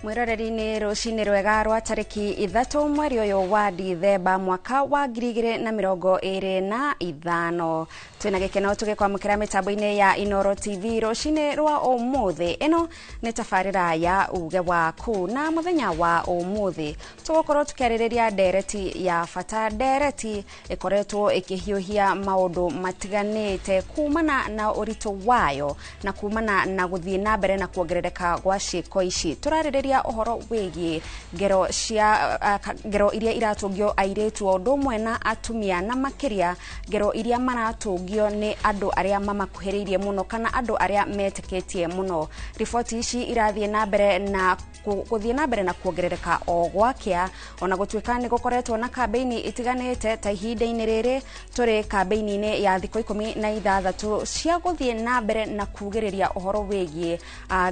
Mwiroreri-inĩ rũcinĩ rwega rwa tarĩki 3 mweri ũyũ wa Dithemba mwaka wa 2025. Twĩna gĩkeno tũgĩkwamũkĩra mĩtambo-inĩ ya Inooro TV rũcinĩ rwa ũmũthĩ. Ĩno nĩ tabarĩra ya Uge Waku, na mũthenya wa ũmũthĩ tũgũkorwo tũkĩarĩrĩria ndereti ya bata, ndereti ĩkoretwo ĩkĩhiũhia maũndũ matiganĩte kumana na ũritũ wayo na kumana na gũthiĩ na mbere na kuongerereka gwa ciĩko ici. Tũrarĩrĩria ũhoro wĩgiĩ ngero cia ngero iria iratũngio airĩtu o ũndũ ũmwe na atumia, na makĩria ngero iria maratũngio nĩ andũ arĩa mamakuhĩrĩirie mũno kana andũ arĩa metĩkĩtie mũno. Riboti ici irathiĩ na mbere na gũthiĩ na mbere na kuongerereka o gwakĩa, ona gũtuĩka nĩ gũkoretwo na kambĩini itiganĩte. Ta ihinda-inĩ rĩrĩ tũrĩ kambĩini-inĩ ya thikũ 16 cia gũthiĩ na mbere na kugĩrĩria ũhoro wĩgiĩ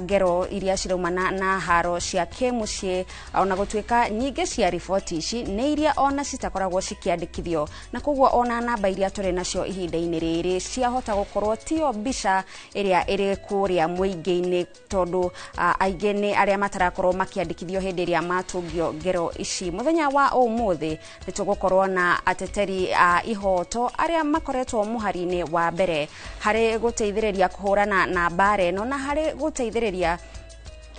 ngero iria ciraumana na haro cia kĩmũciĩ, ona gũtuĩka nyingĩ cia riboti ici nĩ iria ona citakoragwo cikĩandĩkithio, na koguo ona namba iria tũrĩ nacio ihinda-inĩ rĩrĩ ciahota gũkorwo tiyo mbica ĩrĩa ĩrĩ kũrĩa mũingĩ-inĩ, tondũ aingĩ nĩ arĩa matarakorwo makĩandĩkithio hĩndĩ ĩrĩa matũngio ngero ici. Mũthenya wa ũmũthĩ nĩ tũgũkorwo na ateteri a ihoto arĩa makoretwo mũhari-inĩ wa mbere harĩ gũteithĩrĩria kũhũrana na mbara ĩno, na harĩ gũteithĩrĩria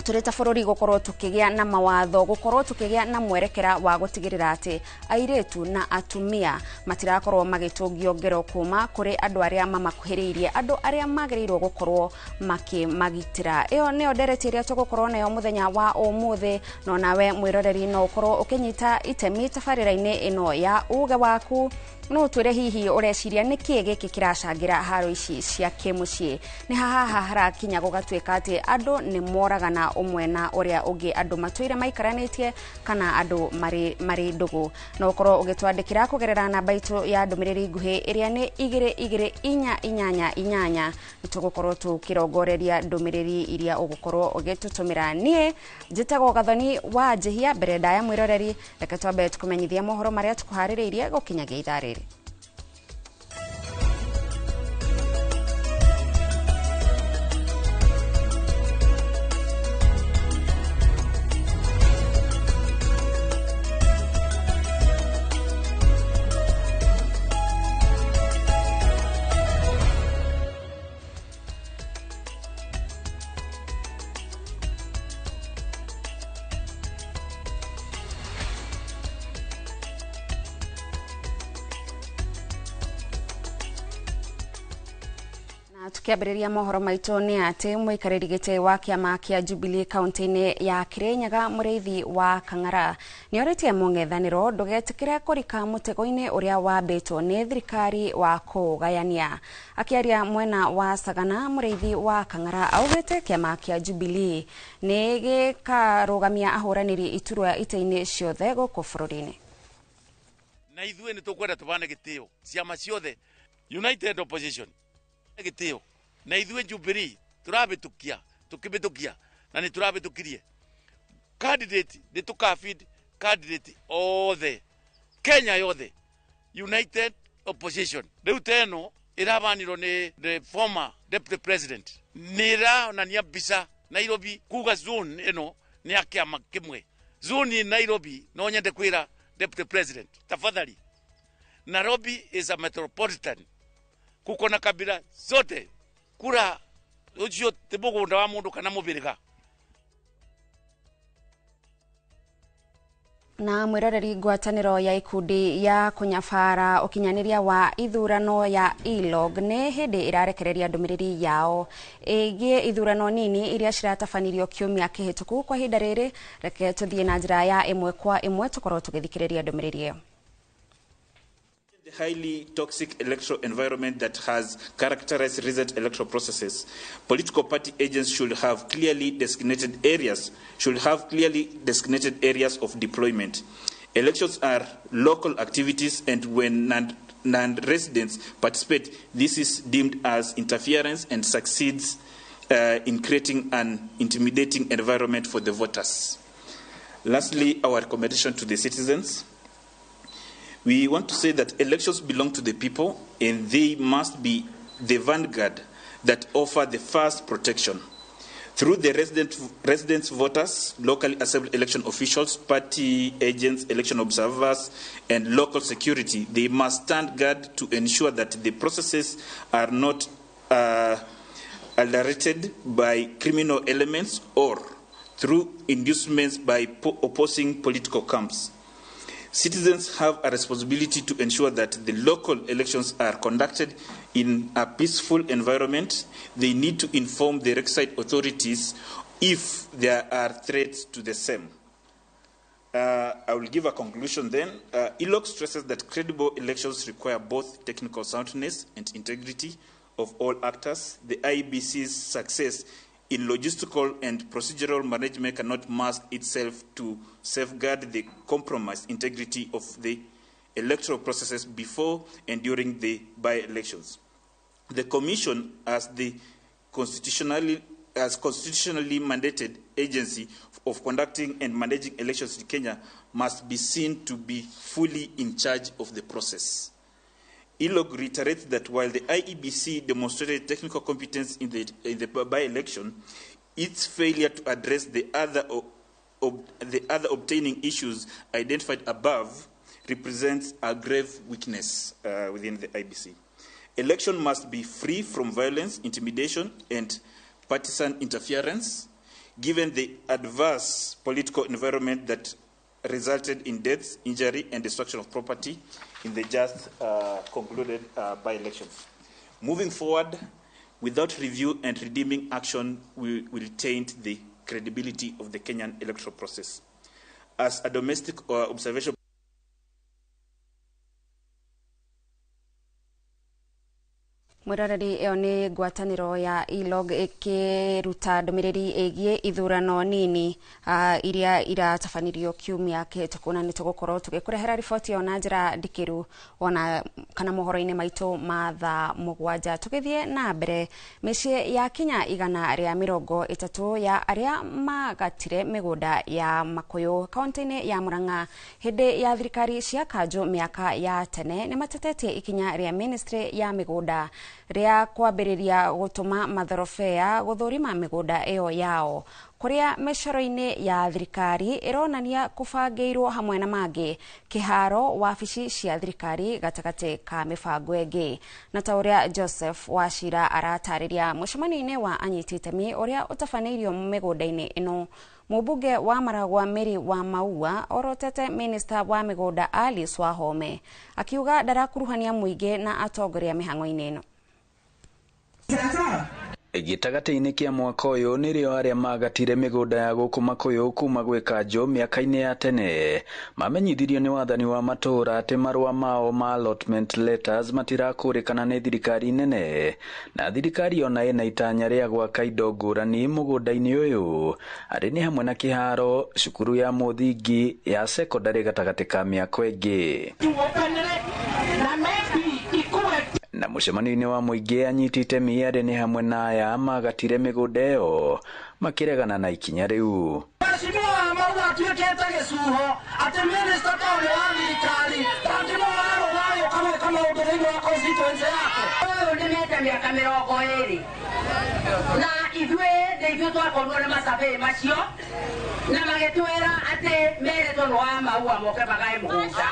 tũrĩ ta bũrũri gũkorwo tũkĩgĩa na mawatho, gũkorwo tũkĩgĩa na mwerekera wa gũtigĩrĩra atĩ airĩtu na atumia matirakorwo magĩtũngio ngero kuma kũrĩ andũ arĩa mamakuhĩrĩirie, andũ arĩa magĩrĩirwo gũkorwo makĩmagitĩra. Ĩyo nĩyo ndereti ĩrĩa tũgũkorwo nayo mũthenya wa ũmũthĩ, no nawe mwĩroreri no ũkorwo ũkĩnyita itemi tabarĩra-inĩ ĩno ya Uge Waku. No twĩre hihi ũreciria nĩkĩĩ gĩkĩ kĩracangĩra haro ici cia kĩmũciĩ, nĩ haha harakinya gũgatuĩka atĩ andũ nĩ moragana ũmwe na ũrĩa ũngĩ, andũ matũire maikaranĩtie kana andũ marĩ ndũgũ. No ũkorwo ũgĩtwandĩkĩra kũgerera namba itũ ya ndũmĩrĩri nguhĩ ĩrĩa nĩ 22488. Nĩ tũgũkorwo tũkĩrongoreria ndũmĩrĩri iria ũgũkorwo ũgĩtũtũmĩra. Niĩ njĩtagwo Gathoni wa Njĩhia. Mbere ndaya mwĩroreri, reke twambe tũkũmenyithia mohoro marĩa tũkũharĩrĩirie gũkinyagia ithaa rĩrĩ. Tukiambĩrĩria mohoro maitũ nĩ atĩ mũikarĩri gĩtĩ wa kĩama kĩa Jubilee kaunti-inĩ ya Kirinyaga Mũrĩithi wa Kang'ara nĩ orĩtie mũng'ethanĩro ndũgetĩkĩre kũrika mũtego-inĩ ũrĩa wambĩtwo nĩ thirikari wa kũũgayania. Akĩaria mwena wa Sagana, Mũrĩithi wa Kang'ara augĩte kĩama kĩa Jubilee nĩ gĩkarũgamia ahũranĩri iturwa itĩ-inĩ ciothe gũkũ bũrũri-inĩ. Na ithuĩ nĩ tũkwenda tũbane gĩtĩo ciama ciothe, United Opposition gĩtĩo, na ithuĩ Jubilee turabĩtũkia tukĩbĩtũkia na nĩ turabĩtũkirie candidate, nĩ tũkafeed candidate othe Kenya yothe, United Opposition. Rĩu teno ĩrabanirwo nĩ the former deputy president, nĩ ĩronania mbica Nairobi kuga zone ĩno nĩ ya kĩama kĩmwe. Zone Nairobi, no nyende kwĩra deputy president, tafadhali, Nairobi is a metropolitan, kuko na kabila zote, kura ucio ti mugunda wa mundu kana mubiriga. Na mwiroreri, ngwatanĩro ya ikundi ya kũnyabara ũkinyanĩria wa ithurano ya ILOG nĩ hĩndĩ ĩrarekereria ndũmĩrĩri yao ĩgiĩ ithurano nini iria ciratabanirio kiumia kĩhĩtũku. Kwa ihinda rĩrĩ reke tũthiĩ na njĩra ya ĩmwe kwa ĩmwe tũkorwo tũgĩthikĩrĩria ndũmĩrĩri ĩyo. The highly toxic electoral environment that has characterized recent electoral processes, political party agents should have clearly designated areas, should have clearly designated areas of deployment. Elections are local activities, and when non-residents participate, this is deemed as interference and succeeds in creating an intimidating environment for the voters. Lastly, our recommendation to the citizens. We want to say that elections belong to the people and they must be the vanguard that offer the first protection. Through the residents voters, locally assembled election officials, party agents, election observers, and local security, they must stand guard to ensure that the processes are not alerted by criminal elements or through inducements by opposing political camps. Citizens have a responsibility to ensure that the local elections are conducted in a peaceful environment. They need to inform the requisite authorities if there are threats to the same. I will give a conclusion then. ELOG stresses that credible elections require both technical soundness and integrity of all actors. The IEBC's success in logistical and procedural management cannot mask itself to safeguard the compromised integrity of the electoral processes before and during the by-elections. The Commission, as the constitutionally mandated agency of conducting and managing elections in Kenya, must be seen to be fully in charge of the process. ELOG reiterates that while the IEBC demonstrated technical competence in the by-election, its failure to address the other obtaining issues identified above represents a grave weakness within the IEBC. Election must be free from violence, intimidation, and partisan interference, given the adverse political environment that resulted in deaths, injury, and destruction of property in the just concluded by-elections. Moving forward, without review and redeeming action, we will taint the credibility of the Kenyan electoral process. As a domestic observation Mwiroreri ĩyo nĩ ngwatanĩro ya ELOG ĩkĩruta ndũmĩrĩri ĩgiĩ ithurano nini iria iratabanirio kiumia kĩhĩtũku, na nĩtũgũkorwo tũgĩkũrehera riboti ĩyo na njĩra ndikĩru ona kana mohoro-inĩ maitũ ma thaa 7. Tũgĩthiĩ na mbere, mĩciĩ ya kinya 130 ya arĩa magatire mĩgũnda ya Makũyũ kaunti-inĩ ya Murang'a hĩndĩ ya thirikari cia kanjũ mĩaka ya tene nĩmatetetie ikinya rĩa ministry ya mĩgũnda rĩa kwambĩrĩria gũtũma mathorobea gũthũrima mĩgũnda ĩyo yao kũrĩa mĩcoro-inĩ ya thirikari ĩronania kũbangĩirwo hamwe na mangĩ kĩharo wabici cia thirikari gatagatĩ ka mĩbango ĩngĩ. Na ta ũrĩa Joseph Wachira aratarĩria mũcemanio-inĩ wa anyiti itemi ũrĩa ũtabanĩirio mĩgũnda-inĩ ĩno, mũmbunge wa Maragwa Mary wa Maua orotete minista wa mĩgũnda Alice Wahome akiuga ndarakuruhania mũingĩ na atongoria mĩhang'o-inĩ ĩno. Gĩtagatĩ-inĩ kĩa mwaka ũyũ nĩrĩo arĩa magatire mĩgũnda ya gũkũ Makũyũ kuma gwĩ kanjũ mĩaka-inĩ ya tene mamenyithirio nĩ wathani wa matũũra atĩ marũa mao ma allotment letters matirakũrĩkana nĩ thirikari nene, na thirikari ona ĩna itanya rĩa gwaka indo ngũrani mũgũnda-inĩ ũyũ arĩ nĩ hamwe na kĩharo, cukuru ya mũthingi ya sekondarĩ gatagatĩ ka mĩako ĩngĩ. Na mũcemanio-inĩ wa mũingĩ anyiti itemi arĩ nĩ hamwe na aya magatire mĩgũnda ĩyo makĩregana na ikinya rĩu. Mheshimiwa Maua atuĩkĩte gĩcuho atĩ minista ta ũrĩa wa thirikari ndangĩmũwarwo thayũ kamwĩka maũndũ thĩinĩ wa constituency yake. Ũyũ ndĩmĩte mĩaka 20 na ithuĩ nĩ ithuĩ twakorirwo nĩ masurvey macio na magĩtwĩra atĩ merĩtwo nĩ wa Maua moke magae mũgũnda.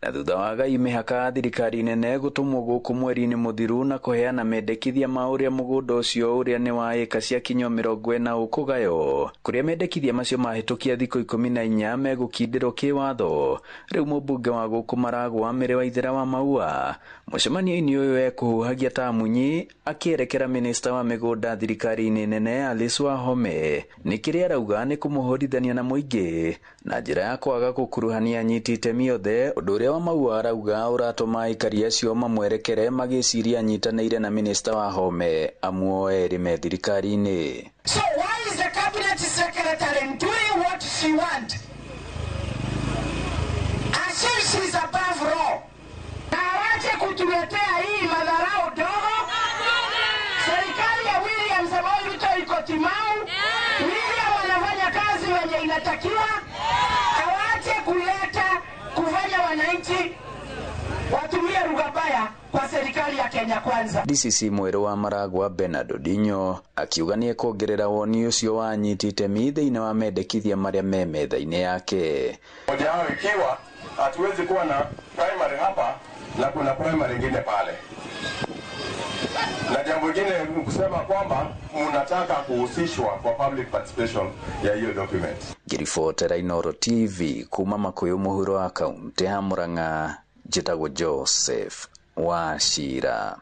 Na thutha wa gai mĩhaka thirikari nene gũtũmwo gũkũ mweri-inĩ mũthiru na kũheana mendekithia ma ũrĩa mũgũnda ũcio ũrĩa nĩ wa ĩka cia kinyo 40 ũkũgaywo, kũrĩa mendekithia macio mahĩtũkia thikũ 14 megũkindĩrwo kĩwatho. Rĩu mũmbunge wa gũkũ Maragwa Mary Waithera wa Maua mũcemanio-inĩ ũyũ ekũhuhagia ta munyi akĩerekera minista wa mĩgũnda thirikari-inĩ nene Alice Wahome nĩ kĩrĩa arauga nĩ kũmũhũrithania na mũingĩ na njĩra ya kwaga gũkuruhania anyiti itemi othe, ũndũ ũrĩa wa Maua arauga ũratũma aikari acio mamwerekere magĩciria anyitanĩire na minista Wahome amu o erĩ me thirikari-inĩ. So why is the cabinet secretary doing what she want? As if she's above law. Na awache kutuletea hii madharau dogo. Serikali ya William Samoei Ruto iko timamu. William anafanya kazi wenye inatakiwa. Awache kuleta kufanya wananchi watumie lugha baya kwa kwa serikali ya Kenya Kwanza. DCC mwerũ wa Maragwa Bernard Odinyo akiuga nĩ ekuongerera woni ũcio wa anyiti itemi thĩinĩ wa mendekithia marĩa me metha-inĩ yake. Moja yao ikiwa hatuwezi kuwa na primary hapa na kuna primary ingine pale. Na jambo jingine ni kusema kwamba mnataka kuhusishwa kwa public participation ya hiyo document. Ngĩribotera Inooro TV kuma Makuyu mũhuro wa kaunti ya Murang'a, njĩtagwo Joseph Wachira.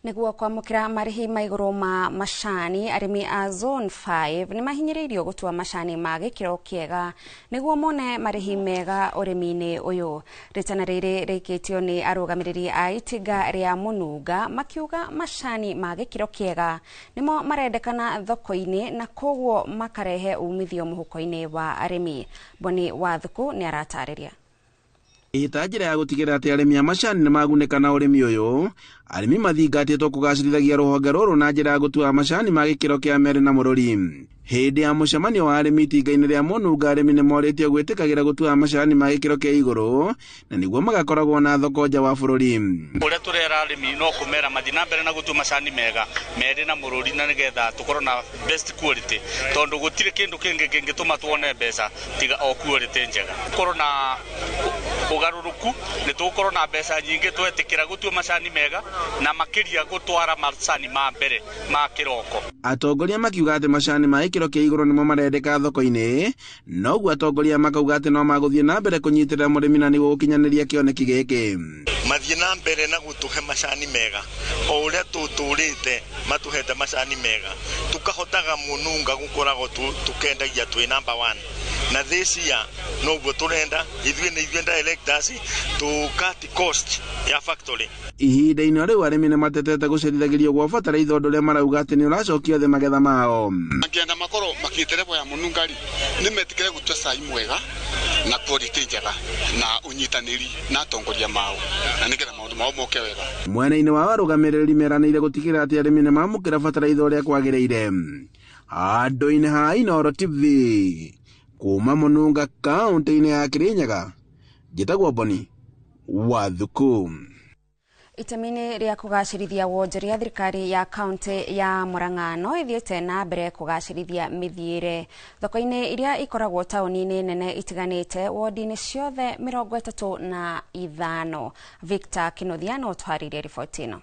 Nĩguo kwamũkĩra marĩhi ma igũrũ ma macani, arĩmi a Zone 5 nĩ mahinyĩrĩirio gũtua macani ma gĩkĩro kĩega nĩguo mone marĩhi mega ũrĩmi-inĩ ũyũ. Rĩtana rĩrĩ rĩikĩtio nĩ arũgamĩrĩri a itinga rĩa Mũnunga makiuga macani ma gĩkĩro kĩega nĩmo marendekana thoko-inĩ na koguo makarehe umithio mũhuko-inĩ wa arĩmi. Boni Wathuku nĩ aratarĩria. Ĩta njĩra ya gũtigĩrĩra atĩ arĩmi a macani nĩ magunĩka na ũrĩmi ũyũ, arĩmi mathingatĩtwo kũgacĩrithagia rũhonge rũrũ na njĩra ya gũtua macani ma gĩkĩro kĩa merĩ na mũrũri. Hĩndĩ ya mũcemanio wa arĩmi itinga-inĩ rĩa Mũnunga, arĩmi nĩ morĩtio gwĩtĩkagĩra gũtua macani ma gĩkĩro kĩa igũrũ na nĩguo magakoragwo na thoko nja wa bũrũri. Ũrĩa tũrera arĩmi no kũmera mathiĩ na mbere na gũtua macani mega merĩ na mũrũri na nĩgetha tũkorwo na best quality, tondũ gũtirĩ kĩndũ kĩngĩ kĩngĩtũma tuone mbeca tiga o quality njega. Tũkorwo na ũgarũrũku nĩ tũgũkorwo na mbeca nyingĩ twetĩkĩra gũtua macani mega na makĩria gũtwara macani ma mbere ma kĩroko. Atongoria makiuga atĩ macani ma gĩkĩro kĩa igũrũ nĩmo marendeka thoko-inĩ, noguo atongoria makauga atĩ no magũthiĩ na mbere kũnyitĩrĩra mũrĩmi na nĩguo gũkinyanĩria kĩoneki gĩkĩ. Mathiĩ na mbere na gũtũhe macani mega o ũrĩa tũtũrĩte matũhete macani mega, tũkahotaga Mũnunga gũkoragwo tũkendagia twĩ number 1 na this year noguo tũrenda ithuĩ nĩ ithuĩ directors tũ cut cost ya factory. Ihinda-inĩ rĩu arĩmi nĩ matetete gũcerithagĩrio gwa bataraitha ũndũ ũrĩa marauga atĩ nĩ ũracokia thĩ magetha mao. Mangĩenda makorwo makinyĩte level ya Mũnunga rĩ, nĩ metĩkĩre gũtua cai mwega na quality njega na ũnyitanĩri na atongoria mao na nĩgetha maũndũ mao moke wega. Mwena-inĩ wa arũgamĩrĩri meranĩire gũtigĩrĩra atĩ arĩmi nĩ mamũkĩra bataraitha ũrĩa kwagĩrĩire. Handũ-inĩ ha Inooro TV kuma Mũnunga kaunti-inĩ ya Kirinyaga, njĩtagwo Boni Wathuku. Itemi-inĩ rĩa kũgacĩrithia wonjoria, thirikari ya kaunti ya Murang'a no ĩthiĩte na mbere kũgacĩrithia mĩthiĩre thoko-inĩ iria ikoragwo taũni-inĩ nene itiganĩte wodi-inĩ ciothe 35. Victor Kĩnuthia no ũtwarĩrie riboti ĩno.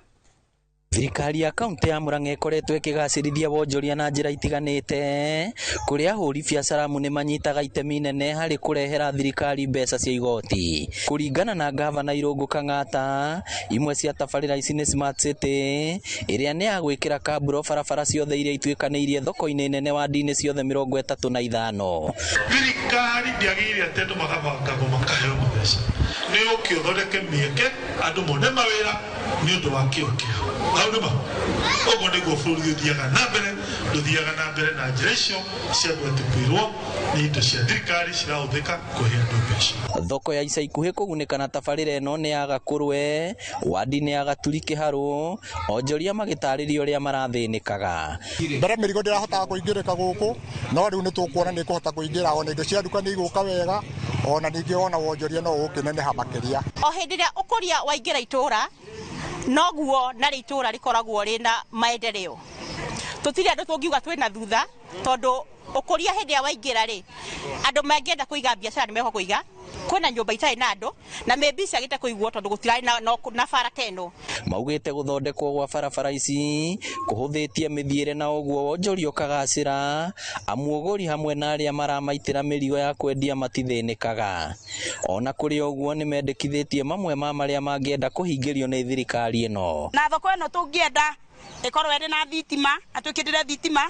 Thirikari ya kaunti ya Murang'a ĩkoretwo ĩkĩgacĩrithia wonjoria na njĩra itiganĩte, kũrĩa ahũri biacara amu nĩ manyitaga itemi nene harĩ kũrehera thirikari mbeca cia igoti. Kũringana na gavana Irũngũ Kang'ata, imwe cia tabarĩra ici nĩ Smart City ĩrĩa nĩ ya gwĩkĩra kamburo barabara ciothe iria ituĩkanĩirie thoko-inĩ nene wadi-inĩ ciothe 35. Thirikari ndĩagĩrĩire atĩ andũ magabangagwo makaheo mbeca, nĩ ũke ũthondeke mĩeke andũ mone mawĩra nĩ ũndũ wa kĩo kĩao. Hau nĩma ũguo nĩguo bũrũri ũthiaga na mbere, ndũthiaga na mbere na njĩra icio cia andũ atĩ kwĩrwo nĩ indo cia thirikari cirahũthĩka kũhe andũ mbeca. Thoko ya ica ikuhĩ kũgunĩka na tabarĩra ĩno nĩ ya Gakũrwe, wadi-inĩ ya Gaturi Kĩharũ, onjoria magĩtarĩria ũrĩa marathĩnĩkaga. Mbere mĩrigo ndĩrahotaga kũingĩrĩka gũkũ, no rĩu nĩ tũkuona nĩ ĩkũhota kũingĩra, ona indo cia nduka nĩ igũka wega, ona ningĩ ona wonjoria no ũkĩneneha makĩria. O hĩndĩ ĩrĩa ũkũria waingĩra itũra, noguo narĩ itũra rĩkoragwo rĩna maendeleo. Tũtirĩ andũ tũngiuga twĩna thutha, tondũ ũkũria hĩndĩ ĩrĩa waingĩra rĩ, andũ mangĩenda kũiga biacara nĩ mekũhota kũiga. Kwĩna nyũmba itarĩ na andũ na maybe ciagĩte kũigwo tondũ gũtirarĩ na bara ta ĩno. Maugĩte gũthondekwo gwa barabara ici kũhũthĩtie mĩthiĩre na ũguo wonjoria ũkagacĩra, amu ũgũri hamwe na arĩa maramaitĩra mĩrigo ya kwendia matithĩnĩkaga. Ona kũrĩ ũguo nĩ mendekithĩtie mamwe ma marĩa mangĩenda kũhingĩrio nĩ thirikari ĩno. Na thoko ĩno tũngĩenda ĩkorwo ĩrĩ na thitima, atwĩkĩrĩre thitima,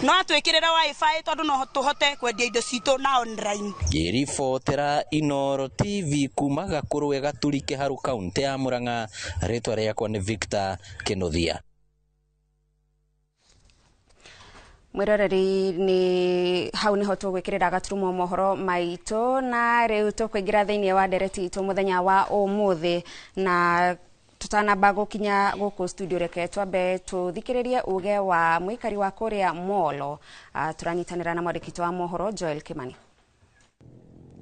no atwĩkĩrĩre wifi tondũ no tũhote kwendia indo citũ na online. Ngĩribotera Inooro TV kuma Gakũrwe Gaturi Kĩharũ kaunti ya Murang'a, rĩtwa rĩakwa nĩ Victor Kĩnuthia. Mwĩroreri, nĩ hau nĩho tũgwĩkĩrĩra gaturumo mohoro maitũ, na rĩu tũkũingĩra thĩinĩ wa ndereti itũ mũthenya wa ũmũthĩ. Na tutanamba gũkinya gũkũ studio, reke twambe tũthikĩrĩrie uge wa mũikari wa kũrĩa Molo. Tũranyitanĩra na mwandĩki wa mohoro Joel Kimani.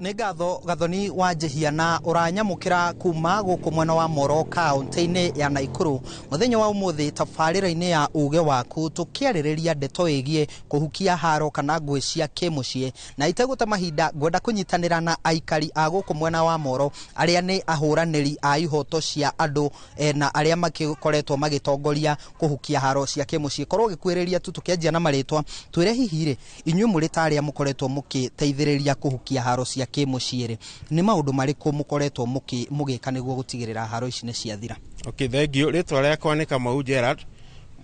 Nĩ ngatho Gathoni wa Njĩhia na ũranyamũkĩra kuma gũkũ mwena wa Moro kaũntĩ-inĩ ya Naikuru mũthenya wa ũmũthĩ tabarĩra-inĩ ya uge waku tũkĩarĩrĩria ndeto ĩgiĩ kũhukia haro kana ngũĩ cia kĩmũciĩ na itegũte mahinda ngwenda kũnyitanĩra na aikari a gũkũ mwena wa Moro arĩa nĩ ahũranĩri a ihoto cia andũ na arĩa makĩkoretwo magĩtongoria kũhukia haro cia kĩmũciĩ. Korwo ũgĩkuĩrĩria tu tũkĩanjia na marĩtwa twĩre hihi rĩ inyuĩ mũrĩ ta arĩa mũkoretwo mũgĩteithĩrĩria kũhukia haro cia kĩmũciĩ rĩ nĩ maũndũ marĩkũ mũkoretwo mũgĩka nĩguo gũtigĩrĩra haro ici nĩ ciathira? Okay, thank you. Rĩtwa rĩakwa nĩ Kamau Gerard,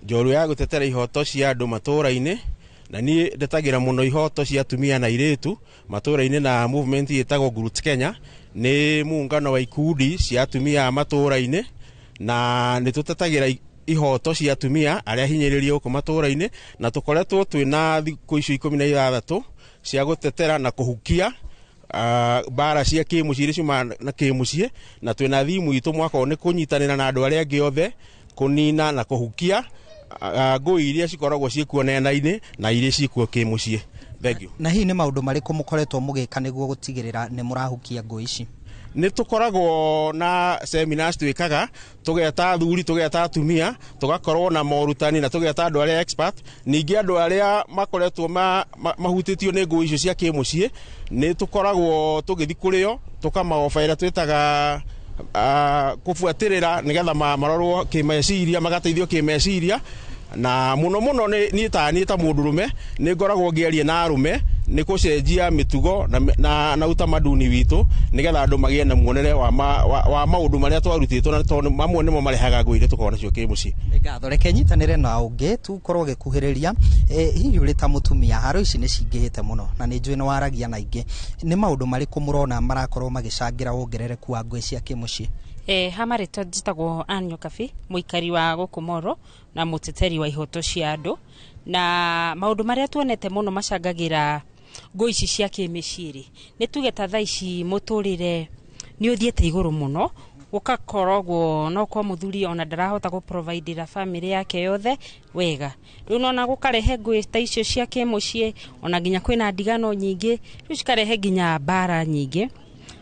njorua ya gũtetera ihoto cia andũ matũũra-inĩ, na niĩ ndetagĩra mũno ihoto cia atumia na airĩtu matũũra-inĩ na movement ĩtagwo Groots Kenya, nĩ muungano wa ikundi cia atumia a matũũra-inĩ, na nĩ tũtetagĩra ihoto cia atumia arĩa hinyĩrĩrie gũkũ matũũra-inĩ, na tũkoretwo twĩna thikũ icio 16 cia gũtetera na kũhukia bara cia kĩmũciĩ iria ciumaga na kĩmũciĩ, na twĩna thimu itũ mwaka ũyũ nĩ kũnyitanĩra na andũ arĩa angĩ othe kũnina na kũhukia ngũi iria cikoragwo ciĩkuo nenda-inĩ na iria ciĩkuo kĩmũciĩ. Thank you. Na hihi nĩ maũndũ marĩkũ mũkoretwo mũgĩka nĩguo gũtigĩrĩra nĩ mũrahukia ngũi ici? Nĩ tũkoragwo na seminars twĩkaga, tũgeta athuri, tũgeta atumia, tũgakorwo na morutani na tũgeta andũ arĩa expert. Ningĩ andũ arĩa makoretwo mahutĩtio nĩ ngũi icio cia kĩmũciĩ nĩ tũkoragwo tũgĩthiĩ kũrĩo tũkamaoba ĩrĩa twĩtaga kũbuatĩrĩra nĩgetha marorwo kĩmeciria, magateithio kĩmeciria. Na mũno mũno niĩ ta mũndũrũme nĩ ngoragwo ngĩaria na arũme nĩ kũcenjia mĩtugo na utamaduni witũ nĩgetha andũ magĩe na muonere wa maũndũ marĩa twarutĩtwo, na tondũ mamwe nĩmo marehaga ngũi iria tũkoragwo nacio kĩmũciĩ. Nĩ ngatho, reke nyitanĩre na ũngĩ tukorwo gĩkuhĩrĩria. Hihi ũrĩ ta mũtumia haro ici nĩ cingĩhĩte mũno na nĩ njũĩ nĩ waragia na ingĩ, nĩ maũndũ marĩkũ mũrona marakorwo magĩcangĩra wongerereku wa ngũĩ cia kĩmũciĩ? Ha marĩtwa njĩtagwo Ann Nyokabi, mũikari wa gũkũ Moro na mũteteri wa ihoto cia andũ, na maũndũ marĩa tuonete mũno macangagĩra ngũi ici cia kĩmĩciĩ rĩ nĩ tuge ta thaa ici mũtũrĩre nĩ ũthiĩte igũrũ mũno, gũgakoragwo no kwa mũthuri ona ndarahota gũprovidera family yake yothe wega, rĩu nona gũkarehe ngũĩ ta icio cia kĩmũciĩ, ona nginya kwĩna ndigano nyingĩ, rĩu cikarehe nginya mbara nyingĩ.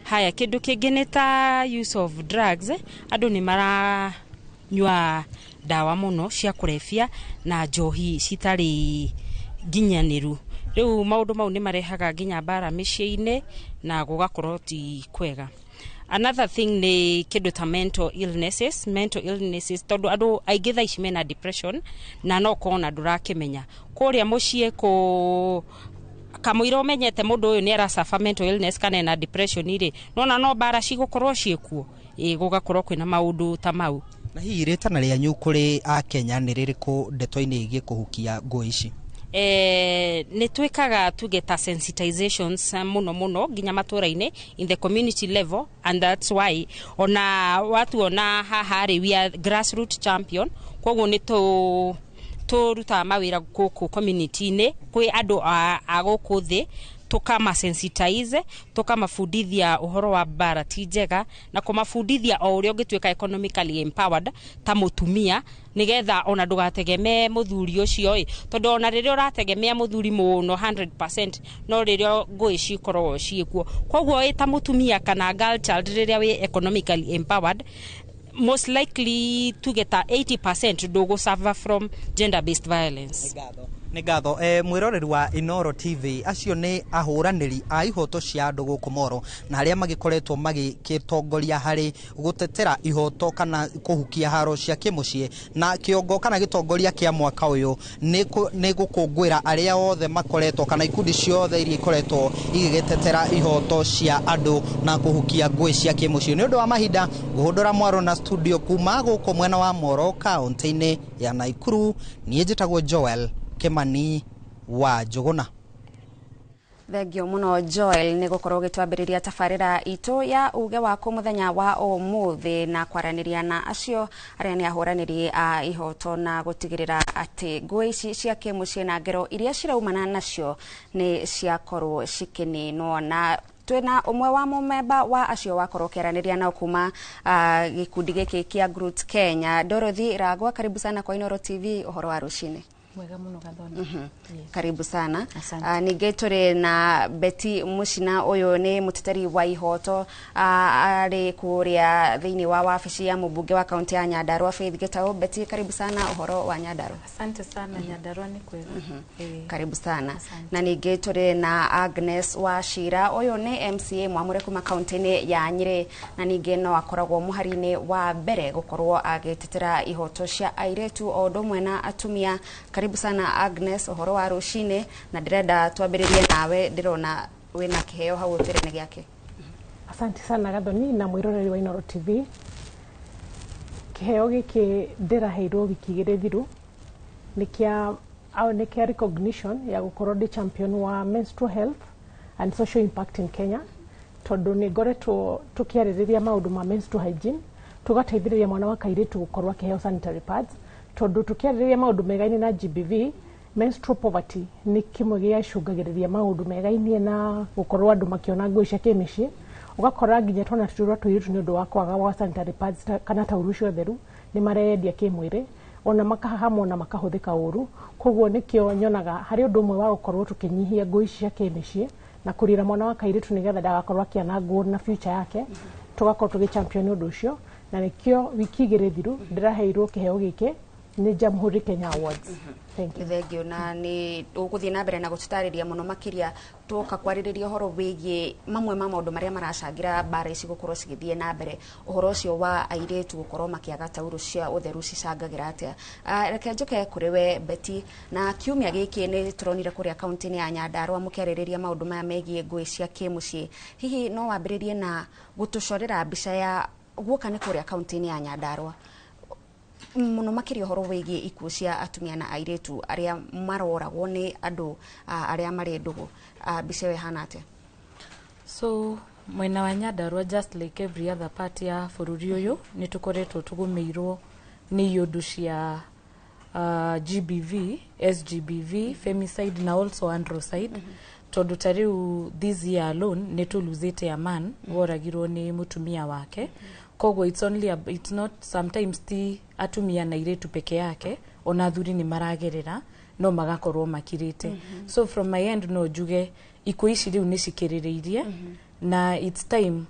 Haya, kĩndũ kĩngĩ nĩ ta use of drugs, andũ nĩ maranyua ndawa mũno cia kũrebia na njohi citarĩ nginyanĩru, rĩu maũndũ mau nĩ marehaga nginya mbara mĩciĩ-inĩ na gũgakorwo ti kwega. Another thing nĩ kĩndũ ta mental illnesses tondũ andũ aingĩ thaa ici mena depression na no kona ndũrakĩmenya kũrĩa mũciĩ kũ kamũira ũmenyete mũndũ ũyũ nĩ aracafa mental illness kana ena depression rĩ, nona no mbara cigũkorwo ciĩkuo, gũgakorwo kwĩna maũndũ ta mau. Na hihi rĩtana rĩanyu kũrĩ Akenya nĩ rĩrĩkũ ndeto-inĩ ĩgiĩ kũhukia ngũĩ ici? Nĩ twĩkaga tuge ta sensitizations mũno mũno nginya matũra-inĩ in the community level, and that's why ona watuona haha rĩ we are grassroots champion, koguo nĩ tũrutaga mawĩra gũkũ community-inĩ kwĩ andũ a gũkũ thĩ, tũkamasensitize, tũkamabundithia ũhoro wa mbara ti njega na kũmabundithia o ũrĩa ũngĩtuĩka economically empowered ta mũtumia nĩgetha ona ndũgategemee mũthuri ũcio ĩ, tondũ ona rĩrĩa ũrategemea mũthuri mũno 100% no rĩrĩa ngũĩ cikoragwo ciĩkuo. Koguo ĩ ta mũtumia kana girl child rĩrĩa wĩ economically empowered most likely tuge ta 80% ndũgũ suffer from gender based violence. Nĩ ngatho. Mwĩroreri wa Inooro TV, acio nĩ ahũranĩri a ihoto cia andũ gũkũ Moro na arĩa magĩkoretwo magĩtongoria harĩ gũtetera ihoto kana kũhukia haro cia kĩmũciĩ, na kĩongo kana gĩtongoria kĩa mwaka ũyũ nĩ gũkũngũĩra arĩa othe makoretwo kana ikundi ciothe iria ikoretwo igĩgĩtetera ihoto cia andũ na kũhukia ngũĩ cia kĩmũciĩ. Nĩ ũndũ wa mahinda ngũhũndũra mwaro na studio kuma gũkũ mwena wa Moro kaũntĩ-inĩ ya Naikuru, niĩ njĩtagwo Joel Kimani wa Njũgũna. Thengio muno Joel nĩ gũkorwo ũgĩtwambĩrĩria tabarĩra itũ ya uge waku mũthenya wa ũmũthĩ na kwaranĩria na acio arĩa nĩ ahũranĩri a ihoto na gũtigĩrĩra atĩ ngũĩ ici cia kĩmũciĩ na ngero iria ciraumana nacio nĩ ciakorwo cikĩninwo. Na twina ũmwe wa mũmemba wa acio wakorwo ũkĩaranĩria nao kuma gĩkundi gĩkĩ kĩa Groots Kenya, Dorothy Ragwa, karibu sana kwa Inooro TV ũhoro wa rũcinĩ. Mwega muno, Gathoni. Yes. Karibu sana. Asante. Ningĩ tũrĩ na Betty Mucina, ũyũ nĩ mũteteri wa ihoto, arĩ kũrĩa thĩinĩ wa wabici ya mũmbunge wa kaunti ya Nyandarua, Faith Gitau. Betty, karibu sana. Ũhoro wa Nyandarua? Asante sana, Nyandarua nĩ kwega. Karibu sana. Na ningĩ tũrĩ na Agnes Wachira, ũyũ nĩ MCA mwamũre kuma kaunti-inĩ ya Nyĩrĩ, na ningĩ no akoragwo mũhari-inĩ wa mbere gũkorwo agĩtetera ihoto cia airĩtu o ũndũ ũmwe na atumia. Karibu sana, Agnes, ũhoro wa rũcinĩ? Na ndĩrenda twambĩrĩrie nawe, ndĩrona wĩna kĩheo hau, ũtwĩre nĩ gĩake. Asante sana, Gathoni, na mwiroreri wa Inooro TV. Kĩheo gĩkĩ ndĩraheirwo wiki 2 thiru nĩ kĩa au nĩ kĩa recognition ya gũkorwo ndĩ champion wa menstrual health and social impact in Kenya, tondũ nĩ ngoretwo tũkĩarĩrĩria maũndũ ma menstrual hygiene, tũgateithĩrĩria mwana wa kairĩtu gũkorwo akĩheo sanitary pads, tondũ tũkĩarĩrĩria maũndũ megaine na GBV, menstrual poverty nĩ kĩmwe gĩacũngagĩrĩria maũndũ megainie na gũkorwo andũ makĩona ngũĩ cia kĩmĩciĩ. Ũgakora nginya twana tũtũ twa tũirĩtu, nĩ ũndũ wa kwaga gwa sanitary pads kana taurũ cia ũtheru, nĩ mareyendia kĩmwĩrĩ, ona makahahamwo na makahũthĩka ũru. Koguo nĩkĩo nyonaga harĩ ũndũ ũmwe wa gũkorwo tũkĩnyihia ngũĩ ici cia kĩmĩciĩ na kũrira mwana wa kairĩtu nĩgetha ndagakorwo akĩanangwo na future yake, tũgakorwo tũgĩ champion ũndũ ũcio. Na nĩkĩo wiki 2 thiru ndĩraheirwo kĩheo gĩkĩ nĩ Jamhuri Kenya Awards. Thank you. Thengio, na nĩ ũgũthiĩ na mbere na gũtũtarĩria mũno makĩria twoka kwarĩrĩria ũhoro wĩgiĩ mamwe ma maũndũ marĩa maracangĩra mbara ici gũkorwo cigĩthiĩ na mbere, ũhoro ũcio wa airĩtu gũkorwo makĩaga taurũ cia ũtheru cicangagĩra atĩa. Reke njũke kũrĩ we, Betty. Na kiumia gĩkĩ nĩ tũronire kũrĩa kaunti-inĩ ya Nyandarua mũkĩarĩrĩria maũndũ maya megiĩ ngũĩ cia kĩmũciĩ. Hihi no wambĩrĩrie na gũtũcorera mbica ya guoka nĩ kũrĩa kaunti-inĩ ya Nyandarua, mũno makĩria ũhoro wĩgiĩ ikuũ cia atumia na airĩtu arĩa maroragwo nĩ andũ arĩa marĩ ndũgũ? Mbica ĩyo ĩhana atĩa? So mwena wa Nyandarua, just like every other part ya bũrũri ũyũ, nĩ tũkoretwo tũgũmĩirwo nĩ iũndũ cia GBV, SGBV, femicide na also androcide, tondũ ta rĩu this year alone nĩ tũluzĩte a man woragirwo nĩ mũtumia wake. Koguo it's only a, it's not sometimes ti atumia na airĩtu peke yake, ona athuri nĩ maragerera no magakorwo makirĩte. So from my end no njuge ikuũ ici rĩu nĩ cikĩrĩrĩirie, na it's time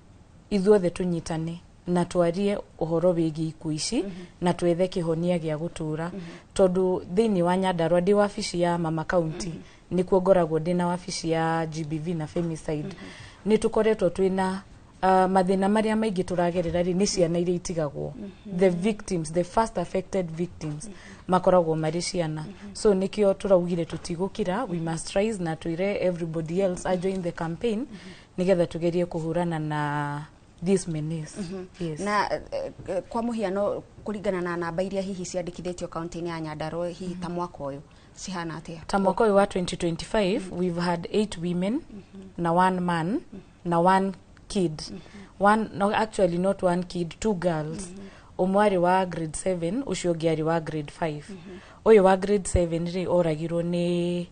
ithuothe tũnyitane na twarie ũhoro wĩgiĩ ikuũ ici na twethe kĩhonia gĩa gũtũra, tondũ thĩinĩ wa Nyandarua ndĩ wabici ya mama county, nĩkuo ngoragwo ndĩ na wabici ya GBV na femicide. Nĩ tũkoretwo twĩna mathĩna marĩa maingĩ tũragerera rĩ, nĩ ciana iria itigagwo, the victims, the first affected victims makoragwo marĩ ciana. So nĩkĩo tũraugire tũtigũkira, we must rise na twĩre everybody else a join the campaign nĩgetha tũgerie kũhũrana na this menace. Yes. Na kwa mũhiano, kũringana na namba iria hihi ciandĩkithĩtio kaunti-inĩ ya Nyandarua, hihi ta mwaka ũyũ cihana atĩa? Ta mwaka ũyũ wa 2025 we've had eight women na one man na one kid, one, no, actually not one kid, two girls. Ũmwe arĩ wa grade 7, ũcio ũngĩ arĩ wa grade 5. Ũyũ wa grade 7 rĩ, oragirwo nĩ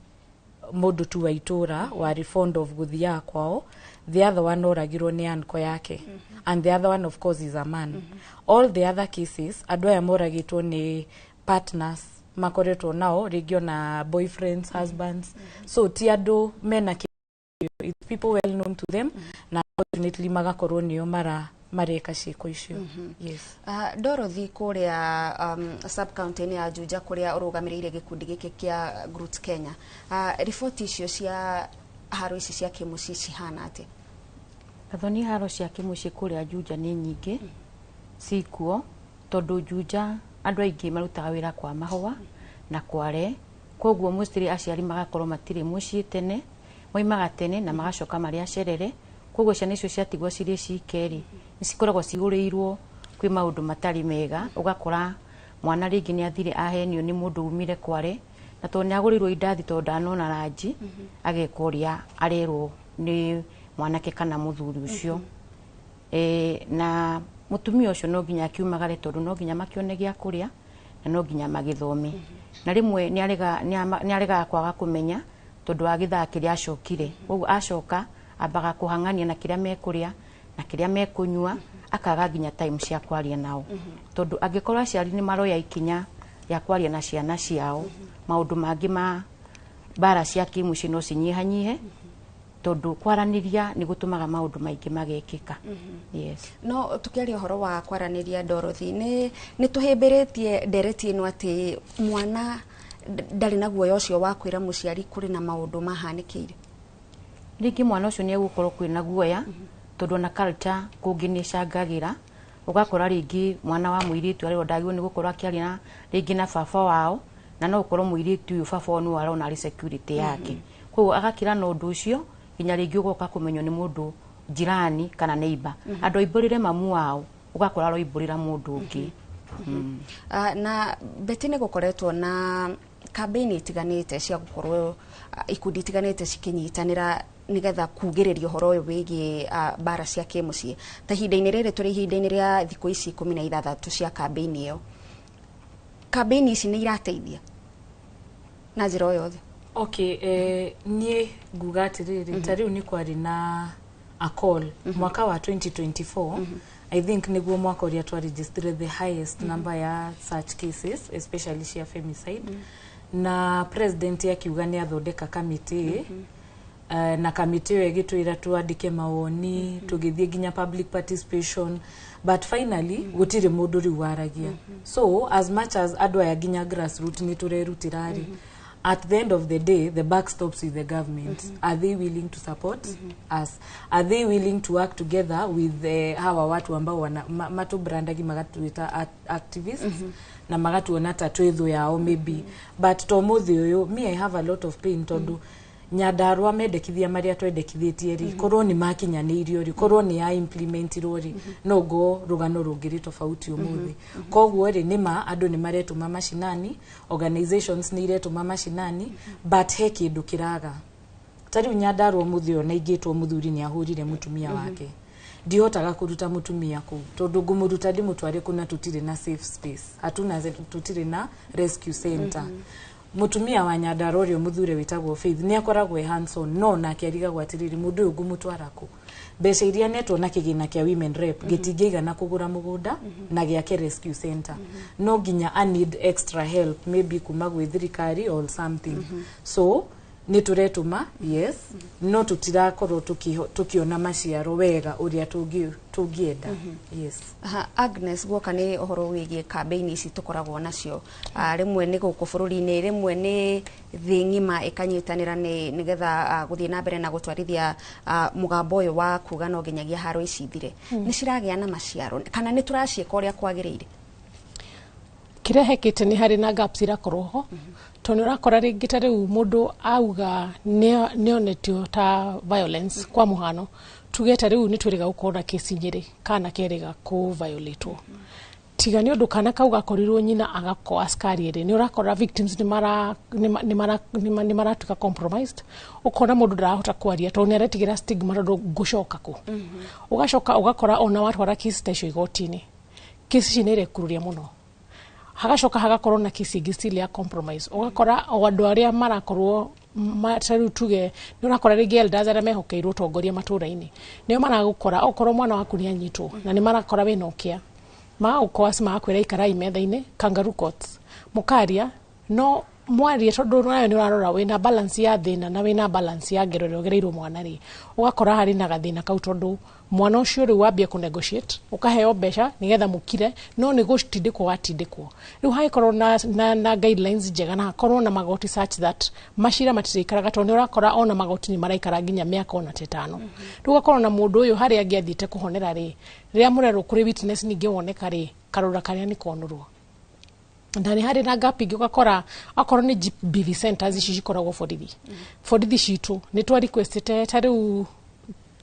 mũndũ tu wa itũra warĩ fond of gũthiaga kwao. The other one oragirwo nĩ uncle yake, and the other one of course is a man. All the other cases, andũ aya moragĩtwo nĩ partners makoretwo nao, rĩngĩ ona boyfriends, husbands. So ti andũ mena it's people well known to them, na unfortunately magakorwo nĩo mareka ciĩko icio. Yes. Dorothy, kũrĩa sub county-inĩ ya Juja, kũrĩa ũrũgamĩrĩire gĩkundi gĩkĩ kĩa Groots Kenya, riboti icio cia haro ici cia kĩmũciĩ cihana atĩa? Gathoni, haro cia kĩmũciĩ kũrĩa Juja nĩ nyingĩ cikuo, tondũ Juja andũ aingĩ marutaga wĩra kwa mahũa na kware, koguo mostly aciari magakorwo matirĩ mũciĩ tene, moimaga tene na magacoka marĩ acerere. Koguo ciana icio ciatigwo cirĩ cike rĩ, nĩ cikoragwo cigũrĩirwo kwĩ maũndũ matarĩ mega. Ũgakora mwana rĩngĩ nĩ athire ahenio nĩ mũndũ umire kware, na tondũ nĩ agũrĩirwo indathi, tondũ ndanona ranji, ageka ũrĩa arerwo nĩ mwanake kana mũthuri ũcio. Na mũtumia ũcio no nginya akiumagare, tondũ no nginya makĩone gĩa kũrĩa na no nginya magĩthome, na rĩmwe nĩ aregaga kwaga kũmenya tondũ wa gĩthaa kĩrĩa acokire. Koguo acoka ambaga kũhang'ania na kĩrĩa mekũrĩa na kĩrĩa mekũnyua, akaga nginya time cia kwaria nao, tondũ angĩkorwo aciari nĩ maroya ikinya Ya kwaria na ciana ciao, maũndũ mangĩ ma mbara cia kĩmũciĩ no cinyihanyihe, tondũ kwaranĩria nĩ gũtũmaga maũndũ maingĩ magekĩka. Yes. No tukiaria ũhoro wa kwaranĩria, Dorothy, nĩ tũhĩmbĩrĩtie ndereti ĩno atĩ mwana ndarĩ na guoya ũcio wa kwĩra mũciari kũrĩ na maũndũ mahanĩkĩire? Rĩngĩ mwana ũcio nĩ egũkorwo kwĩna guoya, tondũ ona culture kũngĩ nĩ ĩcangagĩra. Ũgakora rĩngĩ mwana wa mũirĩtu arĩo ndagĩrĩirwo nĩ gũkorwo akĩaria na rĩngĩ na baba wao, na no ũkorwo mũirĩtu ũyũ baba wao nĩwe arona arĩ security yake. Koguo agakira na ũndũ ũcio nginya rĩngĩ ũgoka kũmenywo nĩ mũndũ jirani kana neighbor. Andũ aimbũrĩre mamu wao, ũgakora aroimbũrĩra mũndũ ũngĩ. Na Betty, nĩ gũkoretwo na kambĩini itiganĩte cia gũkorwo ikundi itiganĩte cikinyitanĩra nĩgetha kugĩrĩria ũhoro ũyũ wĩgiĩ mbara cia kĩmũciĩ. Ta ihinda-inĩ rĩrĩ tũrĩ ihinda-inĩ rĩa thikũ ici 16 cia kambĩini ĩyo, kambĩini ici nĩ irateithia na njĩra o yothe? Okay, niĩ nguga atĩrĩrĩ, ta rĩu nĩ kwarĩ na a call mwaka wa 2024, I think nĩguo mwaka ũrĩa twaregistire the highest number ya such cases, especially cia femicide, na president akiuga nĩ athondeka kamĩtĩ, na kamĩtĩ ĩyo ĩgĩtwĩra twandĩke mawoni, tũgĩthiĩ nginya public participation, but finally gũtirĩ mũndũ rĩu waragia. So as much as andũ aya nginya grassroot nĩ tũrerutĩra rĩ, at the end of the day the buck stops with the government. Are they willing to support us? Are they willing to work together with hawa watu ambao wana matubrandagi magatuita activists na magatuona ta twĩ thũ yao maybe? But to mũthĩ ũyũ, me, I have a lot of pain, tondũ Nyandarua mendekithia marĩa twendekithĩtie rĩ, korwo nĩ makinyanĩirio rĩ, korwo nĩ ya implementirwo rĩ, no ngo rũgano rũngĩrĩ tofauti ũmũthĩ. Koguo rĩ, nĩma andũ nĩ maretũma macinani, organizations nĩ iretũma macinani, but he kĩndũ kĩraga. Ta rĩu Nyandarua ũmũthĩ ũyũ na ingĩtwo mũthuri nĩ ahũrire mũtumia wake, ndihotaga kũruta mũtumia kũu, tondũ ngũmũruta ndĩmũtware kũna tũtirĩ na safe space, hatuna, tũtirĩ na rescue center. Mũtumia wa Nyandarua ũrĩa mũthure wĩtagwo Faith nĩ akoragwo e hands-on, no nake arigagwo atĩrĩrĩ, mũndũ ũyũ ngũmũtwara kũ? Mbeca iria netwo na kĩgĩna kĩa women rep gĩtingĩigana kũgũra mũgũnda na gĩake rescue center. No nginya a need extra help, maybe kuma gwĩ thirikari or something. So nĩ tũretũma, yes, no tũtirakorwo tũkĩona maciaro wega ũrĩa tũngĩenda. Yes. Aha, Agnes, guoka nĩ ũhoro wĩgiĩ kambĩini ici tũkoragwo nacio, rĩmwe nĩ gũkũ bũrũri-inĩ, rĩmwe nĩ thĩ ng'ima ĩkanyitanĩra nĩgetha gũthiĩ na mbere na gũtwarithia mũgambo ũyũ wa kuga no nginyagia haro ici ithire. Nĩ ciragĩa na maciaro kana nĩ tũraciĩka ũrĩa kwagĩrĩire? Kĩrĩa hekĩte nĩ harĩ na gaps irakorwo ho, tondũ nĩ ũrakora rĩngĩ ta rĩu mũndũ auga nĩonetio ta violence. Kwa mũhano, tuge ta rĩu nĩ twĩrĩga gũkorwo na kesi Nyĩrĩ, kana kerĩga kũ violatwo, tiga nĩ ũndũ kana kau gakorirwo nyina agakorwo askari ĩrĩ, nĩ ũrakora victims nĩ mara nĩ mara nĩ maratuĩka compromised. Ũkona mũndũ ndarahota kwaria tondũ nĩ aretigĩra stigma, tondũ ngũcoka kũ? Ũgacoka ũgakora ona watwara kesi ta icio igoti-inĩ, kesi ici nĩ irekururia mũno. Hagacoka hagakorwo na kesi ĩngĩ still ya compromise. Ũgakora o andũ arĩa marakorwo ta rĩu tuge nĩ ũrakora rĩngĩ elders arĩa mehokeirwo ũtongoria matũra-inĩ nĩo maragũkora okorwo mwana waku nĩ anyitwo, na nĩ marakora wĩna ũkĩa, magagũkoaci, magakwĩra ikarai metha-inĩ, kangaroo courts, mũkaria. No mwarie, tondũ nayo nĩ ũrarora wĩna balance ya thĩna na wĩna balance ya ngero ĩrĩa ũgereirwo mwana rĩ, ũgakora harĩ na gathĩna kau, tondũ mwana ũcio rĩu wambia kũ negotiate, ũkaheo mbeca nĩgetha mũkire, no nĩ gũtindĩkwo watindĩkwo. Rĩu hagĩkorwo na guidelines njega na hakorwo na magoti such that macira matirĩikaraga, tondũ nĩ ũrakora ona magoti nĩ maraikara nginya mĩaka ona ta 5. Rĩu ũgakorwo na mũndũ ũyũ harĩa angĩathiĩte kũhonera rĩ, rĩrĩa mũrerwo kũrĩ witness ningĩ woneka rĩ, karũra karĩa nĩ konũrwo. Na nĩ harĩ na gap ĩngĩ, ũgakora akorwo nĩ GBV centers ici cikoragwo borithi citũ, nĩ twa requestĩte ta rĩu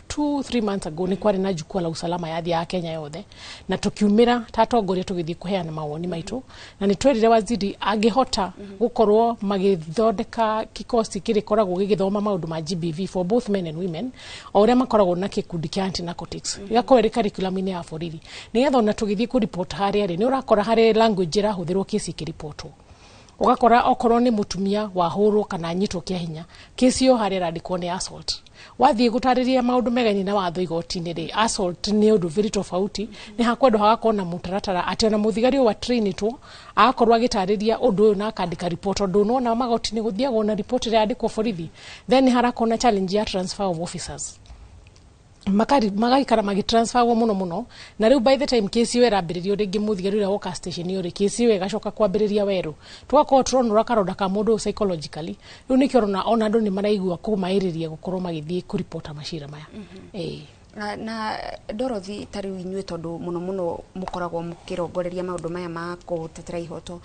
2-3 months ago, nĩ kwarĩ na jukwaa la usalama yathiaga Kenya yothe, na tukiumĩra ta atongoria tũgĩthiĩ kũheana mawoni maitũ, na nĩ twerire waziri angĩhota gũkorwo magĩthondeka kikosi kĩrĩkoragwo gĩgĩthoma maũndũ ma GBV for both men and women, o ũrĩa makoragwo na gĩkundi kĩa anti narcotics, gĩgakorwo ĩrĩ curriculum-inĩ ya borithi, nĩgetha ona tũgĩthiĩ kũripot harĩa rĩ, nĩ ũrakora harĩ language ĩrahũthĩrwo kesi ĩkĩripotwo. Ũgakora okorwo nĩ mũtumia wahũrwo kana anyitwo kĩa hinya, kesi ĩyo harĩa ĩrandĩkwo nĩ assault. Wathiĩ gũtarĩria maũndũ megaine na watho igoti-inĩ rĩ, assault nĩ ũndũ very tofauti. Nĩ hakwendwo hagakorwo na mũtaratara atĩ ona mũthigari ũyũ wa trainĩtwo agakorwo agĩtarĩria ũndũ ũyũ na akandĩka report, tondũ nĩwona magoti-inĩ gũthiagwo na report ĩrĩa yandĩkwo borithi. Then harakorwo na challenge ya transfer of officers, magaikara magĩtransferwo mũno mũno, na rĩu by the time kesi ĩyo ĩrambĩrĩrio rĩngĩ, mũthigari ũrĩa woka station ĩyo rĩ, kesi ĩyo ĩgacoka kwambĩrĩria werũ, tũgakorwo tũronora karonda ka mũndũ ũyũ psychologically. Rĩu nĩkĩo ũrona ona andũ nĩ maraigua kũmaĩrĩria gũkorwo magĩthiĩ kũripota macira maya. Ĩĩ. Na Dorothy, ta rĩu inyuĩ, tondũ mũno mũno mũkoragwo mũkĩrongoreria maũndũ maya ma kũtetera ihoto,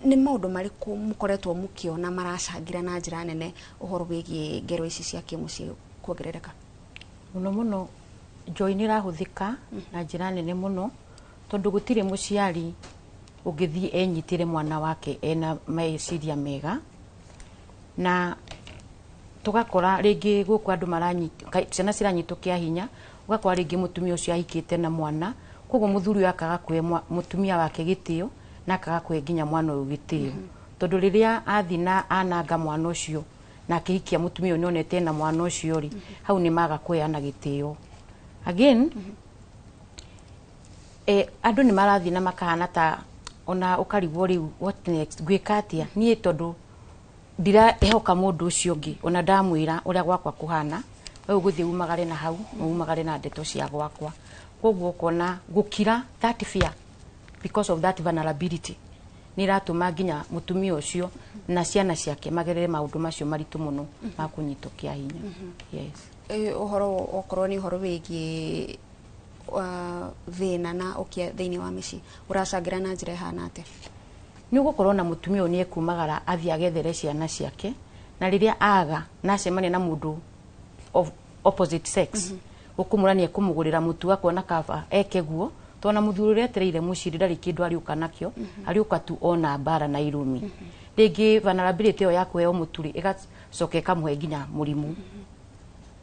nĩ maũndũ marĩkũ mũkoretwo mũkĩona maracangĩra na njĩra nene ũhoro wĩgiĩ ngero ici cia kĩmũciĩ kuongerereka? Mũno mũno njohi nĩ ĩrahũthĩka na njĩra nene mũno, tondũ gũtirĩ mũciari ũngĩthiĩ enyitĩre mwana wake ena meciria mega. Na tũgakora rĩngĩ gũkũ andũ maranyita ciana, ciranyitwo kĩa hinya, ũgakora rĩngĩ mũtumia ũcio ahikĩte na mwana, koguo mũthuri ũyũ akaga kũhe mũtumia wake gĩtĩo na akaga kũhe nginya mwana ũyũ gĩtĩo, tondũ rĩrĩa athi na ananga mwana ũcio na akĩhikia mũtumia ũyũ nĩonete na mwana ũcio rĩ, hau nĩ maga kũheana gĩtĩo. Again, andũ nĩ marathiĩ na makahana ta ona ũkarigwo rĩu, what next, ngwĩka atĩa niĩ, tondũ ndiraehoka mũndũ ũcio ũngĩ ona ndamwĩra ũrĩa gwakwa kũhana, we ũgũthiĩ umagare na hau umagare na ndeto cia gwakwa. Koguo ũkona gũkira, that fear because of that vulnerability, nĩ iratũma nginya mũtumia ũcio na ciana ciake magerere maũndũ macio maritũ mũno ma kũnyitwo kĩa hinya, yes. Ũhoro okorwo nĩ ũhoro wĩgiĩ thĩna na ũkĩa thĩinĩ wa mĩciĩ, ũracangĩra na njĩra ĩhana atĩa? Nĩ ũgũkorwo na mũtumia ũyũ nĩ ekumagara athiĩ agethere ciana ciake, na rĩrĩa aga na acemania na mũndũ of opposite sex, ũkũmũra nĩ ekũmũgũrĩra mũtu, akona kaba eke guo, tondũ na mũthuri ũrĩa etereire mũciĩ ndarĩ kĩndũ arĩũka nakĩo, arĩũka tu ona mbara na irumi. Rĩngĩ vulnerability ĩyo ya kũheo mũtu rĩ, ĩgacoka ĩkamũhe nginya mũrimũ,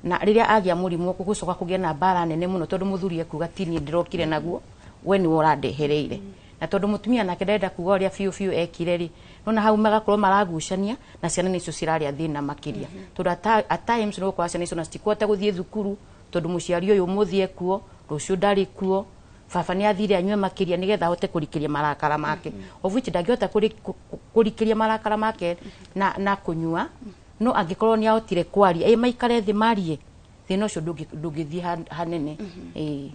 na rĩrĩa agĩa mũrimũ gũgũcoka kũgĩa na mbara nene mũno, tondũ mũthuri ekuga, "Ti niĩ ndĩrokire naguo, we nĩwe ũrandehereire." Na tondũ mũtumia nake ndarenda kuga ũrĩa biũ biũ ekire rĩ, nona hau magakorwo maragucania na ciana nĩcio cirarĩa thĩna makĩria, tondũ at times nĩ gũkorwo ciana icio na citikũhota gũthiĩ thukuru, tondũ mũciari ũyũ ũmũthĩ ekuo, rũciũ ndarĩ kuo, baba nĩ athire anyue makĩria nĩgetha ahote kũrikĩria marakara make, of which ndangĩhota kũrikĩria marakara make na kũnyua. No angĩkorwo nĩ ahotire kwaria, ĩ maikare thĩ marie, thĩna ũcio ndũngĩthiĩ hanene, ĩĩ.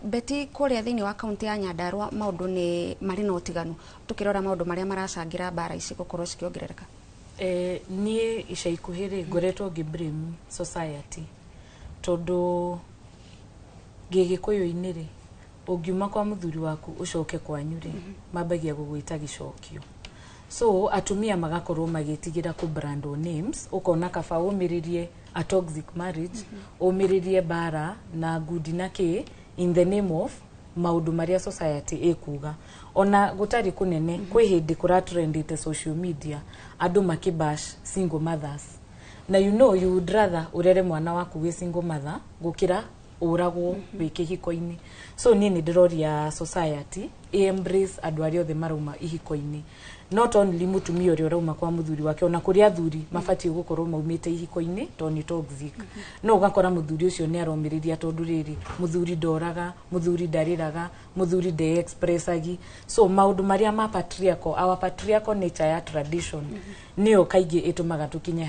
Betty, kũrĩa thĩinĩ wa kaunti ya Nyandarua maũndũ nĩ marĩ na ũtiganu tũkĩrora maũndũ marĩa maracangĩra mbara ici gũkorwo cikĩongerereka? Niĩ ica ikuhĩ rĩ, ngoretwo ngĩ blame society, tondũ gĩgĩkũyũ-inĩ rĩ, ũngiuma kwa mũthuri waku ũcoke kwanyu rĩ, mambagia gũgwĩta gĩcokio. So atumia magakorwo magĩtigĩra kũ brand names, ũkona kaba ũmĩrĩrie a toxic marriage, ũmĩrĩrie mbara na ngundi na kĩ, in the name of maũndũ marĩa society ĩkuga. Ona gũtarĩ kũnene, kwĩ hĩndĩ kũratrendĩte social media andũ makĩbash single mothers, na you know you would rather ũrere mwana waku wĩ single mother gũkĩra ũragwo wĩ kĩhiko-inĩ. So niĩ nĩ ndĩroria society ĩ embrace andũ arĩa othe marauma ihiko-inĩ, not only mũtumia ũrĩa ũrauma kwa mũthuri wake, ona kũrĩ athuri mabatiĩ gũkorwo maumĩte ihiko-inĩ tondũ nĩ toxic. No ũgakora mũthuri ũcio nĩ aromĩrĩria, tondũ rĩrĩ, mũthuri ndoraga, mũthuri ndarĩraga, mũthuri nde expressagi. So maũndũ marĩa ma patriarchal, our patriarchal nature ya tradition, nĩyo kaingĩ ĩtũmaga tũkinye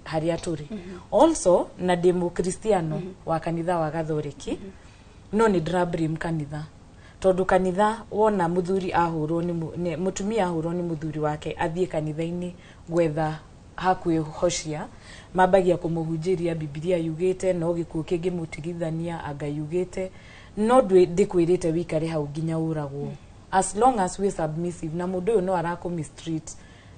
harĩa tũrĩ. Also, na ndĩ mũkristiano wa kanitha wa Gathoreki, no nĩ ndĩra blame kanitha, tondũ kanitha wona mũthuri ahũrwo nĩ mũtumia ahũrwo nĩ mũthuri wake, athiĩ kanitha-inĩ gwetha hakwĩhocia, mambagia kũmũhunjĩria Bibilia yugĩte no gĩkuũ kĩngĩmũtigithania, anga yugĩte no ndĩkwĩrĩte wĩikare hau nginya ũragwo. As long as we submissive na mũndũ ũyũ no arakũ mistreat,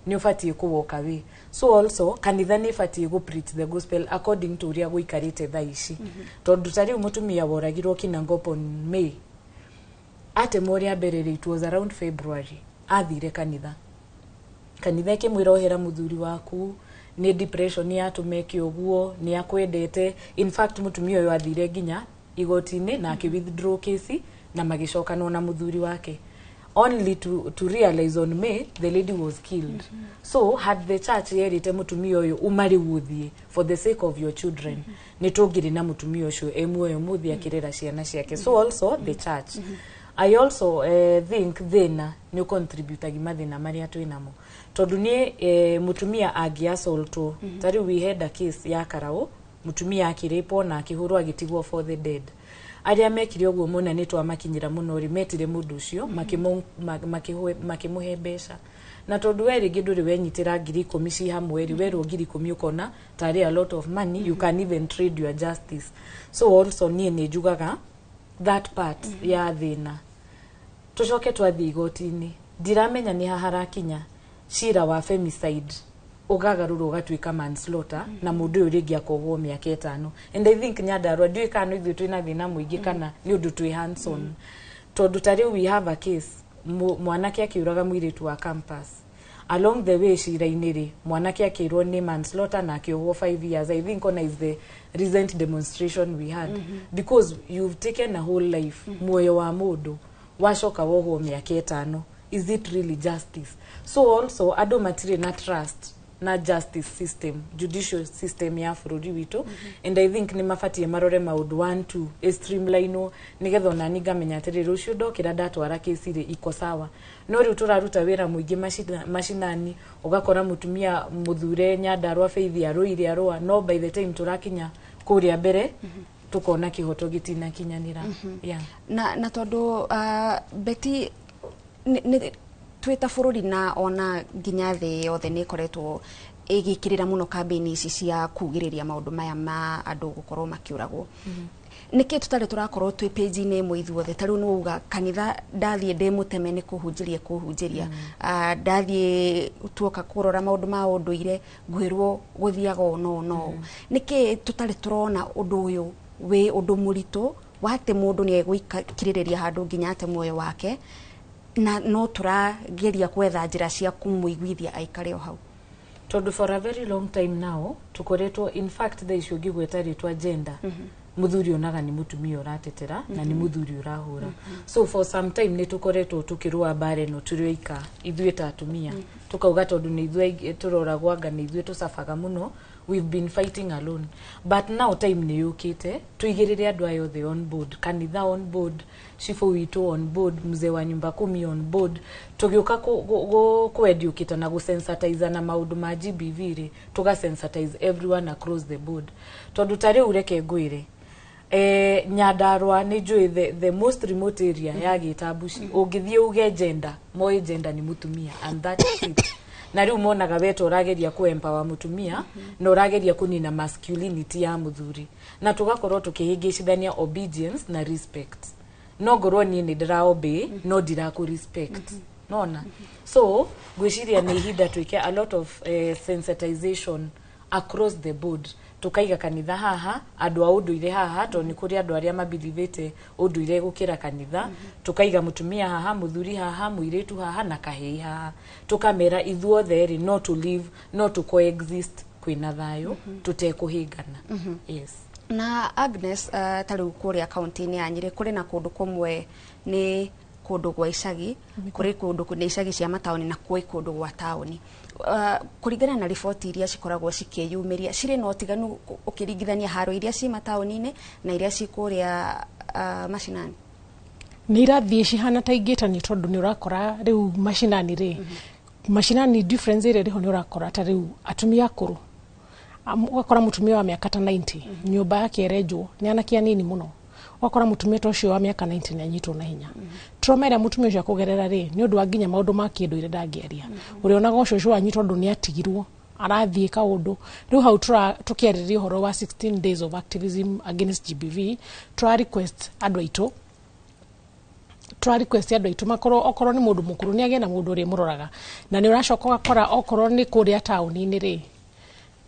nĩ ũbatiĩ kũ walk away. So also kanitha nĩ ĩbatiĩ gũ preach the gospel according to ũrĩa gũikarĩte thaa ici, tondũ ta rĩu mũtumia woragirwo Kinangop on May, atemwo rĩa mbere rĩ, it was around February, athire kanitha, kanitha ĩkĩmwĩra, "Ohera mũthuri waku, nĩ depression yatũma eke ũguo, nĩ akwendete." In fact, mũtumia ũyũ athire nginya igoti-inĩ na akĩ withdraw kesi na magĩcokanwo na mũthuri wake. Only to realize on May the lady was killed. So had the church yerite mutumia uyu umari wuthie for the sake of your children, nĩ tũngĩrĩ na mutumia ũcio e muoyo mũthĩ akĩrera ciana ciake. So also the church. I also think thĩna nĩ ũcontributagi mathĩna marĩa twĩ namo, tondũ niĩ mũtumia angĩ-assaultwo, ta rĩu we had a case ya Karaũ, mũtumia akĩrĩpwo na akĩhũrwo agĩtigwo for the dead. Arĩa mekire ũguo mũna nĩ twamakinyĩra mũno rĩ, metire mũndũ ũcio makĩmũhe mbeca, na tondũ we rĩngĩ ndũrĩ wenyitĩra 10,000 ci hamwe rĩ, werwo 10,000 ũkona tarĩ a lot of money. You can even trade your justice. So also niĩ nĩ njugaga that part ya thĩna. Tũcoke twathiĩ igoti-inĩ, ndiramenya nĩ ha harakinya cira wa femicide ũgagarũrwo ũgatuĩka manslaughter, na mũndũ ũyũ rĩngĩ akohwo mĩaka 5. And I think Nyandarua, ndiũĩ kana no ithuĩ twĩna thĩna mũingĩ kana nĩ ũndũ twĩ hands on, tondũ ta rĩu we have a case, mwanake akĩũraga mũirĩtu wa campus. Along the way cira-inĩ rĩ, mwanake akĩrwo nĩ manslaughter na akĩohwo 5 years. I think ona is the recent demonstration we had, because you've taken a whole life, muoyo wa mũndũ, wacoka wohwo mĩaka 5. Is it really justice? So also andũ matirĩ na trust na justice system, judicial system ya bũrũri witũ. And I think nĩ mabatie marore maũndũ one two streamline, nĩgetha onani ngamenya atĩrĩ, rũciũ ndokĩra ndatwara kesi rĩ, iko sawa. No rĩu tũraruta wĩra mũingĩ macinani, ũgakora mũtumia mũthure Nyandarua Faith arũire arũa, no by the time tũrakinya kũrĩa mbere, tukona kĩhoto gĩtinakinyanĩra. Yeah. Na tondũ Betty, nĩ twĩ ta bũrũri na ona nginya thĩ yothe nĩ ĩkoretwo ĩgĩkĩrĩra mũno kambĩini ici cia kugĩrĩria maũndũ maya ma andũ gũkorwo makĩũragwo, nĩkĩ tũtarĩ tũrakorwo twĩ page-inĩ ĩmwe ithuothe? Ta rĩu nĩ uga kanitha ndathiĩ ndĩ mũteme nĩ kũhunjĩria kũhunjĩria. Ndathiĩ tuoka kũrora maũndũ ma ũndũire, ngwĩrwo gũthiaga ũũ no no. Nĩkĩ tũtarĩ tũrona ũndũ ũyũ wĩ ũndũ mũritũ wa atĩ mũndũ nĩ egũikirĩrĩria handũ nginya ate muoyo wake, na no tũrageria gwetha njĩra cia kũmũiguithia aikare o hau? Tondũ for a very long time now tukoretwo, in fact thaa icio ũngĩgweta rĩtwa gender, muthuri onaga nĩ mũtumia ũratetera na nĩ mũthuri ũrahũra. So for some time nĩ tũkoretwo tũkĩrũa mbara ĩno tũrĩ oika ithuĩ ta atumia, tukauga tondũ nĩ ithuĩ aingĩ tũroragwo, anga nĩ ithuĩ tũcabaga mũno. We've been fighting alone, but now time nĩ yũkĩte tũigĩrĩre andũ aya othe on board, kanitha on board, cibũ witũ on board, mzee wa nyumba kumi on board, tũgĩũka kũ-educate na gũ-sensitize na maũndũ ma GBV rĩ, tũga-sensitize everyone across the board. Tondũ ta rĩu reke ngwĩre, Nyandarua nĩ njũĩ the most remote area ya Gĩtambuci, ũngĩthiĩ uge gender, moĩ gender nĩ mũtumia and that is it. Na rĩu monaga we ta ũrageria kũ empower mũtumia na ũrageria kũnina masculinity ya mũthuri, na tũgakorwo tũkĩhĩngĩcithania obedience na respect. No ngorwo niĩ nĩ ndĩra obey no ndirakũ respect, nona. So ngwĩciria nĩ ihinda twĩke a lot of sensitization across the board, tukaiga kanitha haha, andũ a ũndũire haha, tondũ nĩ kũrĩ andũ arĩa mabilivĩte ũndũire gũkĩra kanitha, tukaiga mũtumia haha, mũthuri haha, mũirĩtu haha na kahĩĩ haha, tukamera ithuothe rĩ, no to live, no to coexist kwĩna thayũ tũtekũhĩngana. Yes. Na Agnes, ta rĩu kũrĩa kaunti-inĩ ya Nyĩrĩ kũrĩ na kũndũ kũmwe nĩ kũndũ gwa icagi, kũrĩ kũndũ nĩ icagi cia mataũni na kwĩ kũndũ gwa taũni. Kũringana na riboti iria cikoragwo cikĩyumĩria, cirĩ na ũtiganu ũkĩringithania haro iria ci mataũni-inĩ na iria ci kũrĩa macinani? Nĩ irathiĩ cihana ta ingĩtanio, tondũ nĩ ũrakora rĩu macinani rĩ, macinani difference ĩrĩa ĩrĩho nĩ ũrakora ta rĩu atumia akũrũ, ũgakora mũtumia wa mĩaka ta 90 nyũmba yake ĩrenjwo nĩ anake anini mũno. Ũgakora mũtumia ta ũcio wa mĩaka 90 nĩ anyitwo na hinya. Trauma ĩrĩa mũtumia ũcio akũgerera rĩ, nĩ ũndũ wa nginya maũndũ ma kĩndũire ndangĩaria. Ũrĩonaga ũcio ũcio wanyu tondũ nĩ atigirwo arathiĩ kaũndũ. Rĩu hau tũkĩarĩrĩria ũhoro wa 16 days of activism against GBV, tũra request andũ aitũ, tũra request andũ aitũ makorwo, okorwo nĩ mũndũ mũkũrũ, nĩ agĩe na mũndũ ũrĩa mũroraga. Na nĩ ũracoka ũgakora okorwo nĩ kũrĩa taũni-inĩ rĩ,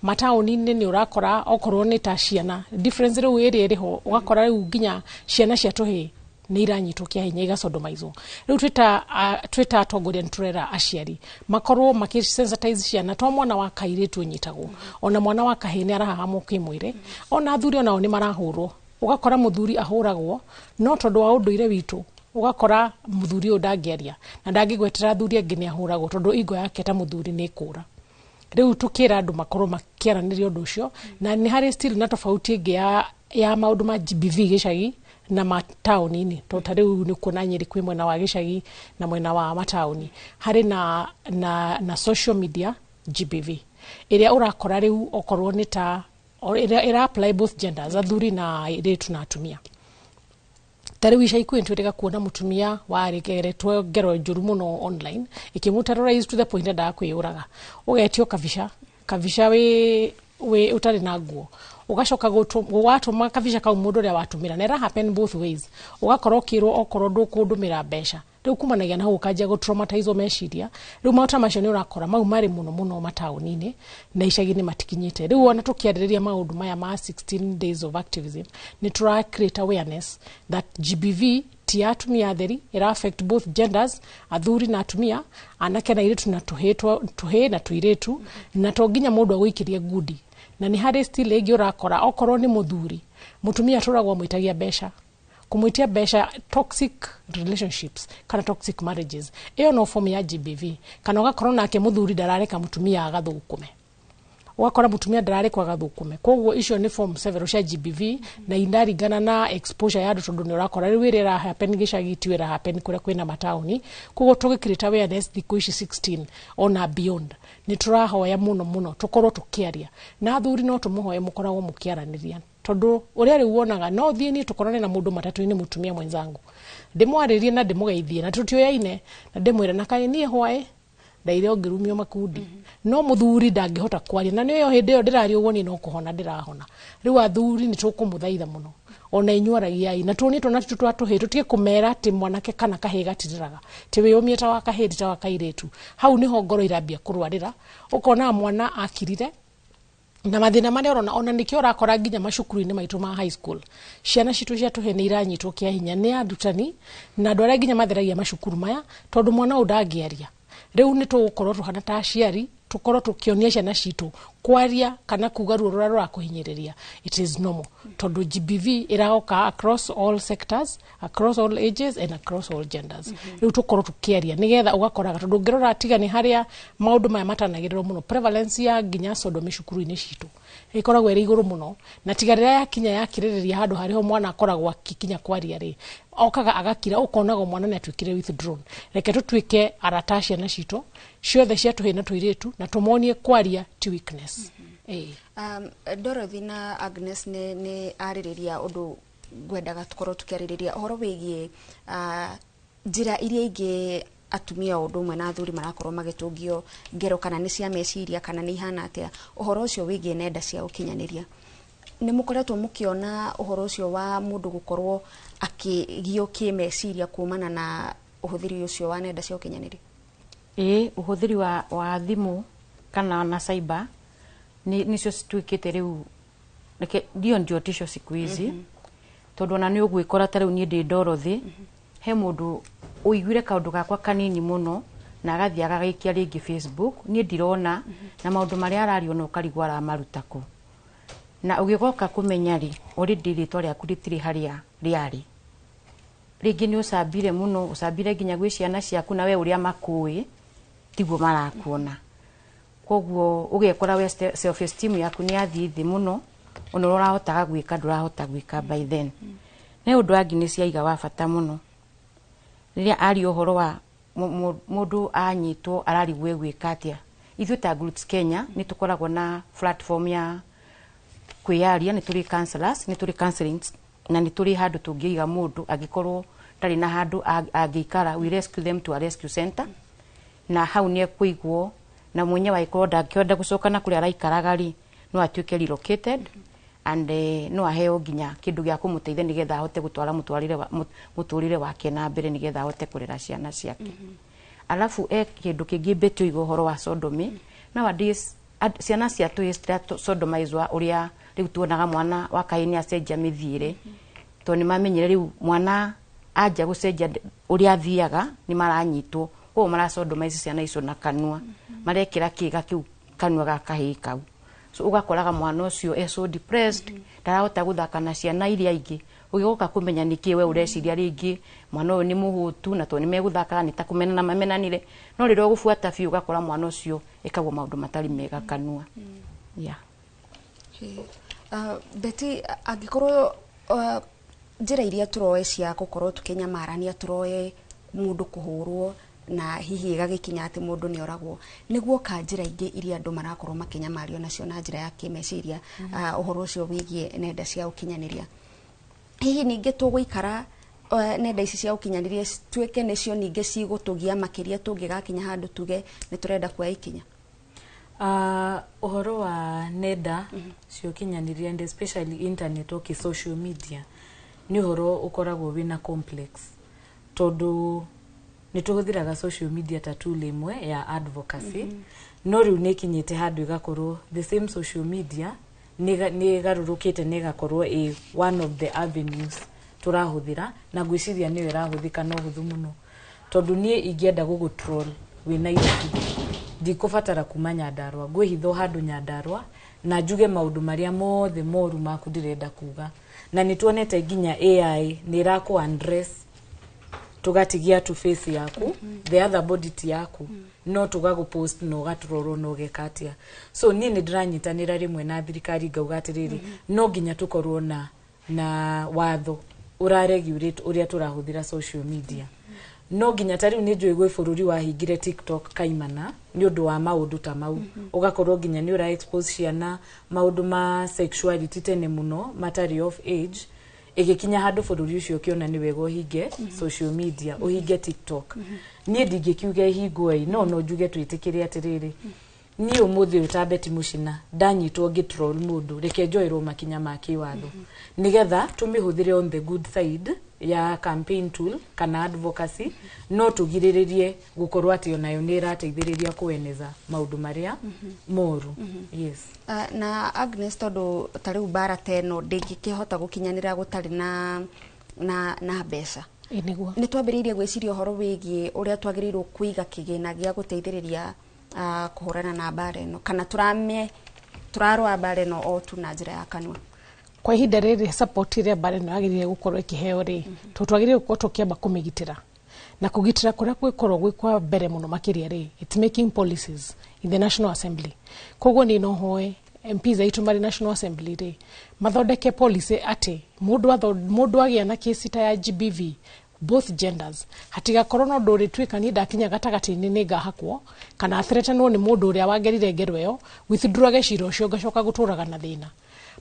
mataũni-inĩ nĩ ũrakora okorwo nĩ ta ciana, difference rĩu ĩrĩa ĩrĩho, ũgakora rĩu nginya ciana cia tũhĩĩ nĩ iranyitwo kĩa hinya, igacodomaizwo. Rĩu twĩta atongoria nĩ tũrera aciari makorwo makĩ-sensitize ciana, to mwana wa kairĩtu ũnyitagwo, ona mwana wa kahĩĩ nĩ arahahamwo kĩmwĩrĩ, ona athuri onao nĩ marahũrwo. Ũgakora mũthuri ahũragwo, no tondũ wa ũndũire witũ Ũgakora mũthuri ũyũ ndangĩaria na ndangĩgwetera athuri angĩ nĩ ahũragwo, tondũ ingo yake ta mũthuri nĩ ĩkũra. Rĩu tũkĩra andũ makorwo makĩaranĩria ũndũ ũcio. Na nĩ harĩ still na tofauti ĩngĩ ya maũndũ ma GBV gĩcagi na mataũni-inĩ, tondũ ta rĩu nĩ kuona Nyĩrĩ kwĩ mwena wa gĩcagi na mwena wa mataũni. Harĩ na social media GBV ĩrĩa ũrakora rĩu okorwo nĩ ta ĩrĩa ĩra apply both genders, athuri na airĩtu na atumia. Ta rĩu ica ikuhĩ nĩtwĩrĩga kuona mũtumia waregeretwo ngero njũru mũno online, ĩkĩmũ to the point endaga kwĩyũraga. Ũgetio kabica wĩ ũtarĩ na nguo, ũgacoka watũma kabica kau mũndũ ũrĩa watũmĩra, na ĩra happen both ways. Ũgakorwo ũkĩrwo okorwo ndũkũndũmĩra mbeca. Rĩu kumanagia na hau ũkanjia gũ meciria. Rĩu maũndũ ta macio nĩ ũrakora mau marĩ mũno mũno mataũni-inĩ na icagi-inĩ matikinyĩte. Rĩu ona tũkĩarĩrĩria maũndũ maya ma 16 days of activism, nĩ tũra create awareness that GBV ti ya atumia atheri, ĩra affect both genders, athuri na atumia, anake na airĩtu, na tũhĩĩ na tũirĩtu, na to nginya mũndũ agũikĩrie ngundi. Na nĩ harĩ still ĩngĩ ũrakora okorwo nĩ mũthuri, mũtumia atũragwo amwĩtagia mbeca, kũmwĩtia mbeca, toxic relationships kana toxic marriages, ĩyo no form ya GBV. Kana ũgakorwo nake mũthuri ndarareka mũtumia agathũkũme, ũgakora mũtumia ndararekwo agathũkũme. Koguo icio nĩ form several cia GBV na inaringana na exposure ya andũ, tondũ nĩ ũrakora rĩu ĩrĩa ĩra happen gĩcagi ti ĩra happen kũrĩa kwĩna mataũni. Koguo tũgĩ create awareness thikũ ici 16 ona beyond, nĩ tũrahoya mũno mũno tũkorwo tũkĩaria na athuri. No tũmũhoe mũkoragwo mũkĩaranĩria, tondũ ũrĩa rĩu wonaga no thiĩ niĩ tũkorane na mũndũ matatũ-inĩ, mũtumia mwenzangu, ndĩmwarĩrie na ndĩmũgeithie na tũtioyaine na ndĩmwĩre na kaĩ niĩ hwaĩ ndaire ũngĩrumio makundi. No mũthuri ndangĩhota kwaria, na nĩyo hĩndĩ ĩyo ndĩraria ũguo niĩ no kũhona ndĩrahona. Rĩu athuri nĩ tũkũmũthaitha mũno, ona inyuĩ aragiai na tuonie twana tũtũ twa tũhĩĩ, tũtige kũmera atĩ mwanake kana kahĩĩ gatirĩraga, atĩ wĩyũmie ta wa kahĩĩ ti ta wa kairĩtu. Hau nĩho ngoro irambia kũrwarĩra, ũkona mwana akirire na mathĩna marĩa ũrona. Ona nĩkĩo ũrakora nginya macukuru-inĩ maitũ ma high school ciana citũ cia tũhĩĩ nĩ iranyitwo kĩa hinya nĩ arutani na andũ arĩa nginya matheragia macukuru maya, tondũ mwana ũyũ ndangĩaria. Rĩu nĩ tũgũkorwo tũhana ta aciari tũkorwo tũkĩonia ciana citũ kwaria kana kuga ruo rũrĩa rũrakũhinyĩrĩria, it is normal, tondũ GBV ĩraoka across all sectors, across all ages and across all genders. Rĩu tũkorwo tũkĩaria nĩgetha ũgakoraga, tondũ ũngĩrora tiga nĩ harĩa maũndũ maya matanagĩrĩrwo mũno, prevalence ya nginya sodomy cukuru-inĩ citũ ĩkoragwo ĩrĩ igũrũ mũno. Na tiga rĩrĩa yakinya yakirĩrĩria handũ harĩho mwana akoragwo akĩkinya kwaria rĩ, okaga agakira, ũkonaga mwana nĩ atuĩkire withdrawn. Reke tũtuĩke arata a ciana citũ ciothe cia tũhĩĩ na tũirĩtu na tũmonie kwaria ti weakness. Dorothy na Agnes nĩ arĩrĩria ũndũ ngwendaga tũkorwo tũkĩarĩrĩria, ũhoro wĩgiĩ njĩra iria ingĩ atumia o ũndũ ũmwe na athuri marakorwo magĩtũngio ngero, kana nĩ cia meciria kana nĩ ihana atĩa. Ũhoro ũcio wĩgiĩ nenda cia ũkinyanĩria, nĩ mũkoretwo mũkĩona ũhoro ũcio wa mũndũ gũkorwo akĩgio kĩmeciria kumana na ũhũthĩri ũcio wa nenda cia ũkinyanĩria? Ĩĩ, ũhũthĩri wa thimũ kana na cyber nĩ nĩcio cituĩkĩte rĩu reke ndio ndio tisho siku hizi. Tondũ ona nĩ ũgwĩkora ta rĩu niĩ ndĩ Dorothy, he mũndũ ũiguire kaũndũ gakwa kanini mũno na agathiĩ agagaikia rĩngĩ Facebook, niĩ ndirona, na maũndũ marĩa araria ona ũkarigwo aramaruta kũ. Na ũgĩgoka kũmenya rĩ, already rĩtwa rĩaku rĩtirĩ harĩa rĩarĩ. Rĩngĩ nĩ ũcambire mũno, ũcambire nginya gwĩ ciana ciaku, na we ũrĩa makũĩ tiguo marakuona. Koguo ũgekora we self esteem yaku nĩ yathiĩ thĩ mũno, ona ũrĩa ũrahotaga gwĩka ndũrahota gwĩka by then. Nĩ ũndũ Agnes aiga wa bata mũno rĩrĩa aria ũhoro wa mũndũ anyitwo ararigwo egwĩka atĩa. Ithuĩ ta Groups Kenya nĩ tũkoragwo na platform ya kwĩyaria, nĩ tũrĩ counselors, nĩ tũrĩ counseling, na nĩ tũrĩ handũ tũngĩiga mũndũ angĩkorwo ndarĩ na handũ angĩikara. We rescue them to a rescue center, na hau nĩ ekũigwo, na mwenyewe angĩkorwo ndangĩenda gũcoka na kũrĩa araikaraga rĩ, no atuĩke relocated and no aheo nginya kĩndũ gĩa kũmũteithia nĩgetha ahote gũtwara mũtũrĩre wake na mbere, nĩgetha ahote kũrera ciana ciake. Alafu e kĩndũ kĩngĩ Betty oiga ũhoro wa sodomy. Nowadays ciana cia tũhĩĩ citira sodomizwa ũrĩa rĩu tuonaga mwana wa kahĩĩ nĩ acenjia mĩthiĩre, tondũ nĩ mamenyire rĩu mwana anja gũcenjia ũrĩa athiaga nĩ maranyitwo. Koguo marasodomize ciana icio na kanua, marekĩra kĩga kĩu kanua ga kahĩĩ kau. So ũgakoraga mwana ũcio e so depressed, ndarahota gũthaka na ciana iria ingĩ. Ũgĩgoka kũmenya nĩkĩ we ũreciria rĩngĩ mwana ũyũ nĩ mũhũtu na tondũ nĩ megũthakaga nĩ ta kũmenana mamenanire, no rĩrĩa ũgũbuata biũ ũgakora mwana ũcio ĩkagwo maũndũ matarĩ mega kanua. Yeah. Betty, angĩkorwo njĩra iria tũroe cia gũkorwo tũkĩnyamarania, tũroe mũndũ kũhũrwo na hihi ĩgagĩkinya atĩ mũndũ nĩ oragwo, nĩguo ka njĩra ingĩ iria andũ marakorwo makĩnyamario nacio na njĩra ya kĩmeciria, ũhoro ũcio wĩgiĩ nenda cia ũkinyanĩria, hihi ningĩ tũgũikara nenda ici cia ũkinyanĩria cituĩke nĩcio ningĩ cigũtũgia makĩria tũngĩgakinya handũ tuge nĩ tũrenda kuoya ikinya? Ũhoro wa nenda cia ũkinyanĩria and especially internet, okay, social media, nĩ ũhoro ũkoragwo wĩna complex, tondũ nĩ tũhũthĩraga social media ta tool ĩmwe ya advocacy, no rĩu nĩ ĩkinyĩte handũ ĩgakorwo the same social media nĩ ĩgarũrũkĩte na ĩgakorwo ĩ one of the avenues tũrahũthĩra, na ngwĩciria nĩyo ĩrahũthĩka na ũhũthũ mũno, tondũ niĩ ingĩenda gũgũ troll wĩ Nairobi, ndikũbatara kuma Nyandarũa, ngwĩhitha o handũ Nyandarũa na njuge maũndũ marĩa mothe moru maku ndĩrenda kuga. Na nĩ tuonete nginya AI nĩ ĩrakũ undress, tũgatigia tu face yaku, the other body ti yaku, no tũgagũ post na ũgatrorwo na ũgeka atĩa. So niĩ nĩ ndĩranyitanĩra rĩmwe na thirikari ngauga atĩrĩrĩ, no nginya tũkorwo na watho ũra regulate ũrĩa tũrahũthĩra social media. No nginya ta rĩu nĩ njũĩ gwĩ bũrũri wahingire TikTok kaimana nĩ ũndũ wa maũndũ ta mau, ũgakorwo nginya nĩ ũra expose ciana maũndũ ma sexuality tene mũno matarĩ of age. Ĩgĩkinya handũ bũrũri ũcio ũkĩona nĩ wega ũhinge social media, ũhinge TikTok. Niĩ ndingĩkiuga ĩhingwo ĩ, no njuge twĩtĩkĩre atĩrĩrĩ, niĩ ũmũthĩ ũyũ ta Betty Mũcina ndanyitwo ngĩ troll mũndũ, reke njoerwo makinya ma kĩwatho, nĩgetha tũmĩhũthĩre on the good side ya campaign tool kana advocacy, no tũgirĩrĩrie gũkorwo atĩ onayo nĩ ĩrateithĩrĩria kũeneza maũndũ marĩa moru. Yes. Na Agnes, tondũ ta rĩu mbara ta ĩno ndĩngĩkĩhota gũkinyanĩra gũtarĩ na mbeca, Ĩ nĩguo. Nĩ twambĩrĩirie gwĩciria ũhoro wĩgiĩ ũrĩa twagĩrĩirwo kũiga kĩgĩna gĩa gũteithĩrĩria kũhũrana na mbara ĩno, kana tũrarũa mbara ĩno o tu na njĩra ya kanua? Kwa ihinda rĩrĩ, support ĩrĩa mbara ĩno yagĩrĩire gũkorwo ĩkĩheo rĩ, tondũ twagĩrĩire gũkorwo tũkĩamba kũmĩgitĩra, na kũgitĩra kũrĩa gwĩkorwo gwĩ kwa mbere mũno makĩria rĩ, it's making policies in the National Assembly. Koguo niĩ no hoe MPs aitũ marĩ National Assembly rĩ, mathondeke policy atĩ mũndũ agĩa na kesi ta ya GBV, both genders, hatigakorwo na ũndũ ũrĩtuĩka niĩ ndakinya gatagatĩ-inĩ nĩ ngahakwo kana threatenwo nĩ mũndũ ũrĩa wangerire ngero ĩyo, withdrawage cira ũcio, ngacoka gũtũraga na thĩna.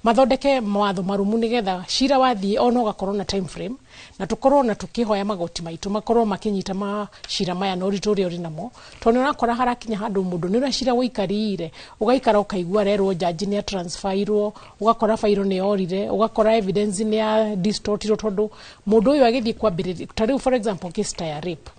Mathondeke mawatho marumu nĩgetha cira wathiĩ ona ũgakorwo na time frame, na tũkorwo na tũkĩhoya magoti maitũ makorwo makĩnyita macira maya na ũritũ ũrĩa ũrĩ namo, tondũ nĩ ũrakora harakinya handũ mũndũ nĩ ũrĩa cira ũikarĩire, ũgaikara ũkaigua rerwo jaji nĩ atransferirwo, ũgakora bairo nĩ yorire, ũgakora evidence nĩ ya distortirwo, tondũ mũndũ ũyũ agĩthiĩ kwambĩrĩria, ta rĩu for example case ta ya rape,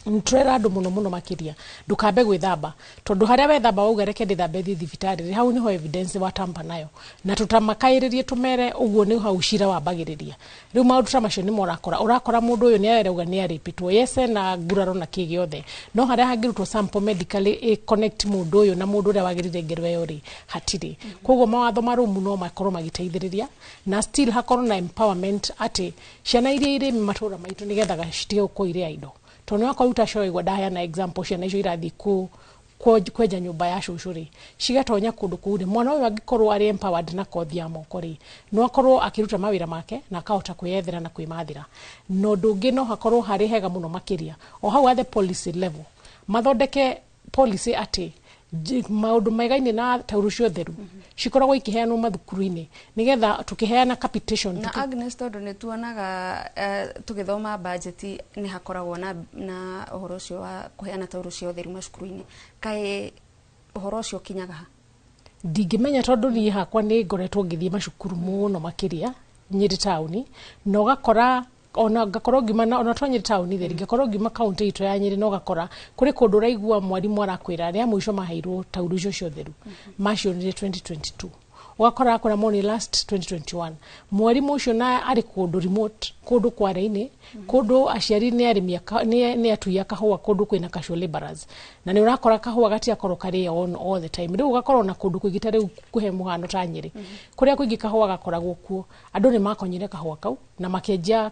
nĩtũrera andũ mũno mũno makĩria ndũkambe gwĩthamba, tondũ harĩa wethamba wauga reke ndĩthambe thiĩ thibitarĩ rĩ, hau nĩho evidence watampa nayo, na tũtamakaĩrĩrie tũmere ũguo nĩ hau cira wambagĩrĩria. Rĩu maũndũ ta macio nĩmo ũrakora mũndũ ũyũ nĩ arauga nĩ arĩpĩtwo, yes, ena nguraro na kĩ gĩothe, no harĩa hangĩrutwo sample medically ĩ connect mũndũ ũyũ na mũndũ ũrĩa wagĩrĩire ngero ĩyo rĩ, hatirĩ. Koguo mawatho marũmu no makorwo magĩteithĩrĩria, na still hakorwo na empowerment atĩ ciana iria irĩ matũra maitũ nĩgetha citige gũkorwo irĩ idle, tondũ nĩ wakorwo rĩu ta igua ndaheana example, ciana icio irathiĩ kwenja nyũmba ya cũcũ rĩ, cigatonya kũndũ kũu rĩ, mwana ũyũ angĩkorwo arĩ empowered na kothi ya moko rĩ, no akorwo akĩruta mawĩra make na akahota kwĩyethera na kwĩmathĩra. Na ũndũ ũngĩ no hakorwo harĩ hega mũno makĩria o hau at the policy level, mathondeke policy atĩ maũndũ megaine na taurũ cia ũtheru cikoragwo ikĩheanwo mathukuru-inĩ, nĩgetha tũkĩheana capitation Na Agnes, tondũ nĩ tuonaga tũgĩthoma budget nĩ hakoragwo na ũhoro ũcio wa kũheana taurũ cia ũtheru macukuru-inĩ, kaĩ ũhoro ũcio ũkinyaga ha? Ndingĩmenya, tondũ niĩ hakwa nĩ ngoretwo ngĩthiĩ macukuru mũno makĩria Nyĩrĩ taũni, na ũgakora ona ngakorwo ngiuma na ona to Nyĩrĩ taũni theri, ngakorwo ngiuma kaunti itũ ya Nyĩrĩ, na ũgakora kũrĩ kũndũ ũraigua mwarimũ arakwĩra arĩa mũico maheirwo taurũ icio cia ũtheru macionire 2022, ũgakora akwĩra moni last 2021, mwarimũ ũcio na arĩ kũndũ remote. Kũndũ kware-inĩ, kũndũ aciari nĩ arĩmi nĩ atui a kahũa, kũndũ kwĩna casual laborers, na nĩ ũrakora kahũa gatiakorwo karĩ on all the time. Rĩu ũgakorwo na kũndũ kũingĩ, ta rĩu kũhe mũhano ta Nyĩrĩ, kũrĩa kũingĩ kahũa gakoragwo kuo, andũ nĩ makonyire kahũa kau na makĩanjia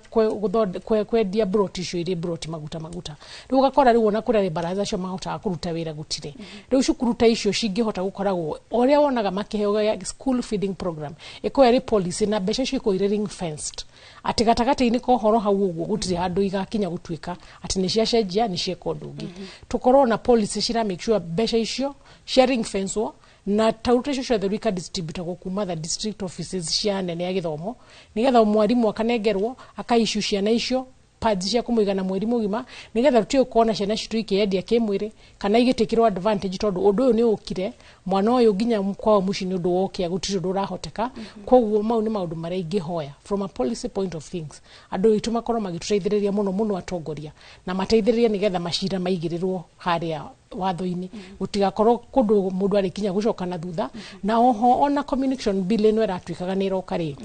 kwendia broti icio irĩ broti maguta maguta. Rĩu ũgakora rĩu ona kũrĩa laborers acio mahotaga kũruta wĩra gũtirĩ. Rĩu cukuru ta icio cingĩhota gũkoragwo ũrĩa wonaga makĩheo school feeding program, ĩkorwo ĩrĩ policy na mbeca icio ikorwo irĩ ring fenced, atĩ gatagatĩ-inĩ ka ũhoro hau ũguo gũtirĩ handũ igakinya gũtuĩka atĩ nĩ ciacenjia, nĩ cieka ũndũ ũngĩ. Tũkorwo na policy cira make sure mbeca icio cia ring fence na taurũ icio ciothe rĩu ikadistributagwo kuma the district offices cia nene ya gĩthomo, nĩgetha mwarimũ akanengerwo aka-issue ciana icio pads cia kũmũigana mweri mũgima, nĩgetha tũtige kuona ciana citũ ikĩendia kĩmwĩrĩ kana igĩtĩkĩrwo advantage, tondũ ũndũ ũyũ nĩ ũkire mwana ũyũ nginya kwao mũciĩ nĩ ũndũ wokia, gũtirĩ ũndũ ũrahoteka. Koguo mau nĩ maũndũ marĩa ingĩhoya from a policy point of things, andũ aitũ makorwo magĩtũteithĩrĩria mũno mũno, atongoria na mateithĩrĩrie, nĩgetha macira maigĩrĩrwo harĩa watho-inĩ, gũtigakorwo kũndũ mũndũ arĩkinya gũcoka na thutha. Na oho ona communication bill ĩno ĩratuĩkaga nĩ ĩroka rĩ,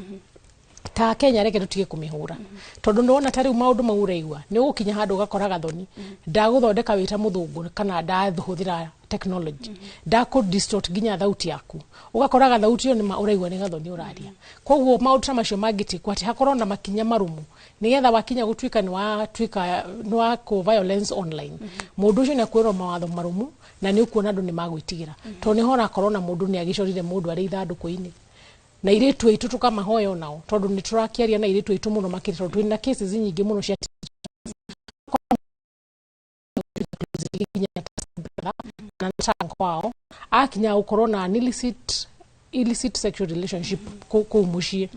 ta Kenya reke tũtige kũmĩhũra, tondũ nĩwona ta rĩu maũndũ mau ũraigua nĩ ũgũkinya handũ ũgakora gathoni ndagũthondeka wĩ ta mũthũngũ kana ndahũthĩra technology ndakũ distort nginya thauti yaku, ũgakoraga thauti ĩyo nĩma ũraigua nĩ gathoni ũraria. Koguo maũndũ ta macio mangĩtĩkwo atĩ hakorwo na makinya marũmu, nĩgetha wakinya gũtuĩka nĩ watuĩka nĩ wa kũ violence online, mũndũ ũcio nĩ akwĩrwo mawatho marũmu na nĩ ũkuona andũ nĩ magwĩtigĩra, tondũ nĩho ũrakorwo na mũndũ nĩ agĩcorire mũndũ arĩ ithandũkũ-inĩ. Na airĩtu aitũ tũkamahoya onao, tondũ nĩ tũrakĩaria na airĩtu aitũ mũno makĩria, tondũ twĩna cases nyingĩ mũno cia nginya na kwao akinya gũkorwo na an illicit sexual relationship kũu mũciĩ,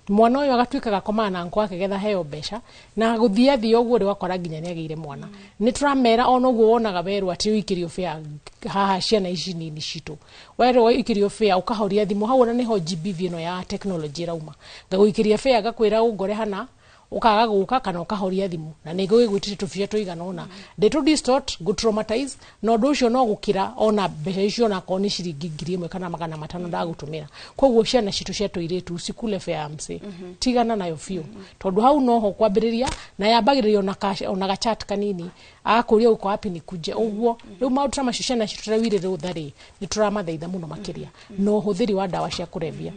mwana ũyũ agatuĩka gakomaga na uncle wake getha heo mbeca, na gũthiĩ athiĩ ũguo rĩ, wakora nginya nĩ agĩire mwana. Nĩ tũramera ona ũguo wonaga werwo atĩ ũikĩrio bĩa haha, ciana ici nini citũ, werwo ũikĩrio bĩa ũkahoria thimũ hau, ona nĩho GBV ĩno ya technology ĩrauma. Ngagũikĩria bĩa, ngakwĩra ũngore hana, ũkaga gũka kana ũkahoria thimũ, na nĩ ngũgĩgwĩtĩtie tũbia tũigana ũna, ndĩtũ distort, ngũ traumatize, na ũndũ ũcio no gũkĩra ona mbeca icio, onakorwo nĩ ciringi 1,000 kana 500 ndagũtũmĩra. Koguo ciana citũ cia tũirĩtu cikule bĩa mse, tigana nayo biũ, tondũ hau noho kwambĩrĩria na yambagĩrĩria ona gachat kanini, agakũria uko wapi nikuje, ũguo. Rĩu maũndũ ta macio, ciana citũ rĩu irĩ rũtha rĩ, nĩ tũramathaitha mũno makĩria. Na ũhũthĩri wa ndawa cia kũrebia,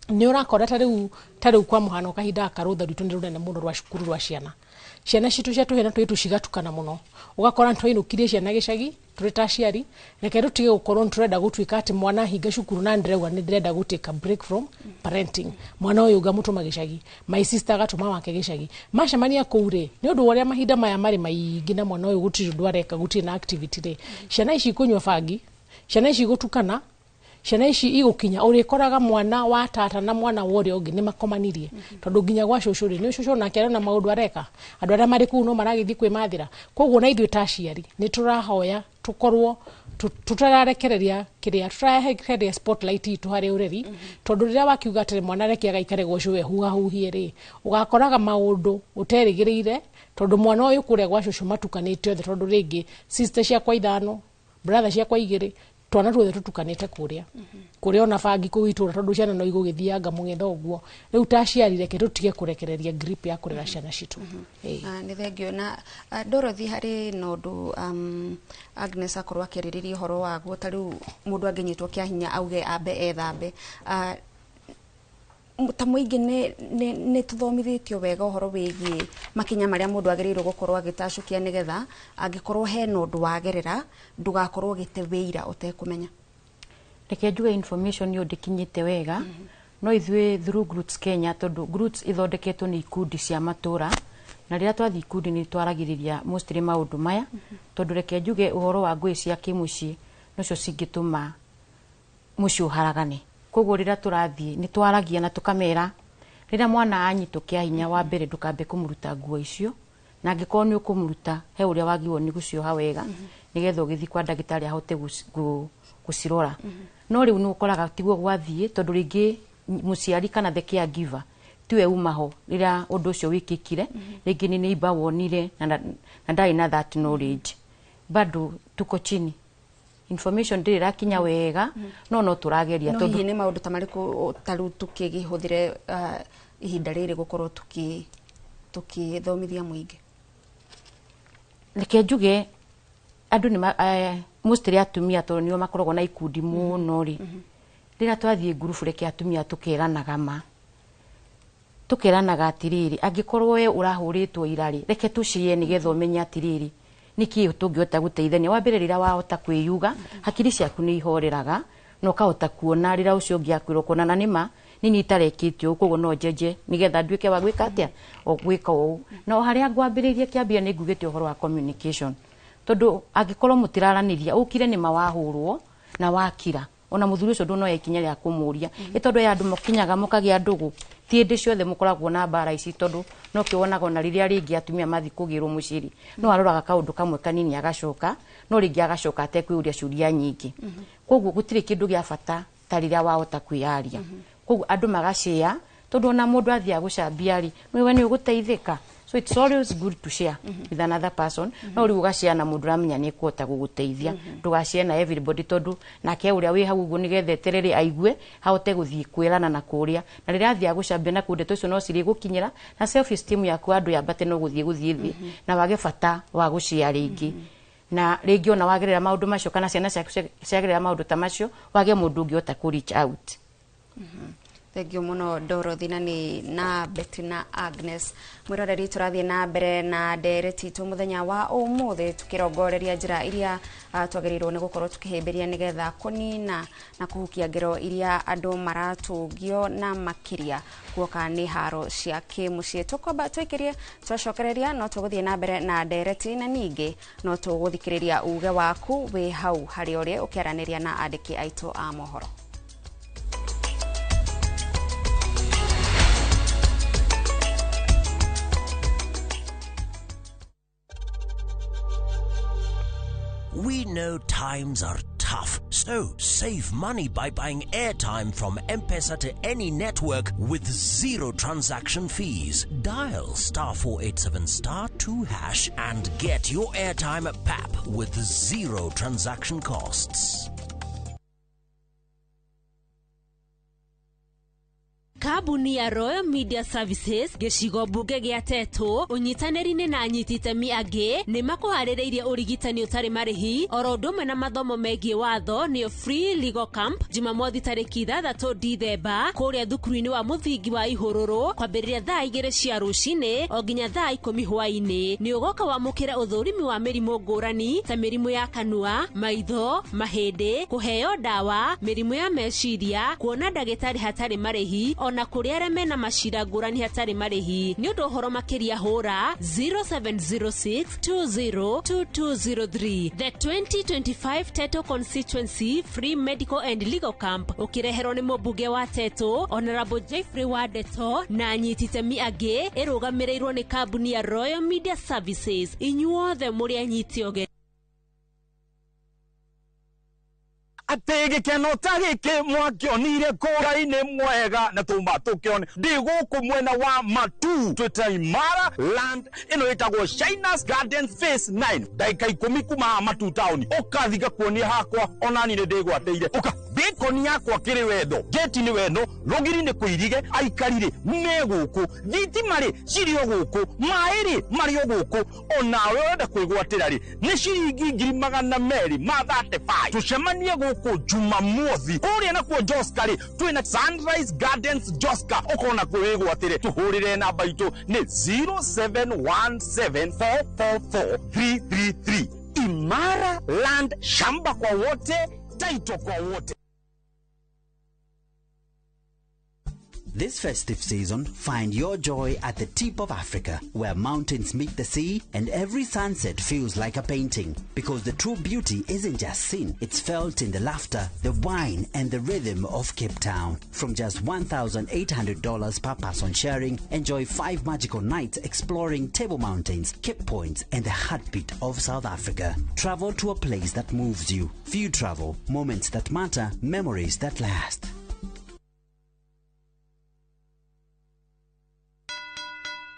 nĩ ũrakora ta rĩu kwa mũhano kahinda gaka rũtha rwitũ nĩ rũnene mũno rwa cukuru rwa ciana citũ cia tũhĩ na tũirĩtu cigatukana mũno, ũgakora nĩtwainũkirie ciana gĩcagi tũrĩ ta aciari. Reke tũtige gũkorwo nĩtũrenda gũtuĩka atĩ mwana ahinga cukuru na ndĩrauga nĩ ndĩrenda gũ take a break from parenting, mwana ũyũ ngamũtũma gĩcagi, my sister agatũma wake gĩcagi, macemania kũu rĩ, nĩ ũndũ wa ũrĩa mahinda maya marĩ maingĩ na mwana ũyũ gũtirĩ ũndũ areka, gũtirĩ na activity rĩ, ciana ici ikũnyua bangi, ciana ici igũtukana, ciana ici igũkinya ũrĩkoraga mwana wa tata na mwana wa ũrĩa ũngĩ nĩ makomanirie, tondũ nginya gwa cũcũ rĩ, nĩ cũcũ nake arona maũndũ areka, andũ arĩa marĩ kũu no maragĩthiĩ kwĩmathĩra. Koguo na ithuĩ ta aciari nĩ tũrahoya tũkorwo tũtararekereria kĩrĩa tũrarekereria spotlight itũ harĩ ũreri, tondũ rĩrĩa wakiuga atĩrĩ mwana reke agaikare gwa cũwe huhahuhie rĩ, ũgakoraga maũndũ ũterĩgĩrĩire, tondũ mwana ũyũ kũrĩa gwa cũcũ matukanĩte othe, tondũ rĩngĩ sister ciakwa ithano, brother ciakwa igĩrĩ, twana tuothe tũtukanĩte kũrĩa kũrĩa, ona bangi kũu itũra, tondũ ciana no igũgĩthianga mũng'etho ũguo. Rĩu ta aciari reke tũtige kũrekereria grip ya kũrera ciana citũ. Ĩĩ. Nĩ thengio na Dorothy harĩ na ũndũ Agnes akorwo akĩarĩrĩria ũhoro waguo, ta rĩu mũndũ angĩnyitwo kĩa hinya auge ambe ethambe. Ta mũingĩ nĩ tũthomithĩtio wega ũhoro wĩgiĩ makinya marĩa mũndũ agĩrĩirwo gũkorwo agĩtacũkia, nĩgetha angĩkorwo hena ũndũ wagerera ndũgakorwo ũgĩte wĩira ũtekũmenya? Reke njuge information ĩyo ndĩkinyĩte wega, no ithuĩ through Groots Kenya, tondũ Groots ithondeketwo nĩ ikundi cia matũra, na rĩrĩa twathiĩ ikundi nĩ twaragĩrĩria mostly maũndũ maya, tondũ reke njuge ũhoro wa ngũĩ cia kĩmũciĩ nocio cingĩtũma mũciĩ ũharagane. Koguo rĩrĩa tũrathiĩ nĩ twaragia na tũkamera rĩrĩa mwana anyitwo kĩa hinya, wa mbere ndũkambe kũmũruta nguo icio, na angĩkorwo nĩ ũkũmũruta he ũrĩa wagĩrĩirwo nĩ gũcioha wega, nĩgetha ũgĩthiĩ kwa ndagĩtarĩ ahote gũcirora. No rĩu nĩ ũkoraga tiguo gwathiĩ, tondũ rĩngĩ mũciari kana the caregiver tiwe uma ho rĩrĩa ũndũ ũcio wĩkĩkire, rĩngĩ nĩ neighbor wonire na ndarĩ na that knowledge. Bado tuko chini, information ndĩrĩ ĩrakinya wega, no tũrageria. No tondũ hihi nĩ maũndũ ta marĩkũ ta rĩu tũkĩgĩhũthĩre ihinda rĩrĩ gũkorwo Tukithomithia muingi. Reke njuge andu ni mostly atumia tondu nio makoragwo na ikundi muno ri. Rĩrĩa twathiĩ ngurubu reke atumia tukeranaga ma. Tukeranaga atiriri angĩkorwo we ũrahũrĩtwo irarĩ reke tũcie nĩgetha ũmenye atiriri nĩkĩ tũngĩhota gũteithania. Wa mbere rĩrĩa wahota kwĩyuga hakiri ciaku nĩ ihoreraga na ũkahota kuona rĩrĩa ũcio ũngĩ akwĩrwo kuona na nĩma nini itarekĩtio ũũ koguo no njenje nĩgetha nduĩke wa gwĩka atĩa o gwĩka ũũ. Na o harĩa ngwambĩrĩirie kĩambia nĩ ngugĩte ũhoro wa communication tondũ angĩkorwo mũtiraranĩria ũkire nĩma wahũrwo na wakira ona muthuri ucio ndunoya ikinya rĩa kũmũria ĩ tondũ ya andũ mũkinyaga mũkagĩa ndũgũ ti hĩndĩ ciothe mũkoragwo na mbara ici tondũ no kĩwonaga ona rĩrĩa rĩngĩ atumia mathiĩ kũgĩrwo mũciĩ no aroraga kaũndũ kamwe kanini agacoka no rĩngĩ agacoka atekwĩyũria ciũria nyingĩ. Koguo gũtirĩ kĩndũ gĩa bata ta rĩrĩa wahota kwĩyaria. Koguo andũ magacĩa tondũ ona mũndũ athiaga gũcambia rĩ nĩwe nĩ ũgũteithĩka. So it's always good to share with another person. No riu ugashare na mundu uramenya ni kuhota guguteithia. Ndugashare na everybody tondu nake uria wi hau uguo nigetha eterere aigue ahote guthii kwirana na kuria na riria athia gucambia na kundeto icio no ciri gukinyira na self esteem yaku andu yambate no guthii guthii thi na wage bata wa gushare ringi. Na ringi ona wagerera maundu macio kana ciana ciaku ciagerera maundu ta macio wage mundu ungihota ku reach out. Thank you muno Dorothy na ni na Betty na Agnes. Mwiroreri turathie na mbere na ndereti tu muthenya wa umuthi tukirongoreria njira iria twagiriirwo ni gukorwo tukihimbiria nigetha kunina na kuhukia ngero iria andu maratungio na makiria kuoka ni haro cia kimucii. Tukwamba twikirie twacokereria no tuguthie na mbere na ndereti na ningi no tuguthikiriria uge waku wi hau hari uri ukiaraniria na andiki aitu a mohoro. We know times are tough, so save money by buying airtime from M-Pesa to any network with zero transaction fees. Dial *487*2# and get your airtime at PAP with zero transaction costs. Kambuni ya Royal Media Services gĩcigo mbunge gĩa Tetu ũnyitanĩri-inĩ na anyiti itemi angĩ nĩ makũharĩrĩirie ũrigitani ũtarĩ marĩhi oro ũndũ ũmwe na mathomo megiĩ watho nĩyo Free Legal Camp Jumamothi tarĩki 6 Dithemba kũrĩa thukuru-inĩ wa mũthingi wa Ihũrũrũ kwambĩrĩria thaa 2 cia rũcinĩ o nginya thaa 10 hwaĩ-inĩ. Nĩ ũgoka wamũkĩre ũthũrimi wa mĩrimũ ngũrani ta mĩrimũ ya kanua, maitho, mahĩndĩ, kũheo ndawa, mĩrimũ ya meciria, kuona ndagĩtarĩ hatarĩ marĩhi ona kũrĩa arĩa mena macira ngũrani hatarĩ marĩhi. Nĩ ũndũ ũhoro makĩria hũra 0706202203. The 2025 Tetu Constituency Free Medical and Legal Camp ũkĩreherwo nĩ mũmbunge wa Tetu Honorable Jeffrey Wadeto na anyiti itemi angĩ ĩrũgamĩrĩirwo nĩ kambuni ya Royal Media Services. Inyuothe mũrĩ anyiti ũgeni. Atĩ gĩkeno ta gĩkĩ mwakĩonire kũra-inĩ mwega na tuma tũkĩone ndĩ gũkũ mwena wa Matu twĩta Imara Land ĩno ĩtagwo Shinas Gardens Phase 9 ndagĩka 10 kuma Matu town ũkathi ngakuonia hakwa onani nĩ ndĩgwatĩire ũka bikoni yakwa kĩrĩ wendo gate nĩ wendo rũgiri nĩ kũirige aikari rĩ me gũkũ thitima rĩ cirĩ o gũkũ maĩ rĩ marĩ o gũkũ onawe ũrenda kwĩgwatĩra rĩ nĩ ciringi 235 tũcemanie gũkũ Jumamothi kũrĩa nakuo Joska rĩ twĩna Sunrise Gardens Joska ũkona kwĩgwatĩre tũhũrĩre namba itũ nĩ 0717444333. Imara Land, shamba kwa wote, title kwa wote. This festive season, find your joy at the tip of Africa, where mountains meet the sea and every sunset feels like a painting. Because the true beauty isn't just seen, it's felt in the laughter, the wine, and the rhythm of Cape Town. From just $1,800 per person sharing, enjoy 5 magical nights exploring Table Mountains, Cape Points, and the heartbeat of South Africa. Travel to a place that moves you. Few travel, moments that matter, memories that last.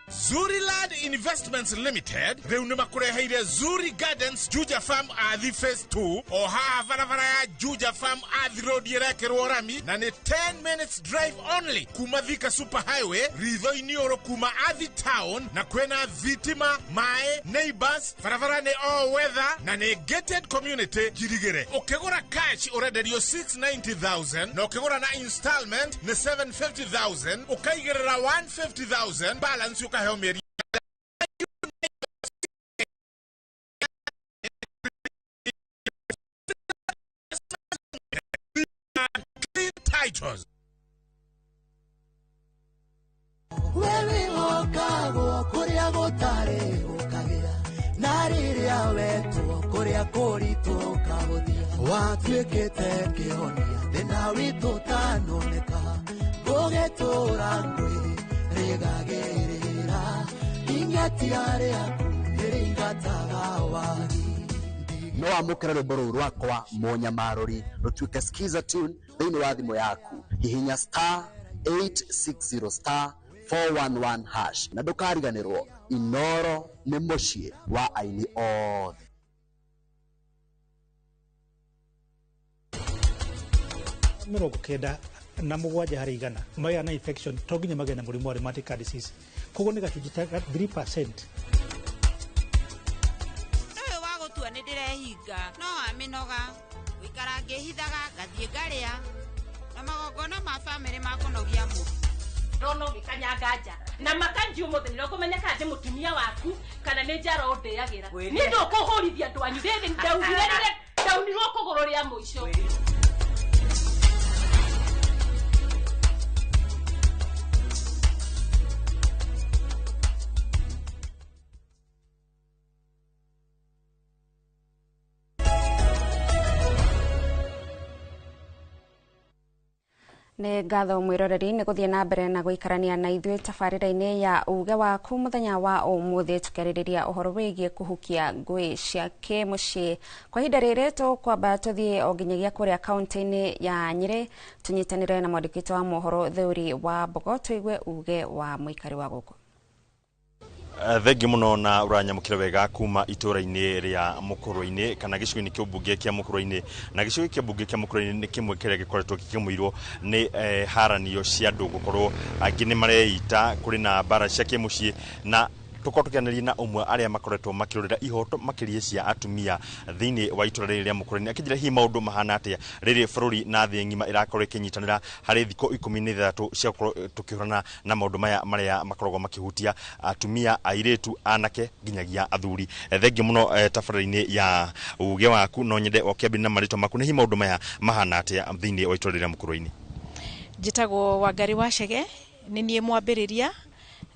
Zuriland Investments Limited rĩu nĩ makũreheire Zuri Gardens Juja Farm Athi Phase 2 o haha barabara ya Juja Farm Athi Road ĩrekĩrwo rami na nĩ 10 minutes drive only kuma Thika Super Highway ritho-inĩ ũrũ kuma Athi Town, na kwĩna thitima, maĩ, neighbors, barabara nĩ all weather na nĩ gated community. Njirigĩre ũkĩgũra cash ũrenderio 690,000 na ũkĩgũra na installment nĩ 750,000, ũkaigĩrĩra 150,000, balance ũkaheo mĩeri. Clean titles. Wewe kũrĩa gũtarĩ gũkagĩa, na rĩrĩa wetwo kũrĩa kũritũ ũkahũthia, watuĩkĩte kĩhonia thĩna witũ ũtanoneka, gũgĩtũra ngwĩ rĩgagĩrĩra ing'etia rĩaku nĩrĩingataga wagi. No amũkĩre rwĩmbo rũu rwakwa mũnyamarũri rũtuĩke skiza tune thĩinĩ wa thimũ yaku. Hihinya star 860 star 411 hash na ndũkariganĩrwo, Inoro nĩ mũciĩ wa aini othe. 97 harĩ igana magĩa na infection to nginya magĩe na mũrimũ wa rheumatic heart disease, koguo nĩ gacunjĩ ta 3%. Ũyũ wa gũtua nĩ ndĩrehinga no wa mĩnoga gũikara ngĩhithaga ngathiĩ ngarĩa na magongona ma bamĩrĩ makũnogia mũno. Ndona ũgĩkanyanga nja na makanji ũmũthĩ nĩrĩo kana ndĩ mũtumia waku kana nĩ njara ũndĩagĩra. Niĩ ndũkũhũrithia andũ anyu rĩrĩ ndaugire rĩrĩa ndaunirwo kũgũrũ rĩa mũico. Nĩ ngatho mwĩroreri nĩ gũthiĩ na mbere na gũikarania na ithuĩ tabarĩra-inĩ ya uge waku mũthenya wa ũmũthĩ, tũkĩarĩrĩria ũhoro wĩgiĩ kũhukia ngũĩ cia kĩmũciĩ. Kwa ihinda rĩrĩ tũkwamba tũthiĩ o nginyagia kũrĩa kaũntĩ-inĩ ya Nyĩrĩ tũnyitanĩre na mwandĩki witũ wa mohoro Theuri wa Mbogo tũigue uge wa mũikari wa gũkũ. Thengi muno na uranyamukira wega kuma itura-inĩ rĩa Mũkũrwe-inĩ kana gĩcigo-inĩ kĩa mbunge kĩa Mũkũrwe-inĩ, na gĩcigo kĩa mbunge kĩa Mũkũrwe-inĩ nĩ kĩmwe kĩrĩa gĩkoretwo gĩkĩmũirwo nĩ haranio cia andũ gũkorwo angĩ nĩ mareita, kũrĩ na mbara cia kĩmũciĩ, na tũkorwo tũkĩanĩria na ũmwe arĩa makoretwo makĩrũrĩra ihoto makĩria cia atumia thĩinĩ wa itũra rĩrĩ rĩa Mũkũrwe-inĩ, akĩnjĩra hihi maũndũ mahana atĩa rĩrĩ bũrũri na thĩ ng'ima ĩrakorwo ĩkĩnyitanĩra harĩ thikũ 13 cia gũkorwo tũkĩhũrana na maũndũ maya marĩa makoragwo makĩhutia atumia, airĩtu, anake nginyagia athuri. Thengiũ mũno tabarĩra-inĩ ya uge waku, no nyende ũkĩambĩrĩria na marĩtwa maku na hihi maũndũ maya mahana atĩa thĩinĩ wa itũra rĩrĩ rĩa Mũkũrwe-inĩ. Njĩtagwo Wangari wa Chege, nĩ niĩ mwambĩrĩria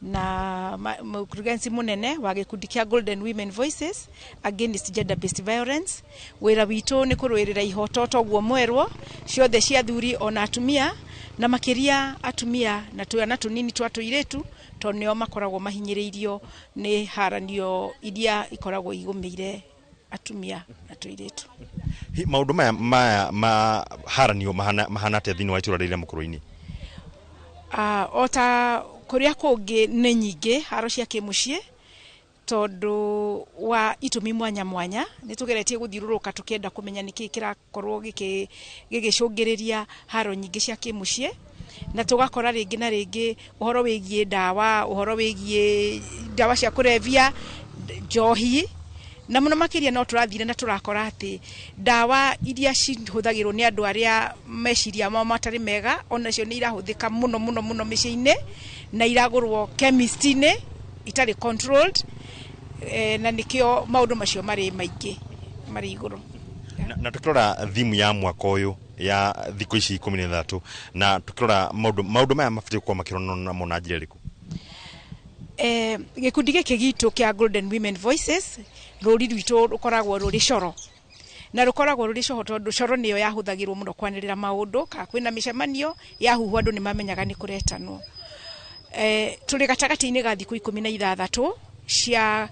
na mkurugenzi munene wa gĩkundi kĩa Golden Women Voices Against Gender Based Violence. Wĩra witũ nĩ kũrũĩrĩra ihoto toguo mwerwo ciothe cia athuri ona atumia, na makĩria atumia na twana tũnini twa tũirĩtu tondũ nĩo makoragwo mahinyĩrĩirio nĩ haranio iria ikoragwo igũmĩire atumia na tũirĩtu. Maũndũ maya ma haranio mahana atĩa thĩinĩ wa itũra rĩrĩ rĩa Mũkũrwe-inĩ? O ta kũrĩa kũngĩ nĩ nyingĩ haro cia kĩmũciĩ tondũ wa itũmi mwanya mwanya. Nĩ tũgeretie gũthiũrũrũka tũkĩenda kũmenya nĩkĩĩ kĩrakorwo gĩgĩcũngĩrĩria haro nyingĩ cia kĩmũciĩ, na tũgakora rĩngĩ na rĩngĩ ũhoro wĩgiĩ ndawa, ũhoro wĩgiĩ ndawa cia kũrebia, njohi, na mũno makĩria no tũrathire na tũrakora atĩ ndawa iria cihũthagĩrwo nĩ andũ arĩa meciria mao matarĩ mega onacio nĩ irahũthĩka mũno mũno mũno mĩciĩ-inĩ na iragũrwo chemist-inĩ itarĩ controlled, na nĩkĩo maũndũ macio marĩ maingĩ marĩ igũrũ. Na tũkĩrora thimu ya mwaka ũyũ ya thikũ ici 13 na tũkĩrora maũndũ maya mabatiĩ gũkorwo makĩrorwo namo na njĩra ĩrĩkũ? Gĩkundi gĩkĩ gitũ kĩa Golden Women Voices rũri rwitũ rũkoragwo rũrĩ coro, na rũkoragwo rũrĩ coro tondũ coro nĩyo yahũthagĩrwo mũno kwanĩrĩra maũndũ, kana kwĩna mĩcemanio yahuhwo andũ nĩ mamenyaga nĩ kũretanwo. Tũrĩ gatagatĩ-inĩ ga thikũ 16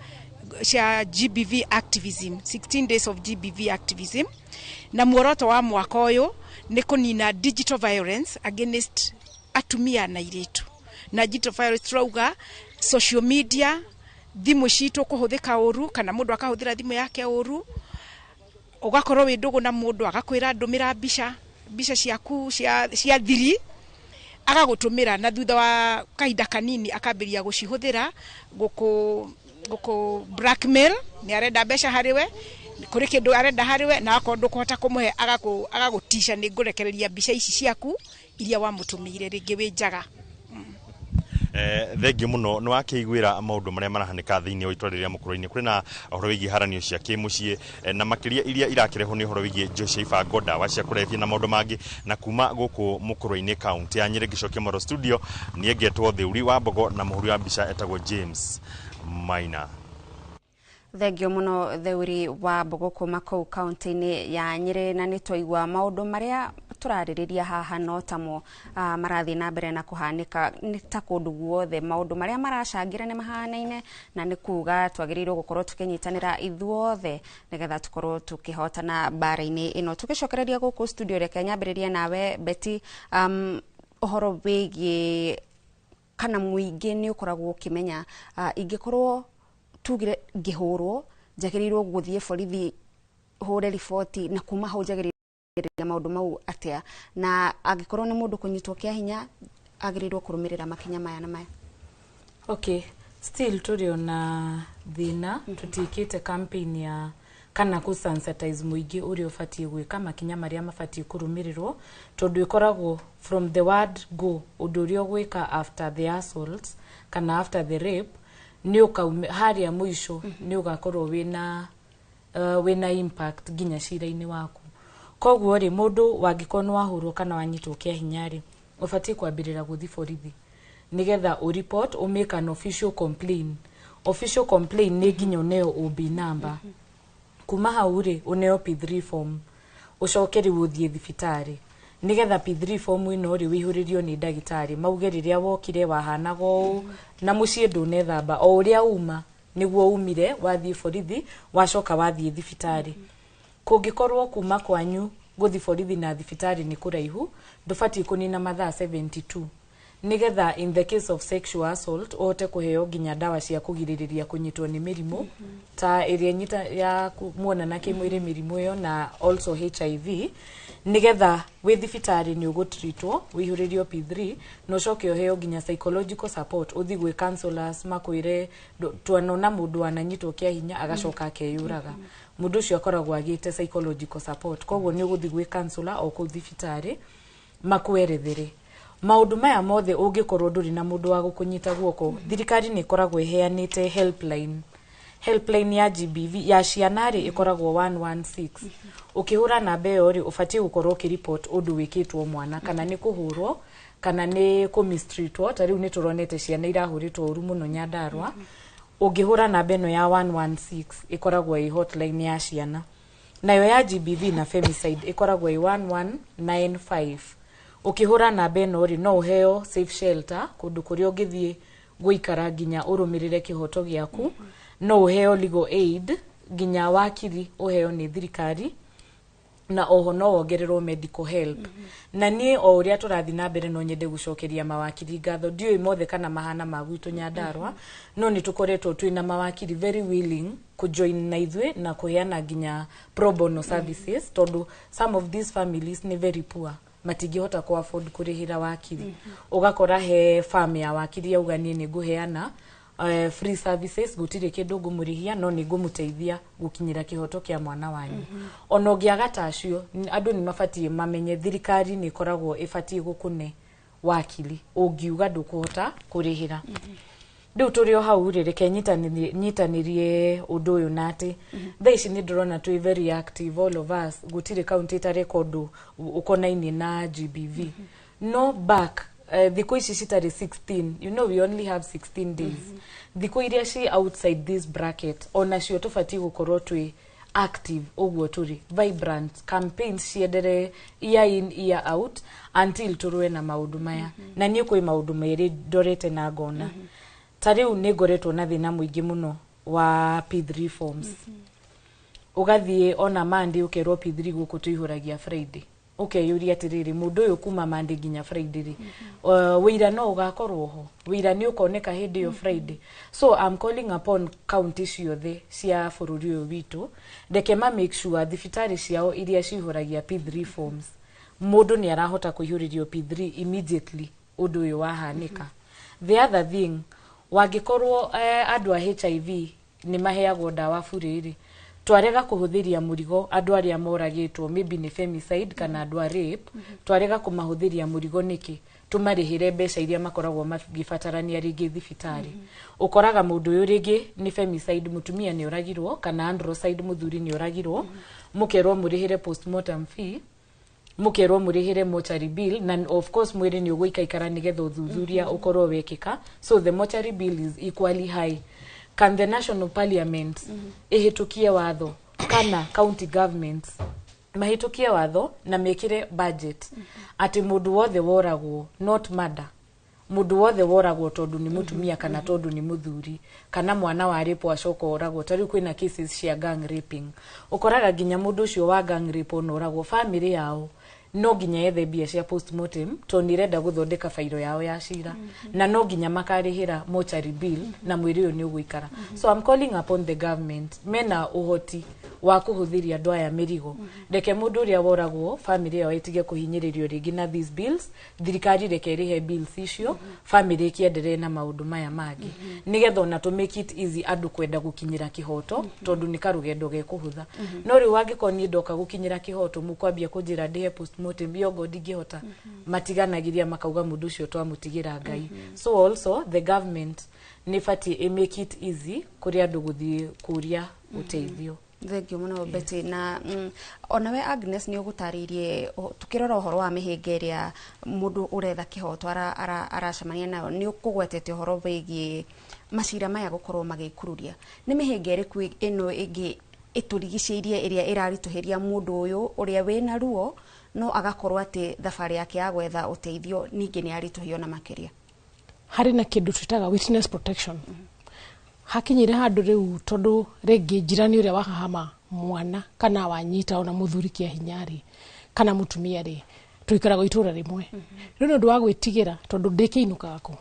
cia GBV activism, 16 days of GBV activism, na muoroto wa mwaka ũyũ nĩ kũnina digital violence against atumia na airĩtu. Na digital violence turauga social media, Thimũ citũ kũhũthĩka ũru, kana mũndũ akahũthĩra thimũ yake ũru, ũgakorwo wĩ ndũgũ na mũndũ, agakwĩra, "Ndũmĩra mbica ciaku cia thiri," agagũtũmĩra, na thutha wa kahinda kanini akambĩrĩria gũcihũthĩra gũkũ blackmail. Nĩ arenda mbeca harĩ we, kũrĩ kĩndũ arenda harĩ we, na akorwo ndũkũhota kũmũhe, agagũtica, "Nĩ ngũrekereria mbica ici ciaku iria wamũtũmĩire rĩngĩ wĩ njaga." Thengiũ mũno. Nĩ wakĩiguĩra maũndũ marĩa marahanĩka thĩinĩ wa itũra rĩrĩa Mũkũrũ-inĩ. Kũrĩ na ũhoro wĩgiĩ haranio cia kĩmũciĩ, na makĩria iria irakĩrehwo nĩ ũhoro wĩgiĩ njohi cia ibango, ndawa cia kũrebia na maũndũ mangĩ. Na kuma gũkũ Mũkũrũ-inĩ, kaunti ya Nyĩrĩ, ngĩcokia Moro studio, niĩ ngetwo Thĩuri wa Mbogo, na mũhũri wa mbica etagwo James Maina. Thengio muno, Theuri wa Mbogo, kuma kũu kaunti-inĩ ya Nyĩrĩ. Na nĩ twaigua maũndũ marĩa tũrarĩrĩria haha no tamo marathiĩ na mbere na kũhanĩka nĩ ta kũndũ guothe. Maũndũ marĩa maracangĩra nĩ mahanaine, na nĩ kuga twagĩrĩirwo gũkorwo tũkĩnyitanĩra ithuothe nĩgetha tũkorwo tũkĩhotana mbara-inĩ ĩno. Tũgĩcokereria gũkũ studio, reke nyambĩrĩrie nawe, Betty, ũhoro wĩgiĩ kana mũingĩ nĩ ũkoragwo ũkĩmenya, ingĩkorwo tugire ngĩhũrwo, njagĩrĩirwo gũthiĩ borithi hũre riboti, na kuma hau njagĩrĩirwo maũndũ mau atĩa? Na angĩkorwo nĩ mũndũ kũnyitwo kĩa hinya, agĩrĩirwo kũrũmĩrĩra makinya maya na maya? Okay, still tũrĩ ona thĩna, tũtiĩkĩte campaign ya kana kũ sensitize mũingĩ ũrĩa ũbatiĩ gwĩka, makinya marĩa mabatiĩ kũrũmĩrĩrwo, tondũ ĩkoragwo from the word go, ũndũ ũrĩa ũgwĩka after the assault kana after the rape nĩ ũkaume harĩa mũico, nĩ ũgakorwo wĩna impact nginya cira-inĩ waku. Koguo rĩ, mũndũ wangĩkorwo nĩ wahũrwo kana wanyitwo kĩa hinya rĩ, ũbatiĩ kwambĩrĩra gũthiĩ borithi nĩgetha ũ report, ũ make an official complaint. Official complaint nĩ nginya ũneo OB number. Kuma hau rĩ, ũneo P3 form, ũcoke rĩu ũthiĩ thibitarĩ nĩgetha P3 form ĩno rĩ, wĩihũrĩrio nĩ ndagĩtarĩ, mauge rĩrĩa wokire wahanaga ũũ, na mũciĩ ndũnethamba, o ũrĩa uma nĩguo umire wathiĩ borithi, wacoka wathiĩ thibitarĩ. Kũngĩkorwo kuma kwanyu gũthiĩ borithi na thibitarĩ nĩ kũraihu, ndũbatiĩ kũnina mathaa 72, nĩgetha in the case of sexual assault ũhote kũheo nginya ndawa cia kũgirĩrĩria kũnyitwo nĩ mĩrimũ ta ĩrĩa nyita ya muonana kĩmwĩrĩ, mĩrimũ ĩyo na also HIV, nĩgetha wĩ thibitarĩ nĩ ũgũtreatwo, wĩihũrĩrio P3, na ũcoke ũheo nginya psychological support, ũthiĩ gwĩ counselors makwĩre. Twanona mũndũ wananyitwo kĩa hinya agacoka akeyũraga, mũndũ ũcio akoragwo agĩte psychological support. Koguo nĩ ũgũthiĩ gwĩ counselor o kũu thibitarĩ makwerethere maũndũ maya mothe. Ũngĩkorwo ndũrĩ na mũndũ wa gũkũnyita guoko, thirikari nĩ ĩkoragwo ĩheanĩte helpline. Helpline ya GBV ya ciana rĩ, ĩkoragwo 116. Ũkĩhũra namba ĩyo rĩ, ũbatiĩ gũkorwo ũkĩripot ũndũ wĩkĩtwo mwana, kana nĩ kũhũrwo kana nĩ kũmistreatwo. Ta rĩu nĩ tũronete ciana irahũrĩtwo ũru mũno Nyandarũa. Ũngĩhũra namba ĩno ya 116, ĩkoragwo ĩ hotline ya ciana. Nayo ya GBV na femicide ĩkoragwo ĩ 1195. Ũkĩhũra namba ĩno rĩ, no ũheo safe shelter, kũndũ kũrĩa ũngĩthiĩ gũikara nginya ũrũmĩrĩre kĩhoto gĩaku. No ũheo legal aid, nginya wakiri ũheo nĩ thirikari, na oho no wongererwo medical help. Na niĩ o ũrĩa tũrathiĩ na mbere, no nyende gũcokeria mawakiri ngatho. Ndiũĩ mothe kana mahana ma gwitũ Nyandarũa, no nĩ tũkoretwo twĩna mawakiri very willing kũjoin na ithuĩ na kũheana nginya pro bono services, tondũ some of these families nĩ very poor, matingĩhota ku afford kũrĩhĩra wakiri. Ũgakora he farm ya wakiri yauga, "Niĩ nĩ ngũheana free services, gũtirĩ kĩndũ ngũmũrĩhia, no nĩ ngũmũteithia gũkinyĩra kĩhoto kĩa mwana wanyu." Ona ũngĩaga ta acio, andũ nĩ mabatiĩ mamenye thirikari nĩ ĩkoragwo ĩbatiĩ gũkũne wakiri ũngiuga ndũkũhota kũrĩhĩra. Rĩu tũrĩ o hau rĩ, reke nyitanĩrie ũndũ ũyũ na atĩ thaa ici nĩ ndĩrona twĩ very active, all of us. Gũtirĩ kaunti ĩtareka ũndũ ũkonainie na GBV. No back thikũ ici citarĩ 16, you know we only have 16 days, thikũ iria ci outside this bracket onacio tũbatiĩ gũkorwo twĩ active ũguo, tũrĩ vibrant, campaigns cienderee year in, year out, until tũrũe na maũndũ maya. Na niĩ kwĩ maũndũ merĩ ndorete na ngona ta rĩu nĩ ngoretwo na thĩna mũingĩ mũno wa P3 forms. Ũgathiĩ ona Monday, ũkerwo P3 gũkũ tũihũragia Friday. Ũkeyũria atĩrĩrĩ, mũndũ ũyũ kuma Monday nginya Friday rĩ, wĩira no ũgakorwo ho, wĩira nĩ ũkoneka hĩndĩ ĩyo Friday. So I'm calling upon county ciothe cia bũrũri ũyũ witũ, reke ma make sure thibitarĩ ciao iria cihũragia P3 forms, mũndũ nĩ arahota kũihũrĩrio P3 immediately ũndũ ũyũ wahanĩka. The other thing, wangĩkorwo andũ a HIV nĩ maheagwo ndawa burĩ rĩ, twarega kũhũthĩria mũrigo andũ arĩa moragĩtwo, maybe nĩ femicide kana andũ a rape, twarega kũmahũthĩria mũrigo nĩkĩ? Tũmarĩhĩre mbeca iria makoragwo magĩbatarania rĩngĩ thibitarĩ. Ũkoraga mũndũ ũyũ rĩngĩ nĩ femicide, mũtumia nĩ oragirwo, kana androcide, mũthuri nĩ oragirwo, mũkerwo mũrĩhĩre postmortem fee, mũkerwo mũrĩhĩre mortuary bill, na of course mwĩrĩ nĩ ũgũikaikara nĩgetha ũthuthuria ũkorwo wekĩka, so the mortuary bill is equally high. Can the national parliament ĩhĩtũkie watho kana county governments mahĩtũkie watho na mekĩre budget atĩ mũndũ wothe woragwo, not murder, mũndũ wothe woragwo tondũ nĩ mũtumia kana tondũ nĩ mũthuri kana mwana wa rape acoka oragwo, ta rĩu kwĩna cases cia gang raping, ũkoraga nginya mũndũ ũcio wa gang rape ona oragwo, family yao no nginya yethe mbia cia postmortem tondũ nĩ ĩrenda gũthondeka bairo yao ya cira, na no nginya makarĩhĩra mortuary bill na mwĩrĩ ũyũ nĩ ũgũikara. So I'm calling upon the government, mena ũhoti wa kũhũthĩria andũ aya mĩrigo, reke mũndũ ũrĩa woragwo family yao ĩtige kũhinyĩrĩrio rĩngĩ na these bills. Thirikari reke ĩrĩhe bills icio, family ĩkĩenderee na maũndũ maya mangĩ, nĩgetha ona to make it easy andũ kwenda gũkinyĩra kĩhoto, tondũ nĩ karũgendo gekũhũtha. No rĩu angĩkorwo niĩ ndoka gũkinyĩra kĩhoto mũkwambia kũnjĩra ndĩhe postmortem iongo ndingĩhota, matiganagĩria makauga mũndũ ũcio twamũtigĩra Ngai. So also the government nĩ batiĩ ĩ make it easy kũrĩ andũ gũthiĩ kũria ũteithio. Thengio mũno, Betty. Na onawe Agnes, nĩ ũgũtarĩirie tukĩrora ũhoro wa mĩhĩnga ĩrĩa mũndũ ũretha kĩhoto aracemania nayo, nĩ ũkũgwetete ũhoro wĩgiĩ macira maya gũkorwo magĩkururia. Nĩ mĩhĩnga ĩrĩkũ ĩno ĩngĩ ĩtũrigicĩirie ĩrĩa ĩraritũhĩria mũndũ ũyũ ũrĩa wĩna ruo no agakorwo atĩ thabarĩ yake ya gwetha ũteithio ningĩ nĩ aritũhio na makĩria? Harĩ na kĩndũ twĩtaga witness protection. Hakinyire handũ rĩu tondũ rĩngĩ njirani ũrĩa wahahama mwana kana wanyita ona mũthuri kĩa hinya rĩ, kana mũtumia rĩ, tũikaraga itũra rĩmwe. Rĩu nĩ ũndũ wa gwĩtigĩra tondũ ndĩkĩinũkaga kũ,